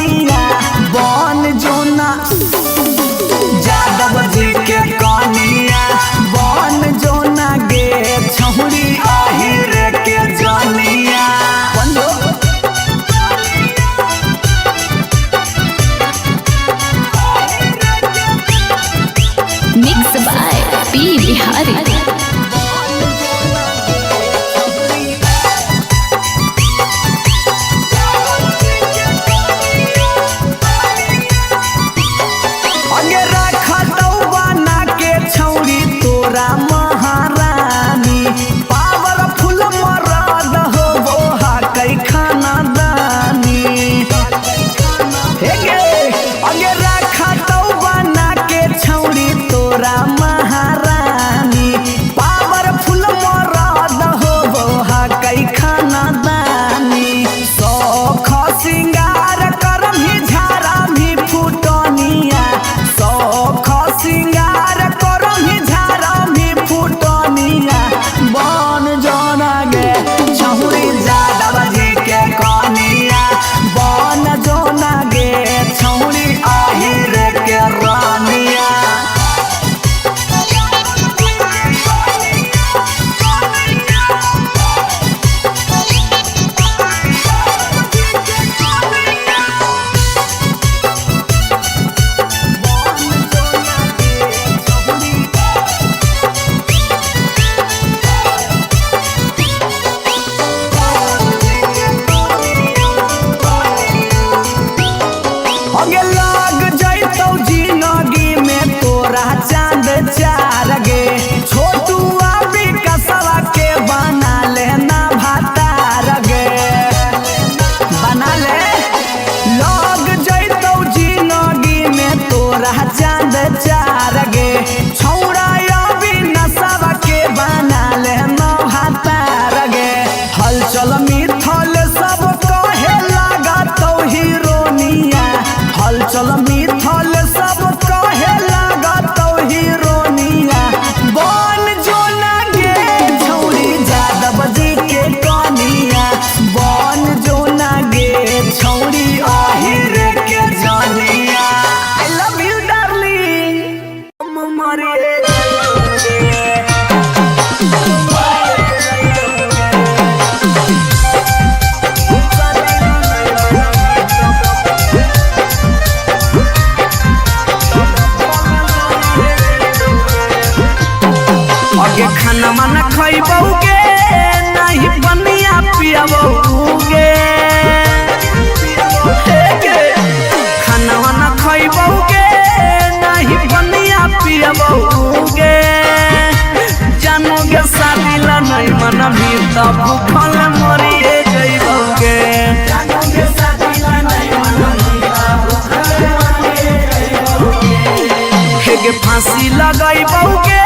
गे फांसी लगाई बउगे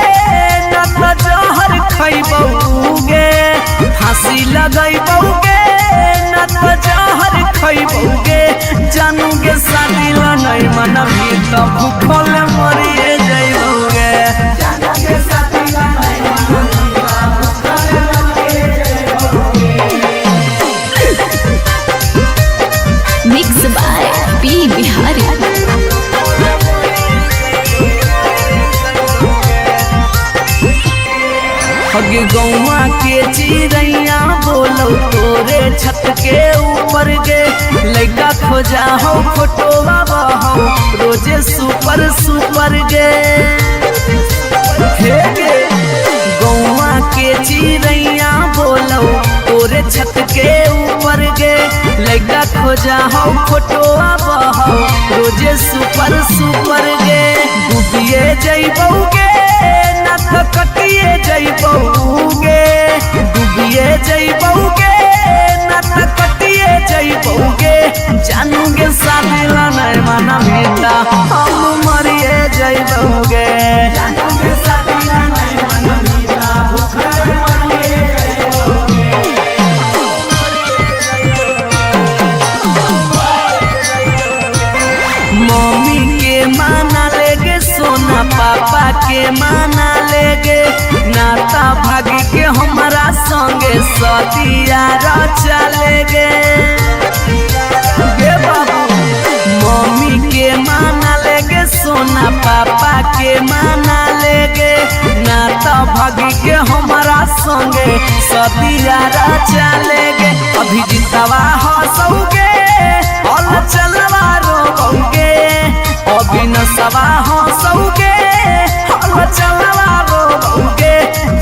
ना त जहर खई बउगे, फांसी लगाई बउगे ना त जहर खई बउगे। जानू गे शादी ला नहीं मनबी त भूखल मरिए जइबउगे। जानू गे शादी ला नहीं मनबी त भूखल मरिए जइबउगे। Mix by P Bihari. हगे गौवा के चिड़ैया बोलो तोरे छत के ऊपर गे, लड़का खोजा हो फोटोवा बहो रोजे सुपर सुपर गे। हे गे गौवा के चिड़ैया बोलो तोरे छत के ऊपर गे, लड़का खोजा हो फोटोवा बहो रोजे सुपर सुपर गे। डूबिए जइबौगे ना त कटिए जइबौगे, डूबिए जइबौगे ना त कटिए जइबौगे। जानू गे शादी ला नहीं मनबी त हम मरिए जइबौगे। जानू गे शादी ला नहीं मनबी त भूखल मरिए जइबौगे। मम्मी के माना लेगे सोना, पापा के माना लेगे, नाता भागी के हमारा संगे सतिया रचा लेगे। गे बाबू मम्मी के माना लेगे सोना, पापा के माना लेगे, नाता भागी के हमारा संगे सतिया रचा लेगे। अभी जितवा हंसौगे अल चलवा रोबौगे, अभी नसवा हंसौगे अल चलवा रोबौगे।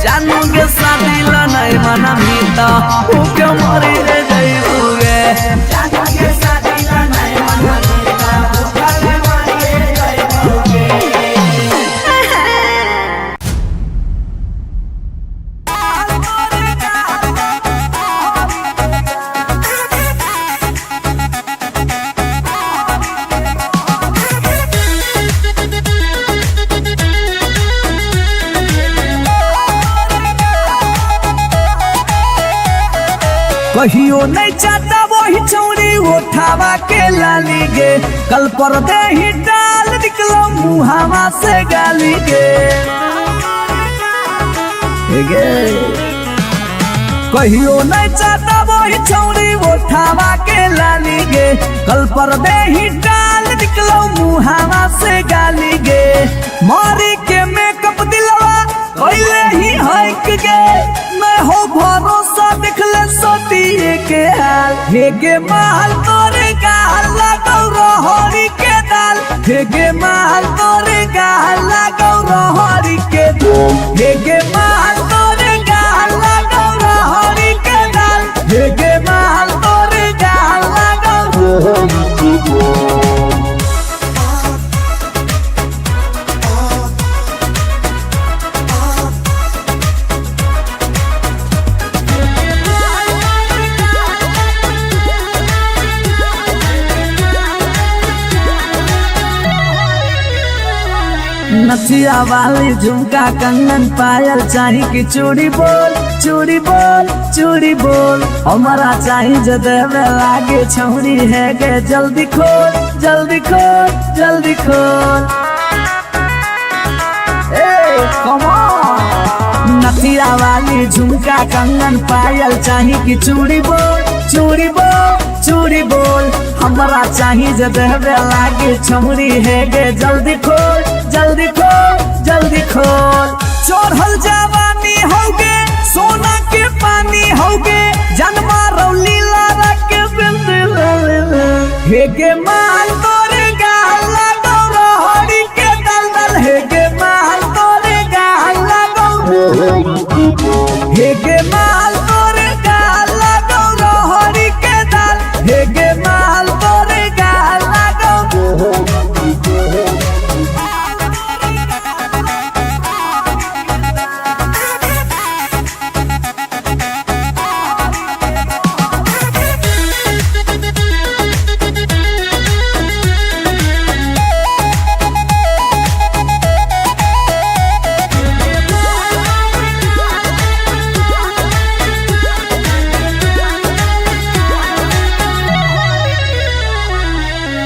जानू गे शादी ला नहीं मनबी त भूखे मरी रे जइबौगे। जानू गे शादी ला नहीं मनबी त भूखल मरी जइबौगे। कहियो नहीं चाहता वही चौड़ी उठावा के लाली गे, कल पर दे ही डाल निकलो मुहावा से गाली गे। गे कहियो नहीं चाहता वही चौड़ी उठावा के लाली गे, कल पर दे ही डाल निकलो मुहावा से गाली गे। मारी के मेकअप दिलवा कैले ही हक गे, मैं हो भरोसा देखले सतिए के हाल। हे गे माल तोरे गाल लागौ रहरी के दाल, हे गे माल तोरे गाल लागौ रहरी के दाल, हे गे माल तोरे गाल लागौ रहरी के दाल, हे गे माल तोरे गाल लागौ रहरी के दाल। नथिया वाली झुमका कंगन पायल चाही कि चूड़ी बोल, चूड़ी बोल, चूड़ी बोल। हमारा चाही जो देवे लागे छौरी है गे, जल्दी खोल, जल्दी खोल, जल्दी खोल। ए कम ऑन। नथिया वाली झुमका कंगन पायल चाही कि चूड़ी बोल, चूड़ी बोल, चूड़ी बोल। हमारा चाही जो देवे लागे छौरी है गे, जल्दी खोल, जल्दी खोल, जल्दी खोल। चढ़ल जवानी होगे सोना के पानी होगे, जन्मा रौली लारा के बिंद हे गे माल तोरे गाल लागौ रहरी के दल दल, हे गे माल तोरे गाल लागौ, हे गे माल तोरे गाल लागौ रहरी के दल, हे गे माल तोरे गाल लागौ।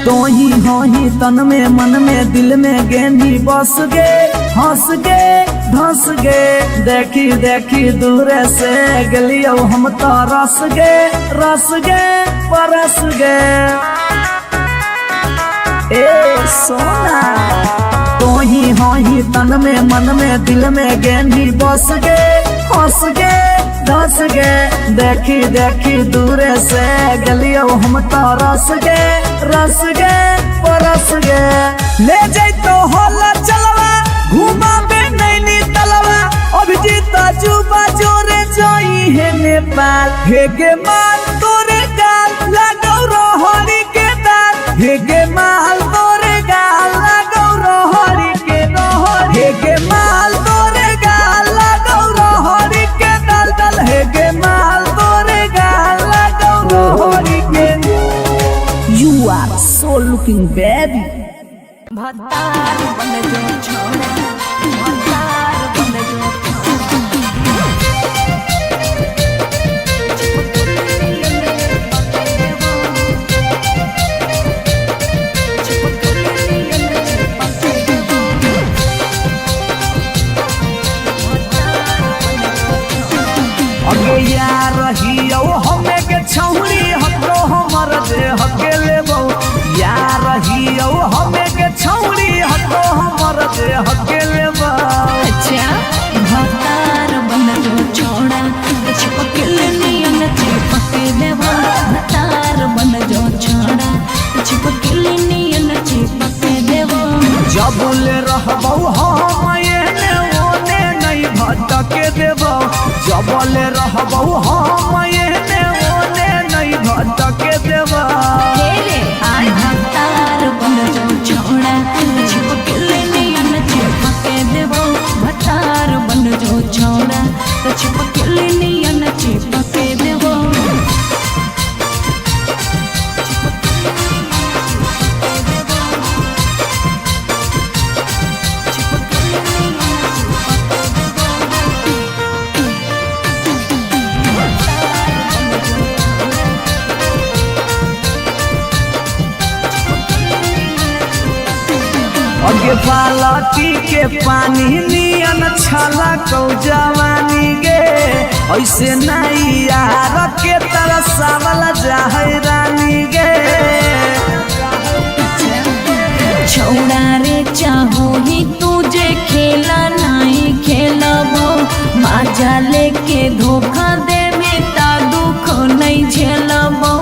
तोही होही तन में मन में दिल में गेंदी बस गे, हंस गे धंस गे। देखी देखी दूर से गलियो हम तो रस गे, रस गे परस गे। ए सोना तोही होही तन में मन में दिल में गेंदी बस गे, हंस गे धंस गे। देखी देखी दूर से गलियो हम तो रस गे, रस गे परस गे। ले जैतो होला चलवा घुमाबे नैनी तलवा, अभिजीत जुबा जोरे जोई है नेपाल। हे गे माल तोरे गाल लागौ रहरी के दाल, हे गे माल तोरे गाल लागौ रहरी के रहरी, हे गे माल तोरे गाल लागौ रहरी के दाल दाल, हे गे माल तोरे गाल लागौ रहरी के। You are so looking baby. भतार बन जो छोड़ा, भतार बन जो अगे यार रहियो हमे के छौरी हको हमर दे हके लेबौ। यार रहियो हमे के छौरी हको हमर दे हके लेबौ। अच्छा भतार बन जो छोड़ा, छिपकल नियन चिपक देवा। भतार बन जो छोड़ा, छिपकल नियन चिपक देवा। जब ले रहबौ हम एने ओने नहीं भटके देबौ। जब ले रहबौ हम एने ओने नहीं भटके देबौ। भतार बन जो छोड़ा, छिपकल नियन चिपक देवा। भतार बन जो छोड़ा, छिपकल नियन चिपक देवा। अगे बालटी के पानी नियन छला कौ जवानी गे। ऐसे नहीं यार के तरसावल जाहे रानी गे। छौड़ा रे चाहो ही तुझे खेला नहीं खेलबो, माजा लेके धोखा देवे ता दुख नहीं झेलबो।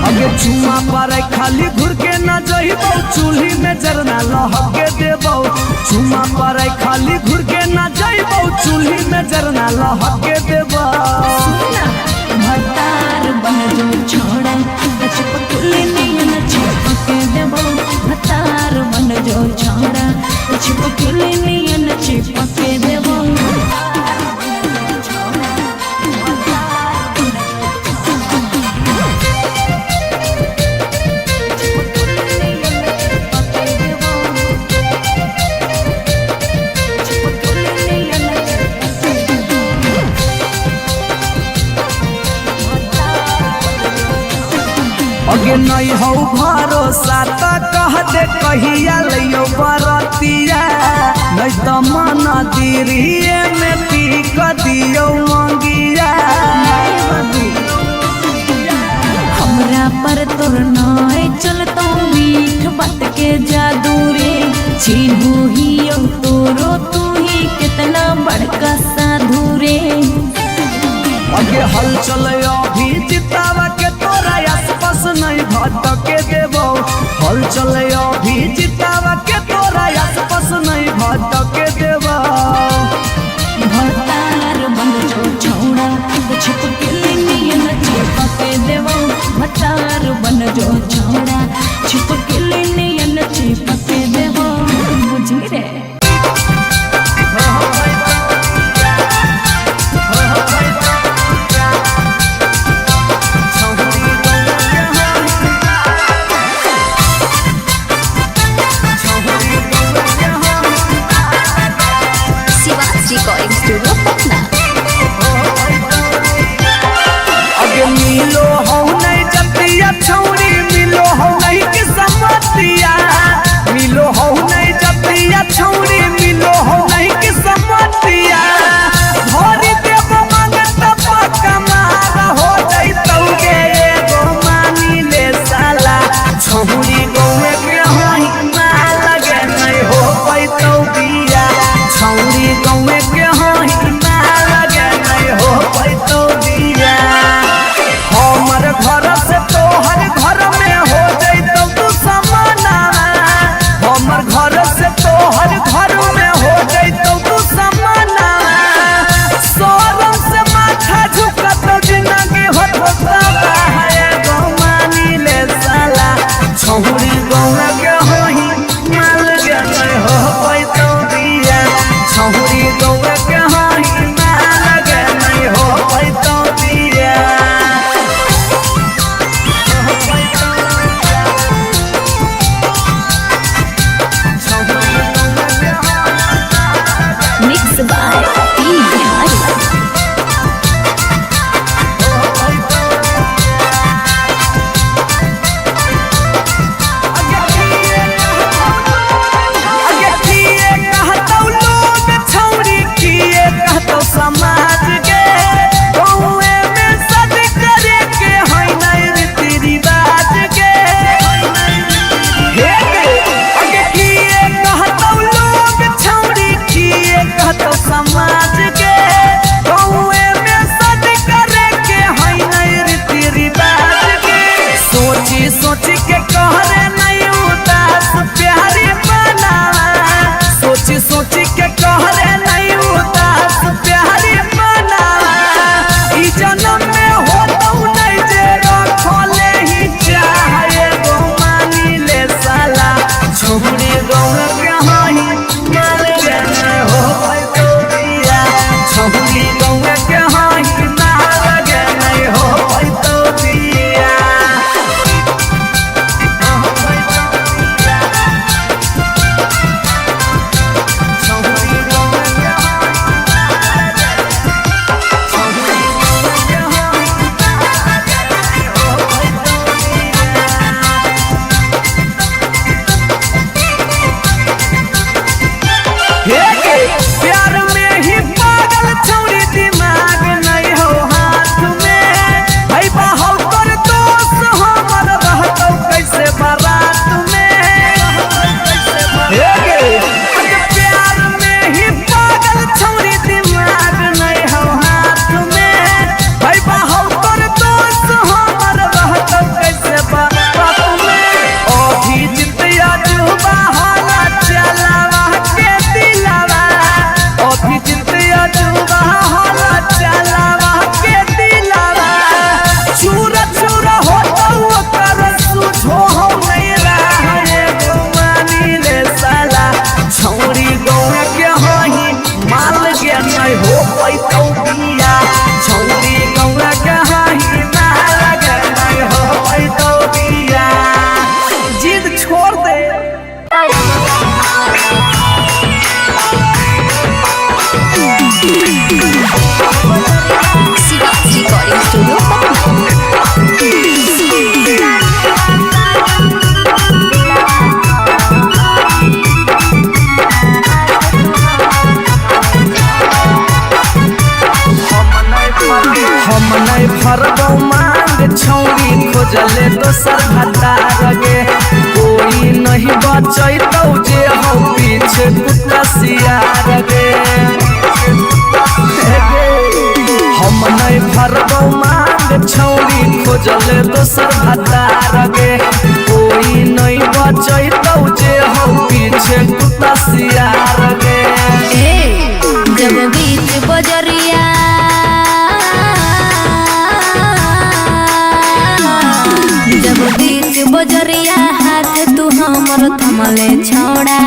अगे चुमा पर खाली घुर के न जइबौ, चूल्ही में जरना लहके देबौ। चुमा पर खाली घुर के न जइबौ, चूल्ही में जरना लहके देबौ। भतार बन जो छोड़ा, छिपकल नियन चिपक देबो। भतार बन जो छोड़ा, छिपकल नियन चिपक देबो। अगे नहीं हौ भरोसा त कह दे कहिया लइयो बरतिया, नहीं त मन दिरिए में टीक दियो मंगिया। हमरा पर तोर नाय चलतो मीठ बात के जादू रे, चिन्हू ही तोरो तू ही कितना बड़का साधु रे। अगे हलचल अभी जितावा के तोरा आसपास नहीं भटके देबौ। हलचल अभी जितावा के तोरा आसपास नहीं भटके देबौ। भतार बन जो छोड़ा, छिपकल नियन चिपक देबो। भतार बन जो छोड़ा, छिपकल नियन चिपक देबो। बुझली रे। Shivaj recording studio Patna. अगे मिलो हौ नहीं जतिया छौरी, मिलो हौ नहीं गौआ के होही माल के नहीं हो पैतो बिया। छौरी गौआ के होही माल के नहीं हो पैतो बिया। Mix by P Bihari. अगे किए कहतौ लोग छौरी, किए कहतौ समाज गे। गौए में सद करे के है नहीं रीति रिवाज गे। हे गे, अगे किए कहतौ लोग छौरी, किए कहतौ समाज गे। गौए में सद करे के है नहीं रीति रिवाज गे। सोची सोची के कहरे नहीं उदास प्यारी बनावा। सोची सोची के कहरे नहीं उदास प्यारी बनावा। ई जन्म में होतौ नहीं जे रखले ही चाहे गो मानी ले साला। छौरी गौआ के होही माल के नहीं हो पैतो बिया। छौरी गौआ के होही माल के नहीं हो पैतो बिया। हे गे, प्यार में ही पागल छौरी दिमाग नहीं हो हाथ में। है बहौ तोर दोस्त हमर रहतौ कैसे बारात में। हे गे, अगे प्यार में ही पागल छौरी दिमाग नहीं हो हाथ में। है बहौ तोर दोस्त हमर रहतौ कैसे बारात में। अभिजीत अजूबा हाला चलावा के दिलावा। अभिजीत अजूबा हाला चलावा के दिलावा। चूरा चूरा होतौ ओकर सुझो हो नहीं रहे गो मानी ले साला। छौरी गौआ के होही माल के नहीं हो पैतौ बिया। छौरी गौआ के होही माल के नहीं हो पैतौ बिया। जिद छोड़ दे। Shiva's Recording Studio, Patna. हम नहीं फरबौ मांग छौरी खोजले दोसर भतार गे। कोई नहीं बचैतौ जे हौ पीछे कुत्ता सियार गे। हम नहीं फरबौ मांग छौरी खोजले दोसर भतार गे। कोई नहीं बचैतौ जे हौ पीछे कुत्ता सियार गे। ए जब बीच बजरिया, जब बीच बजरिया हाथ तू हमर थमले छोड़ा,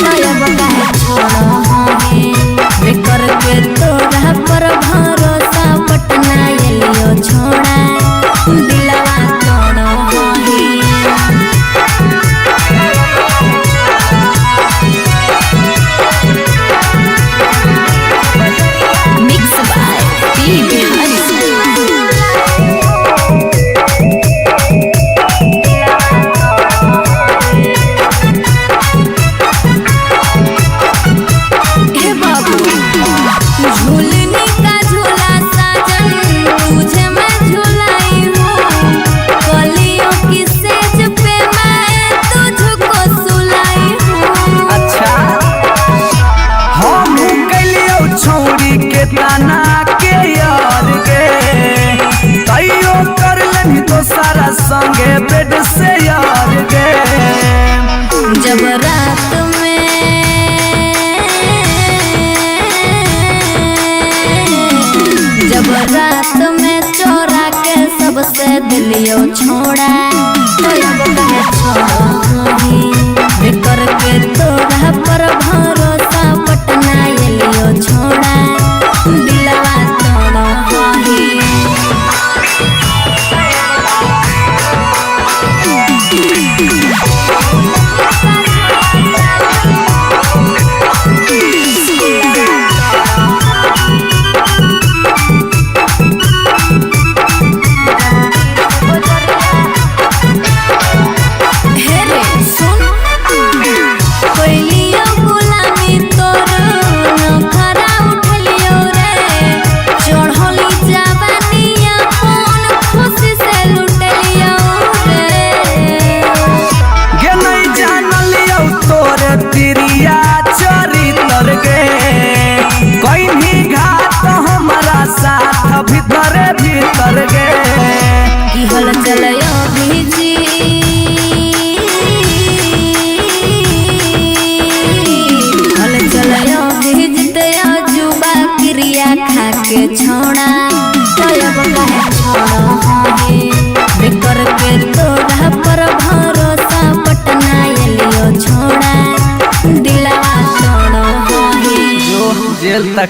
तब काहे छोड़ हमें बेकर के तोरा पर भरोसा पटना एलियो छोड़ा, दिलवा तोड़ हमें। Mix by P Bihari. हे बाबू झूलने का झूला साजन तुझे मैं झूलाई हूँ, कलियों की सेज पे मैं तुझको सुलाई हूँ। अच्छा हम कैलियौ छौरी के ताना के यार गे। तैयो कर लेनी तो सारा संगे बेड से यार गे। जब रात में जब रात में चोरा के सबसे दिलियो छोड़ा, तो अब काहे छोड़ो।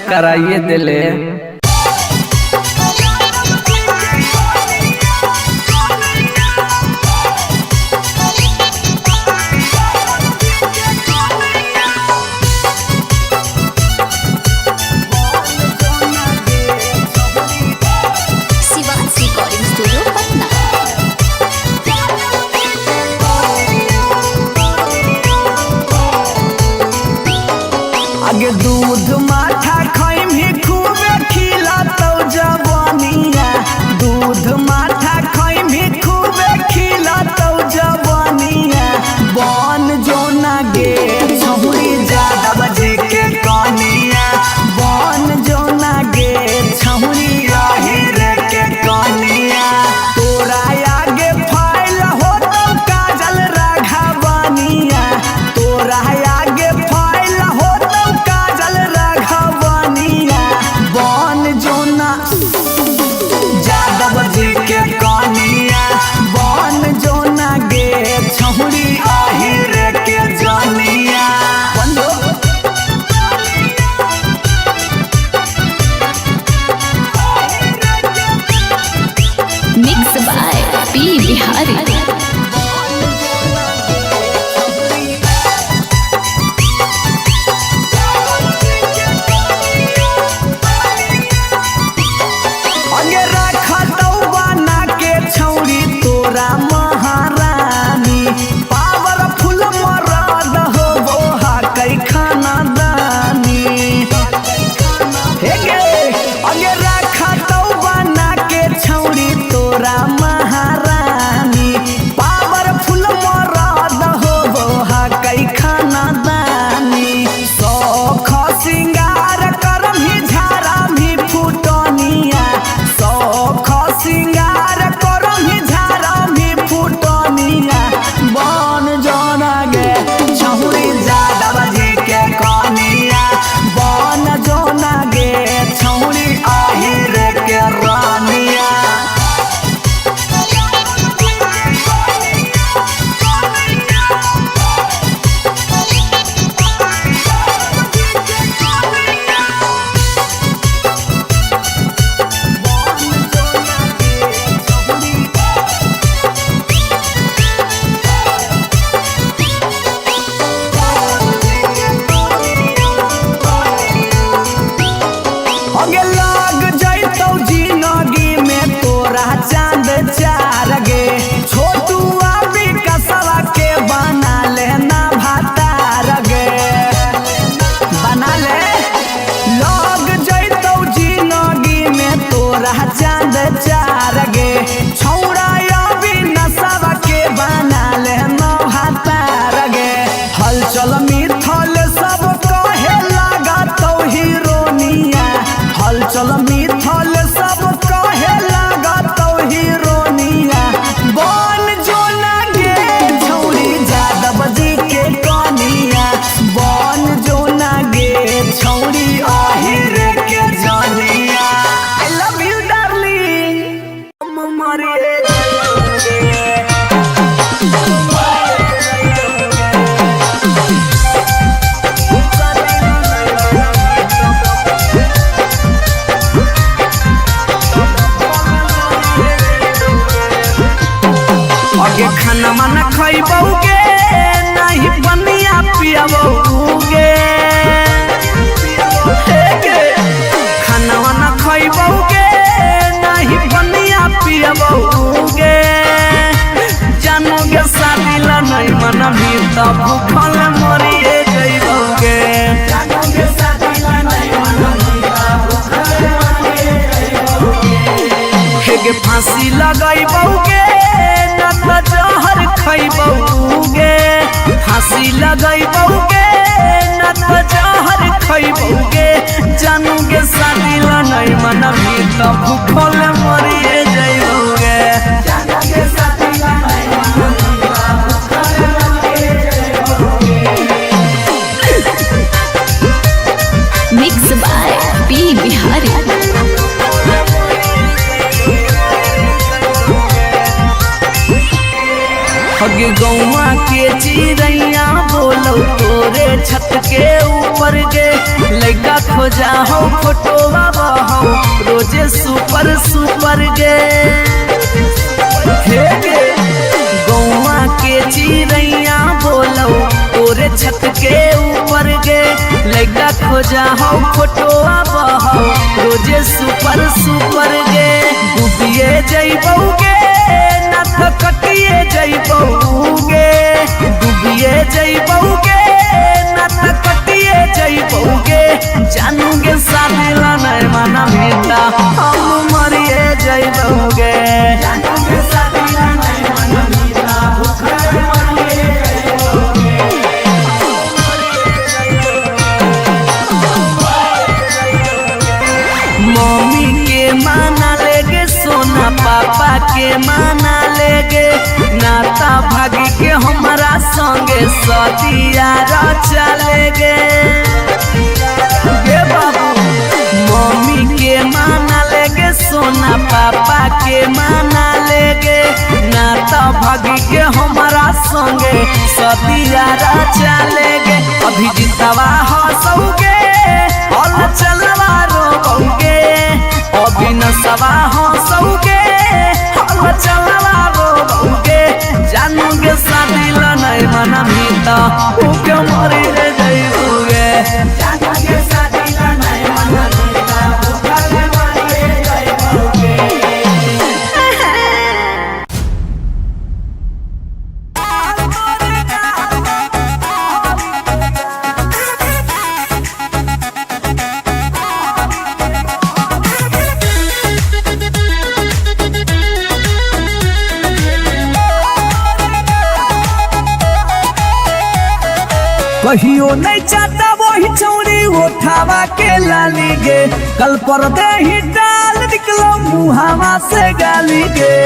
कराइए दिले। Shivansh recording studio Patna. आगे दूध माठा खैमी खूबे खिलातौ जवानिया, दूध माठा खैमी खूबे खिलातौ जवानिया। बन जो ना गे छहुरी जादव जी के कनिया, बन जो ना गे छहुरी राहिर के कनिया। तोरा आगे फैल होतौ काजल राघवनिया, तोरा आगे फैल होतौ काजल राघवनिया। बन जो ना जादव जी के कनिया, बन जो ना गे छहुरी आहिर के जनिया। बन जो। Mix by P Bihari. अगे रखतौ बना के छौरी तोरा महारानी, पावरफुल मरद हो बोहा कै खाना दानी। हे गे, अगे रखतौ बना के छौरी तोरा महारानी, पावरफुल मरद हो बोहा कै खाना दानी। शौख सिंगार करमही झारामही फुटनिया, शौख सिंगार करमही झारामही फुटनिया। बन जोना गे छहुरी जादव जी के कनिया, बन जोना गे छहुरी आहिर के रानिया। अगे लाग जैतौ जिनगी में तोरा चांद चार गे, छोटुआ विकसवा के बना लेना भातार गे, बना ले। लग जैतौ जिनगी में तोरा चांद चार गे, छौड़ा अभी नसवा के बना लेना भातार गे। हलचल मिथल सब कहे लागतौ हीरोनिया, हलचल मिथल सब कहे लागतौ हीरोनिया। बन जो ना गे छौरी जादव जी के कनिया, बन जो ना गे छौरी आहिर के जनिया। I love you darling. मरे अगे खाना माना खइबौगे नहीं बनिया पियाबौगे, हे गे। खाना वाना खइबौगे नहीं बनिया पियाबौगे, जानोगे शादी ला नहीं मनभी त भूखल मरिए जइबौगे। हे गे फांसी लगाइबौगे न त जहर खइबौगे, फांसी लगाइबौगे न त जहर खइबौगे, जानोगे शादी ला नहीं मनभी त भूखल मरिए जइबौगे। Mix by P Bihari. हगे गौवा के चिड़ैया बोलो तोरे छत के ऊपर गे, लड़का खोजा हो फोटोवा बहो रोजे सुपर सुपर गे। हे गे गौवा के चिड़ैया बोलो तोरे छत के ऊपर गे, लड़का खोजा हो फोटोवा बहो रोजे सुपर सुपर गे। डूबिए जइबौ गे ना तो कटिए जइबौ गे, डूबिए जइबौ गे ना तो कटिए जइबौ गे, जानू गे शादी ला नहीं मना मिता हम मरिए जइबौ गे। जानू गे शादी ला नहीं मना मिता भूखे मरिए जइबौ गे। मम्मी के माना लेगे सोना पापा के माना लेगे, नाता भागी के हमारा संगे सदिया चलेगे। गे बाबू मम्मी के माना लेगे सोना पापा के माना लेगे, नाता भागी के हमारा संगे सदिया चलेगे। अभिजीतवा हंसौगे हल चलवा रोबौगे, अभिनसवा हंसौगे हल चलवा रोबौगे, जानूगे शादी ला नहीं मना मिता भूखे मरी रे जइबौगे। जानूगे शादी ला नहीं मना मिता भूखे मरी रे जइबौगे। कहियो नहीं चाहता वही चौड़ी उठावा के लाली गे, कल पर दे ही डाल निकलो मुहावा से गाली गे।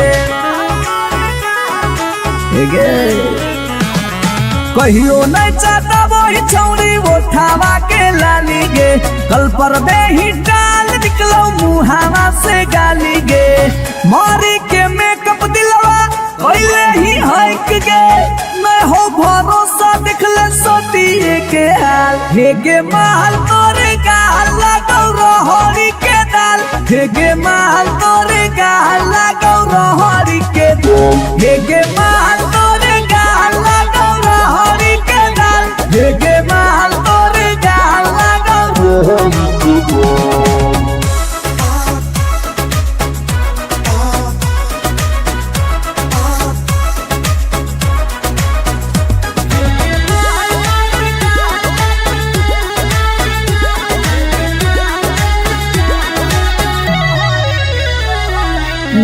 गे कहियो नहीं चाहता वही चौड़ी उठावा के लाली गे, कल पर दे ही डाल निकलो मुहावा से गाली गे। मारी के मेकअप दिलवा कैले ही हक गे, मैं हो भरोसा देखले सोतिए के हाल। हे गे माल तोरे गाल लागौ रहरी के दाल, हे गे माल तोरे गाल लागौ रहरी के दाल, हे गे माल तोरे गाल लागौ रहरी के दाल, हे गे माल तोरे गाल लागौ रहरी के दाल।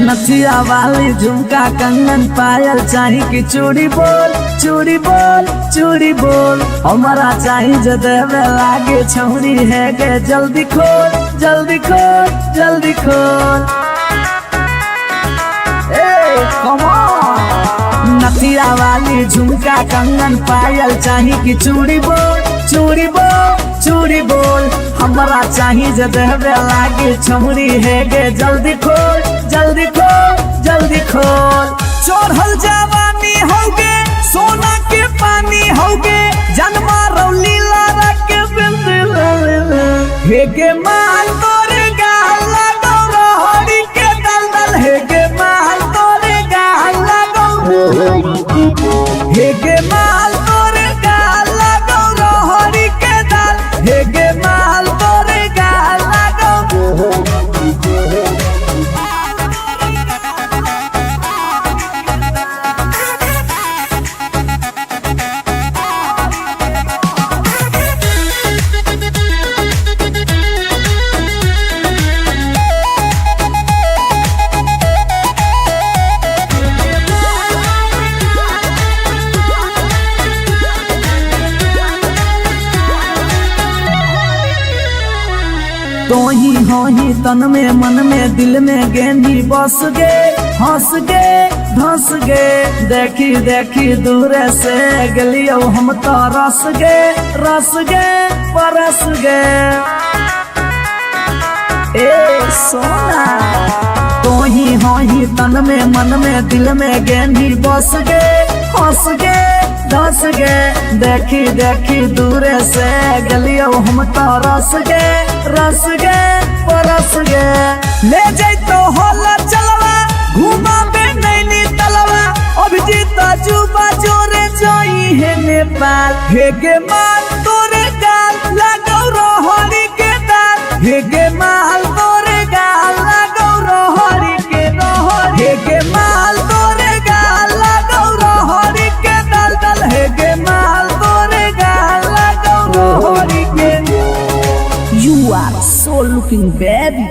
नथिया वाली झुमका कंगन पायल चाही कि चूड़ी बोल, चूड़ी बोल, चूड़ी बोल, हमारा चाही जो देवे लागे छौरी है गे, जल्दी खोल जल्दी खोल जल्दी खोल। ए कम ऑन। नथिया वाली झुमका कंगन पायल चाही कि चूड़ी बोल, चूड़ी बोल, चूड़ी बोल, हमारा चाही जो देवे लागे छौरी है गे, जल्दी खोल जल्दी खोल जल्दी खोल। चढ़ल जवानी होगे सोना के पानी होगे, जन्मा रौली लारा के बिंदी हे गे माल तोरे गाल लागौ रहरी के दल दल, हे गे माल तोरे गाल लागौ, हे गे माल तोरे गाल लागौ रहरी के दल, हे गे माल तोरे गाल लागौ। तो ही हो ही तन में मन में दिल में गेंदी बस गे, हंस गे धंस गे, देखी देखी दूर से गलियो हम तो रस गे, रस गे परस गे। ए सोना तो ही हो ही तन में मन में दिल में गेंदी बस गे, हंस गे धस गे, देखी देखी दूरे से गलियो हम तो रस गे रस गे परस गे। ले जैतो होला चलवा घुमाबे नैनी तलवा, अभिजीत जुबा जोरे जोई है नेपाल। हे गे माल तोरे गाल लागौ रहरी के दाल, हे गे माल तोरे गाल लागौ रहरी के रहरी, हे गे माल तोरे गाल लागौ रहरी के दाल दाल, हे गे माल तोरे गाल लागौ रहरी के। You are so looking baby.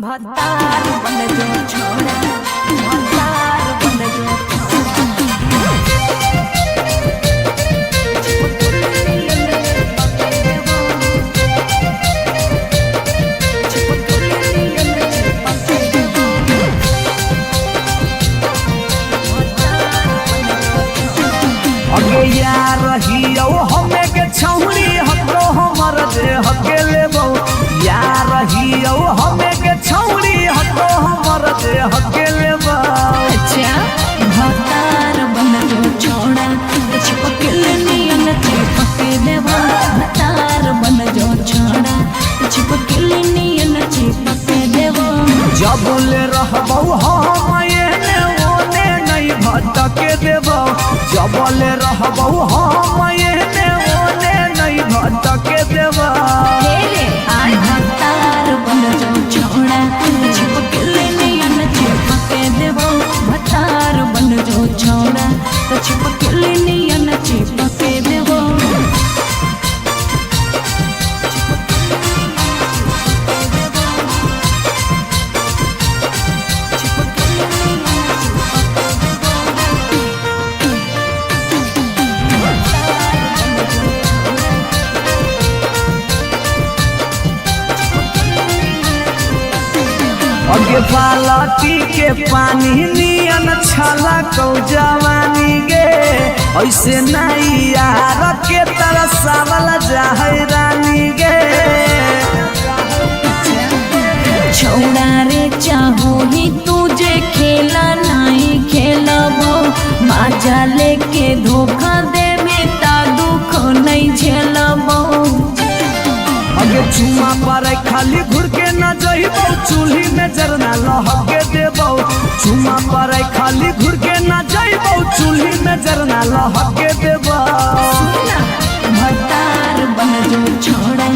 भतार बन जो छोड़ा, भतार बन जो अगे यार रहियो हमे के छौरी हको हमर देह के लेबौ, यार रहियो हमे के छौरी हको हमर देह के लेबौ। अच्छा भतार बन जो छोड़ा, चिपकल नियन चिपक देवा। भतार बन जो छोड़ा, चिपकल नियन चिपक देवा। जब ले रहबौ हम एने ओने नहीं भटके देबौ, जब ले रहबौ हम एने ओने नहीं भटके देबौ। भतार बन जो छोड़ा, चिपकल नियन चिपक देवा। भतार बन जो छोड़ा, चिपकल नियन चिपक देवा। अगे बालटी के पानी नियन छला कौ जवानी गे, ऐसे नहीं यार के तरसावल जाहे रानी गे। छौड़ा रे चाहो ही तुझे खेला नहीं खेलबो, माजा लेके धोखा देवे ता दुख नहीं झेलबो। अगे चुमा पर खाली घुर के न जइबौ, चूल्ही में जरना लहके देबौ। चुमा पर खाली घुर के न जइबौ, चूल्ही में जरना लहके देबौ। भतार बन जो छोड़ा,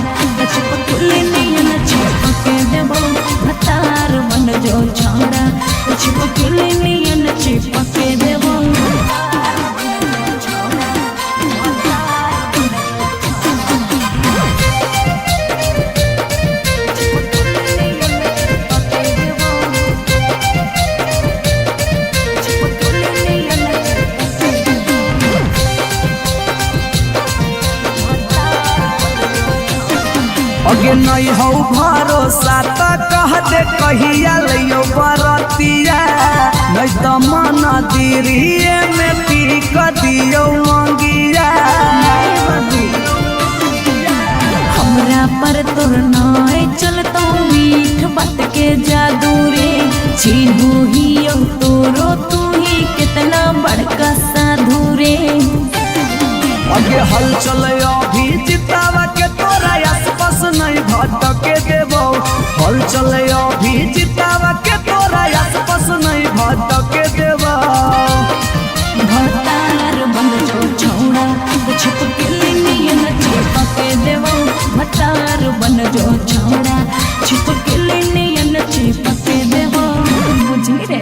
चिपकल नियन चिपक देबो। भतार बन जो छोड़ा, चिपकल नियन चिपक देबो। अगे नहीं हौ भरोसा त कह दे कहिया लइयो बरतिया, नहीं त मन दिरिए में पी क दियो मंगिया। हमरा पर तोर नाय चलतो मीठ बात के जादू रे, चिन्हू ही तोरो तू ही कितना बड़का साधु रे। अगे हलचल अभी जितावा के तोरा आसपास नहीं भटके देबौ, हलचल अभी जितावा के तोरा आसपास नहीं भटके देबौ। भतार बन जो छोड़ा, छिपकल नियन चिपक देवो। भतार बन जो छोड़ा, छिपकल नियन चिपक देवो। बुझली रे।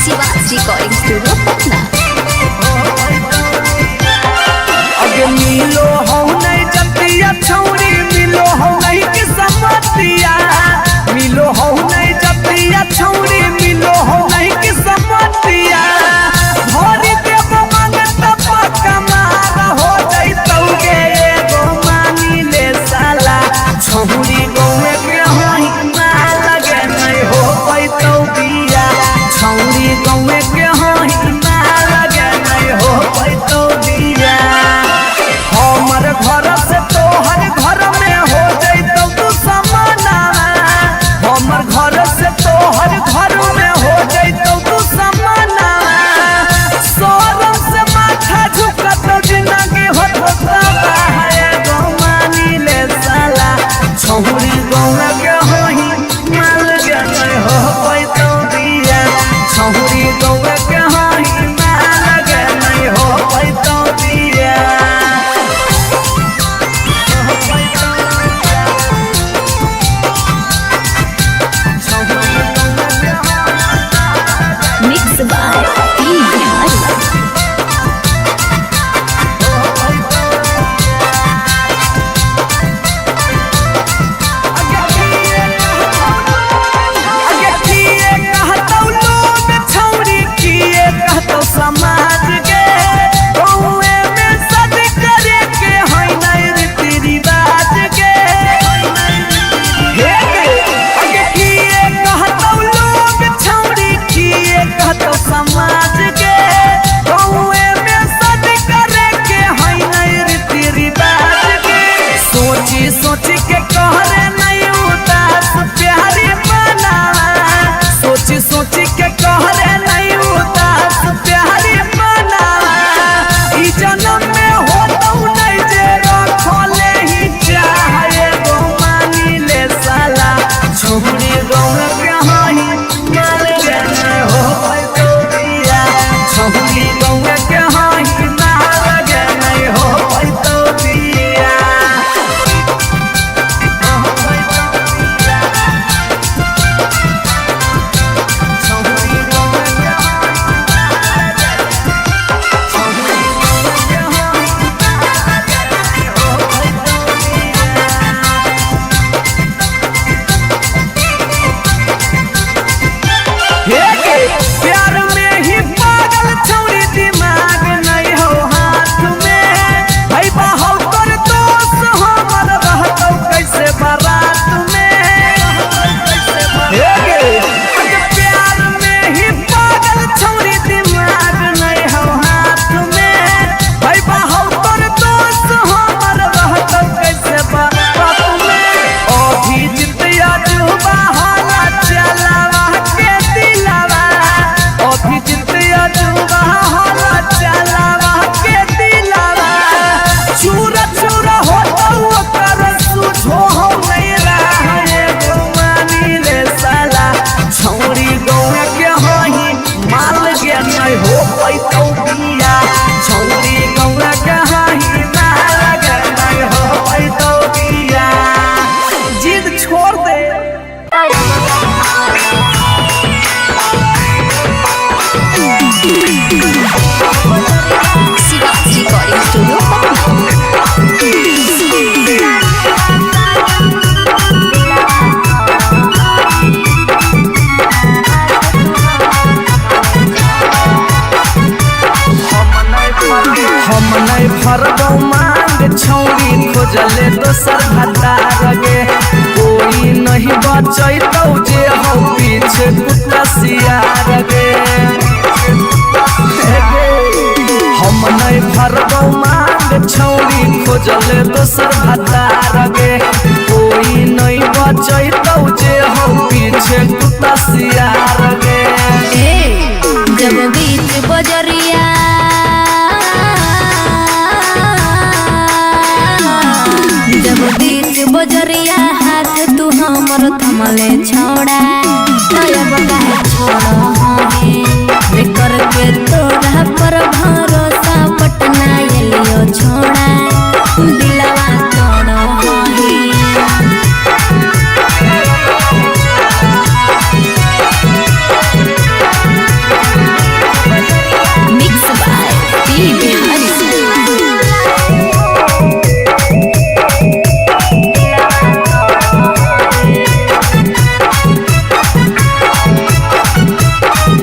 Shivaj recording studio Patna. अगे मिलो हौ नहीं जतिया छौरी, मिलो हौ नहीं कि समतिया, मिलो हौ नहीं जतिया छौरी, मिलो हौ नहीं कि समतिया। भरी देव मांगत पक्का मार हो जैतौ गे एगो मानी ले साला, छौरी गौए के होई माल गे नहीं हो पैतौ बिया, छौरी गौए के होई। P Bihari. अगे किए कहतौ लोग छौरी, किए कहतौ समाज गे, कौए में सद करे के है नहीं रीति रिवाज गे। हे गे, अगे किए कहतौ लोग छौरी, किए कहतौ समाज गे, कौए में सद करे के है नहीं रीति रिवाज गे। सोची सोची के कहरे नहीं उदास प्यारी बनावा, सोची सोची के कहरे नहीं उदास प्यारी बनावा। ई जन्म में होतौ नहीं जे रखले ही चाहे गो मानी ले साला, छोड़ी गौर कहीं माल गे हो तो दिया, छोड़ी गौर कहीं माल गे नहीं हो तो दिया। हे गे, प्यार में ही पागल छौरी, दिमाग नहीं हो हाथ में, है बहौ तोर दोस्त हमर रहतौ कैसे बारात में। हे गे, अगे प्यार में ही पागल छौरी, दिमाग नहीं हो हाथ में, है बहौ तोर दोस्त हमर रहतौ कैसे बारात में। अभिजीत अजूबा हाला चलावा के दिलावा, अभिजीत अजूबा हाला चलावा के दिलावा। चूरा चूरा होतौ ओकर सुझो हो नहीं रहे गो मानी ले साला, छौरी गौआ के होही माल गे नहीं हो पैतौ बिया, छौरी गौआ के होही माल गे नहीं हो पैतौ बिया। जिद छोड़ दे। Shiva's recording studio Patna. हम नहीं फरबौ मांग छौरी, खोजले दोसर भतार गे, कोई नहीं बचैतौ जे हौ पीछे कुत्ता सियार गे। हम नहीं फरबौ मांग छौरी, खोजले दोसर भतार गे, कोई नहीं बचैतौ जे हौ पीछे कुत्ता सियार गे। ए जब बीच बजरिया, जब बीच बजरिया हाथ तू हमर थमले छोड़ा, तब काहे छोड़ हे करके तोरा पर भरोसा पटना एलियो छोड़ा, दिलवा तोड़ हे। Mix by P Bihari.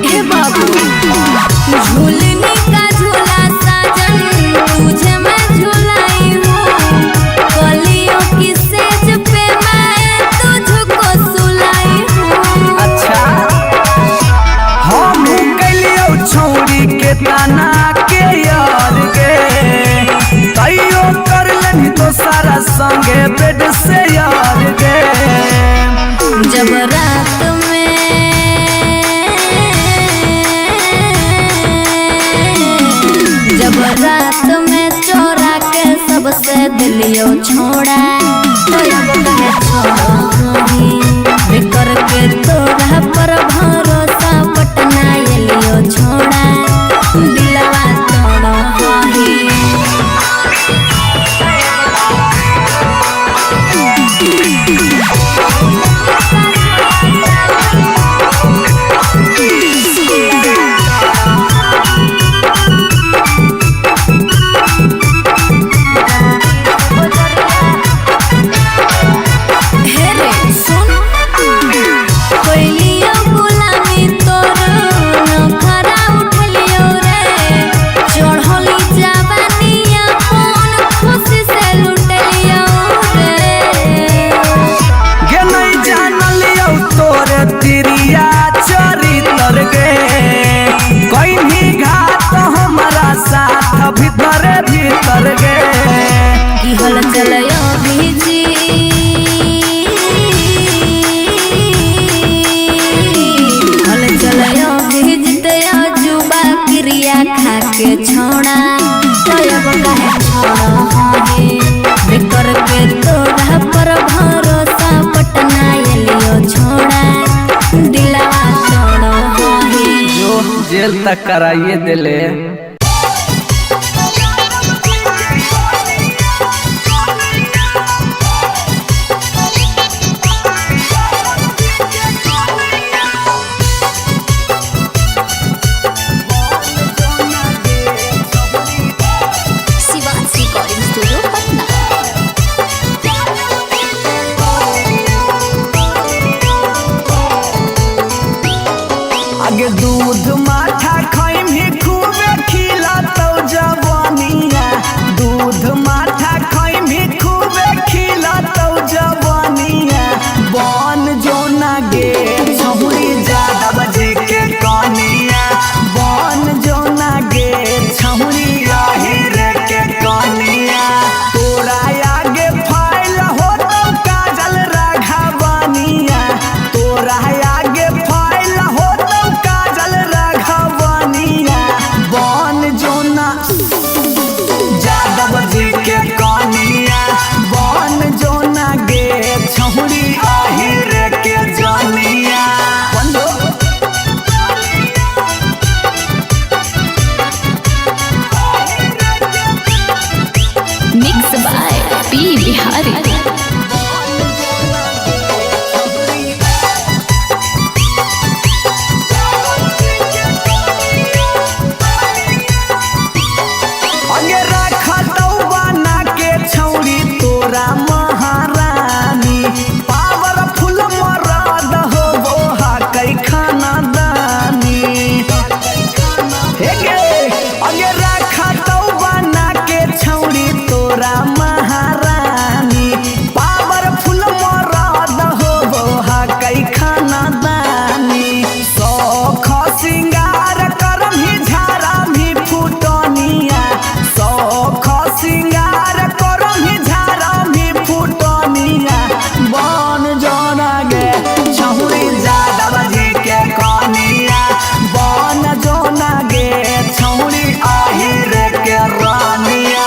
हे बाबू झूलनी का झूला साजन तुझे मैं झूलाई हूँ, कलियों की सेज पे मैं तुझको सुलाई हूँ। अच्छा हम कैलियौ छौरी के ताना के यार गे, तैयो कर लेनी तो सारा संगे बेड से यार गे। जब रात में, जब रात में चोरा के सबसे दिलियो छोड़ा, तो अब काहे छोड़ही करके तोरा पर भरोसा पटना एलियो छोड़ा, दिलवा तोड़ही। क्रिया खा के छोड़ा तब काहे छोड़ा हे बेकर के तोरा पर भरोसा पटना एलियो छोड़ा दिलवा तोड़ो हे। जो जेल तक कराइए दिले। Shivansh recording studio Patna. आगे दूध माठा खैमी खूबे खिलातौ जवानिया, दूध माठा खैमी खूबे खिलातौ जवानिया। बन जो ना गे छहुरी जादव जी के कनिया, बन जो ना गे छहुरी राहिर के कनिया। तोरा आगे फाइल होतौ काजल राघवनिया, तोरा आगे फाइल होतौ काजल राघवनिया। बन जो ना जादव जी के कनिया, बन जो ना गे छहुरी आहिर के जनिया। बन जो। Mix by P Bihari. अगे रखतौ बना के छौरी तोरा महारानी, पावरफुल मरद हो बोहा कै खाना दानी। हे गे, अगे रखतौ बना के छौरी तोरा महारानी, पावरफुल मरद हो बोहा कै खाना दानी। शौख सिंगार करम ही झारा भी फुटनिया, शौख सिंगार करम ही झारा भी फुटनिया। बन जोना गे छहुरी जादव जी के कनिया, बन जोना गे छहुरी आहिर के रानिया।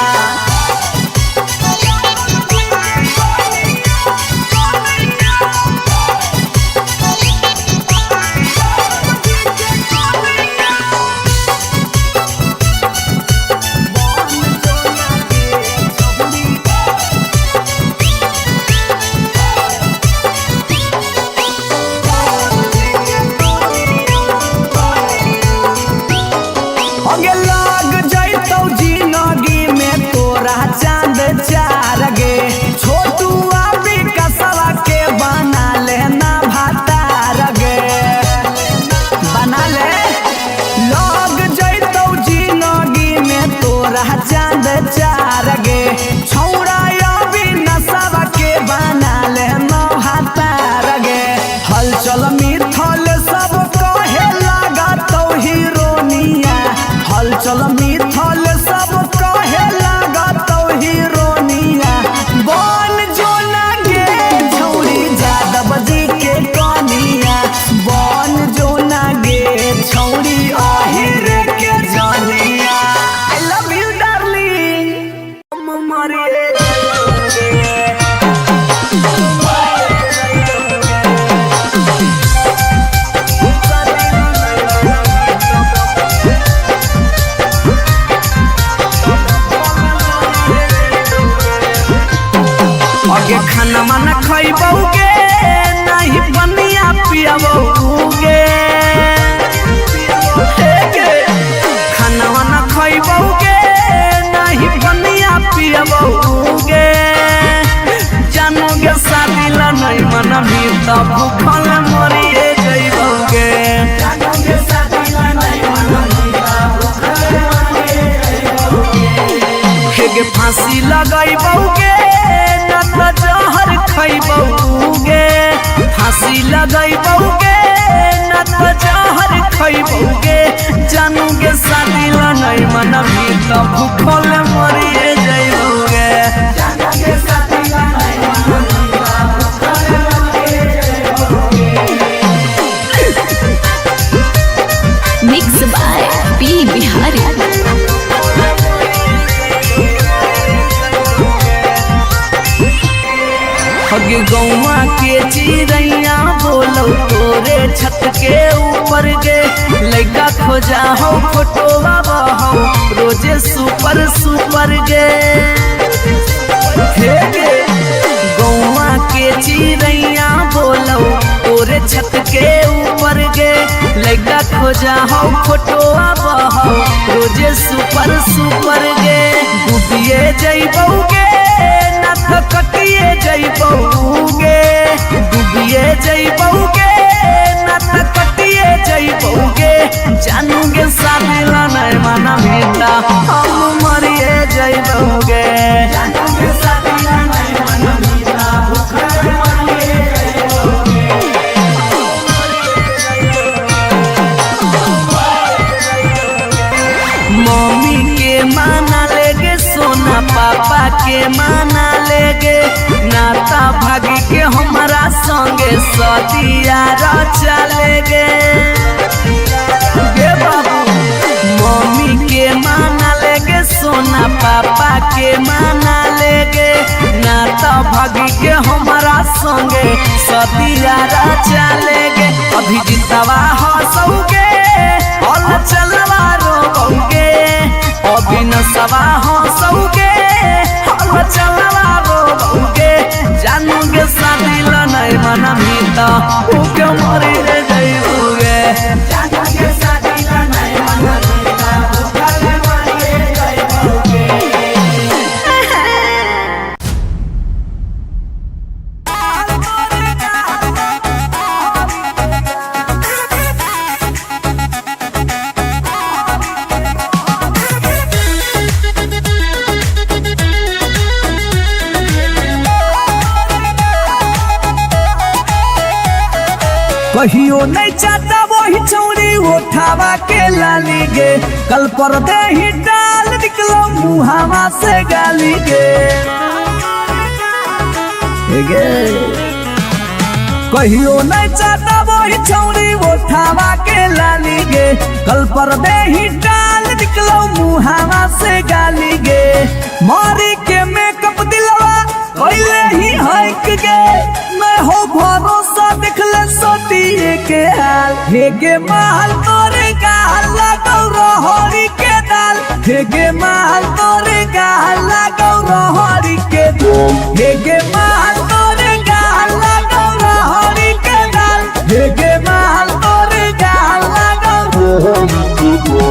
अगे लाग जैतौ जिनगी में तोरा चांद चार गे, छोटुआ विकसवा के बना लेना भातार गे, बना ले। लग जैतौ जिनगी में तोरा चांद चार गे, छौड़ा अभी नसवा के बना लेना भातार गे। हलचल मिथल सब कहे लागतौ हीरोनिया, हलचल मिथल सब कहे लागतौ हीरोनिया। बन जो ना गे छौरी जादव जी के कनिया, बन जो ना गे छौरी आहिर के जनिया। I love you darling. मरे अगे खाना माना खइबौगे नहीं बनिया पियाबौगे, हे गे। खाना वाना खइबौगे नहीं बनिया पियाबौगे, जानोगे शादी ला नहीं मनबी त भूखल मरिए जइबौगे। हे गे फांसी लगइबौगे न त जहर खइबौगे, फांसी लगइबौगे न त जहर खइबौगे, जानोगे शादी ला नहीं मनबी त भूखल मरिए जइबौगे। Mix by P Bihari. हगे गौवा के चिड़ैया बोलो तोरे छत के ऊपर गे, लड़का खोजा हो फोटोवा बहो रोजे सुपर सुपर गे। हे गे गौवा के चिड़ैया बोलो तोरे छत के ऊपर गे, लड़का खोजा हो फोटोवा बहो रोजे सुपर सुपर गे। डूबिए जइबौ गे ना तो कटिए जइबौगे, डूबिए जइबौगे ना तो कटिए जइबौगे, जानूगे शादी ला नहीं माना बेटा हम मरिए जइबौगे। जानूगे शादी ला नहीं माना बेटा भूखे मरिए जइबौगे। मम्मी के माना लेगे सोना पापा के माना लेगे, नाता भागी के हमारा संगे सदिया चलेगे। गे बाबू मम्मी के माना लेगे सोना पापा के माना लेगे, नाता भागी के हमारा संगे सदिया चलेगे। अभी जितवा हंसौगे हल चलवा रोबौगे, अभी नसवा हंसौगे हल चलवा रोबौगे, जानूगे शादी ला नहीं माना भीता भूखे मरी रे जइबौगे। जानूगे शादी ला नहीं माना भीता भूखे मरी रे जइबौगे। कहियो नहीं चाहता वही चौड़ी उठावा के लाली गे, कल पर दे ही डाल निकलो मुहावा से गाली गे। गे कहियो नहीं चाहता वही चौड़ी उठावा के लाली गे, कल पर दे ही डाल निकलो मुहावा से गाली गे। मारी के मेकअप दिलवा कोइले ही हक गे, मैं हो भरोसा देखले सोटिए के हाल। हे गे माल तोरे गाल लागौ रहरी के दाल, हे गे माल तोरे गाल लागौ रहरी के दाल, हे गे माल तोरे गाल लागौ रहरी के दाल, हे गे माल तोरे गाल लागौ रहरी के दाल।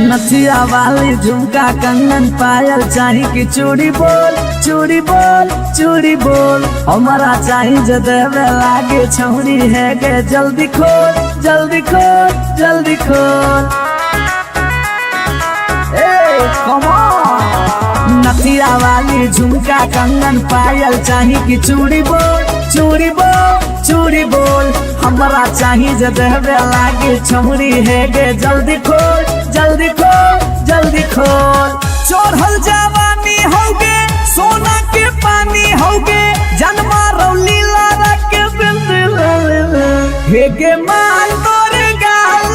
नथिया वाली झुमका कंगन पायल चाही कि चूड़ी बोल, चूड़ी बोल, चूड़ी बोल, हमारा चाही जे देवे लागे छौड़ी है गे, जल्दी खोल जल्दी खोल जल्दी खोल। ए कम ऑन। नथिया वाली झुमका कंगन पायल चाही कि चूड़ी बोल, चूड़ी बोल, चूड़ी बोल, हमारा चाही जे देवे लागे छौड़ी है गे, जल्दी खोल जल्दी खोल जल्दी खोल। चढ़ल जवानी होगे सोना के पानी होगे, जन्मा रौली लारा के बिंदी। हे गे माल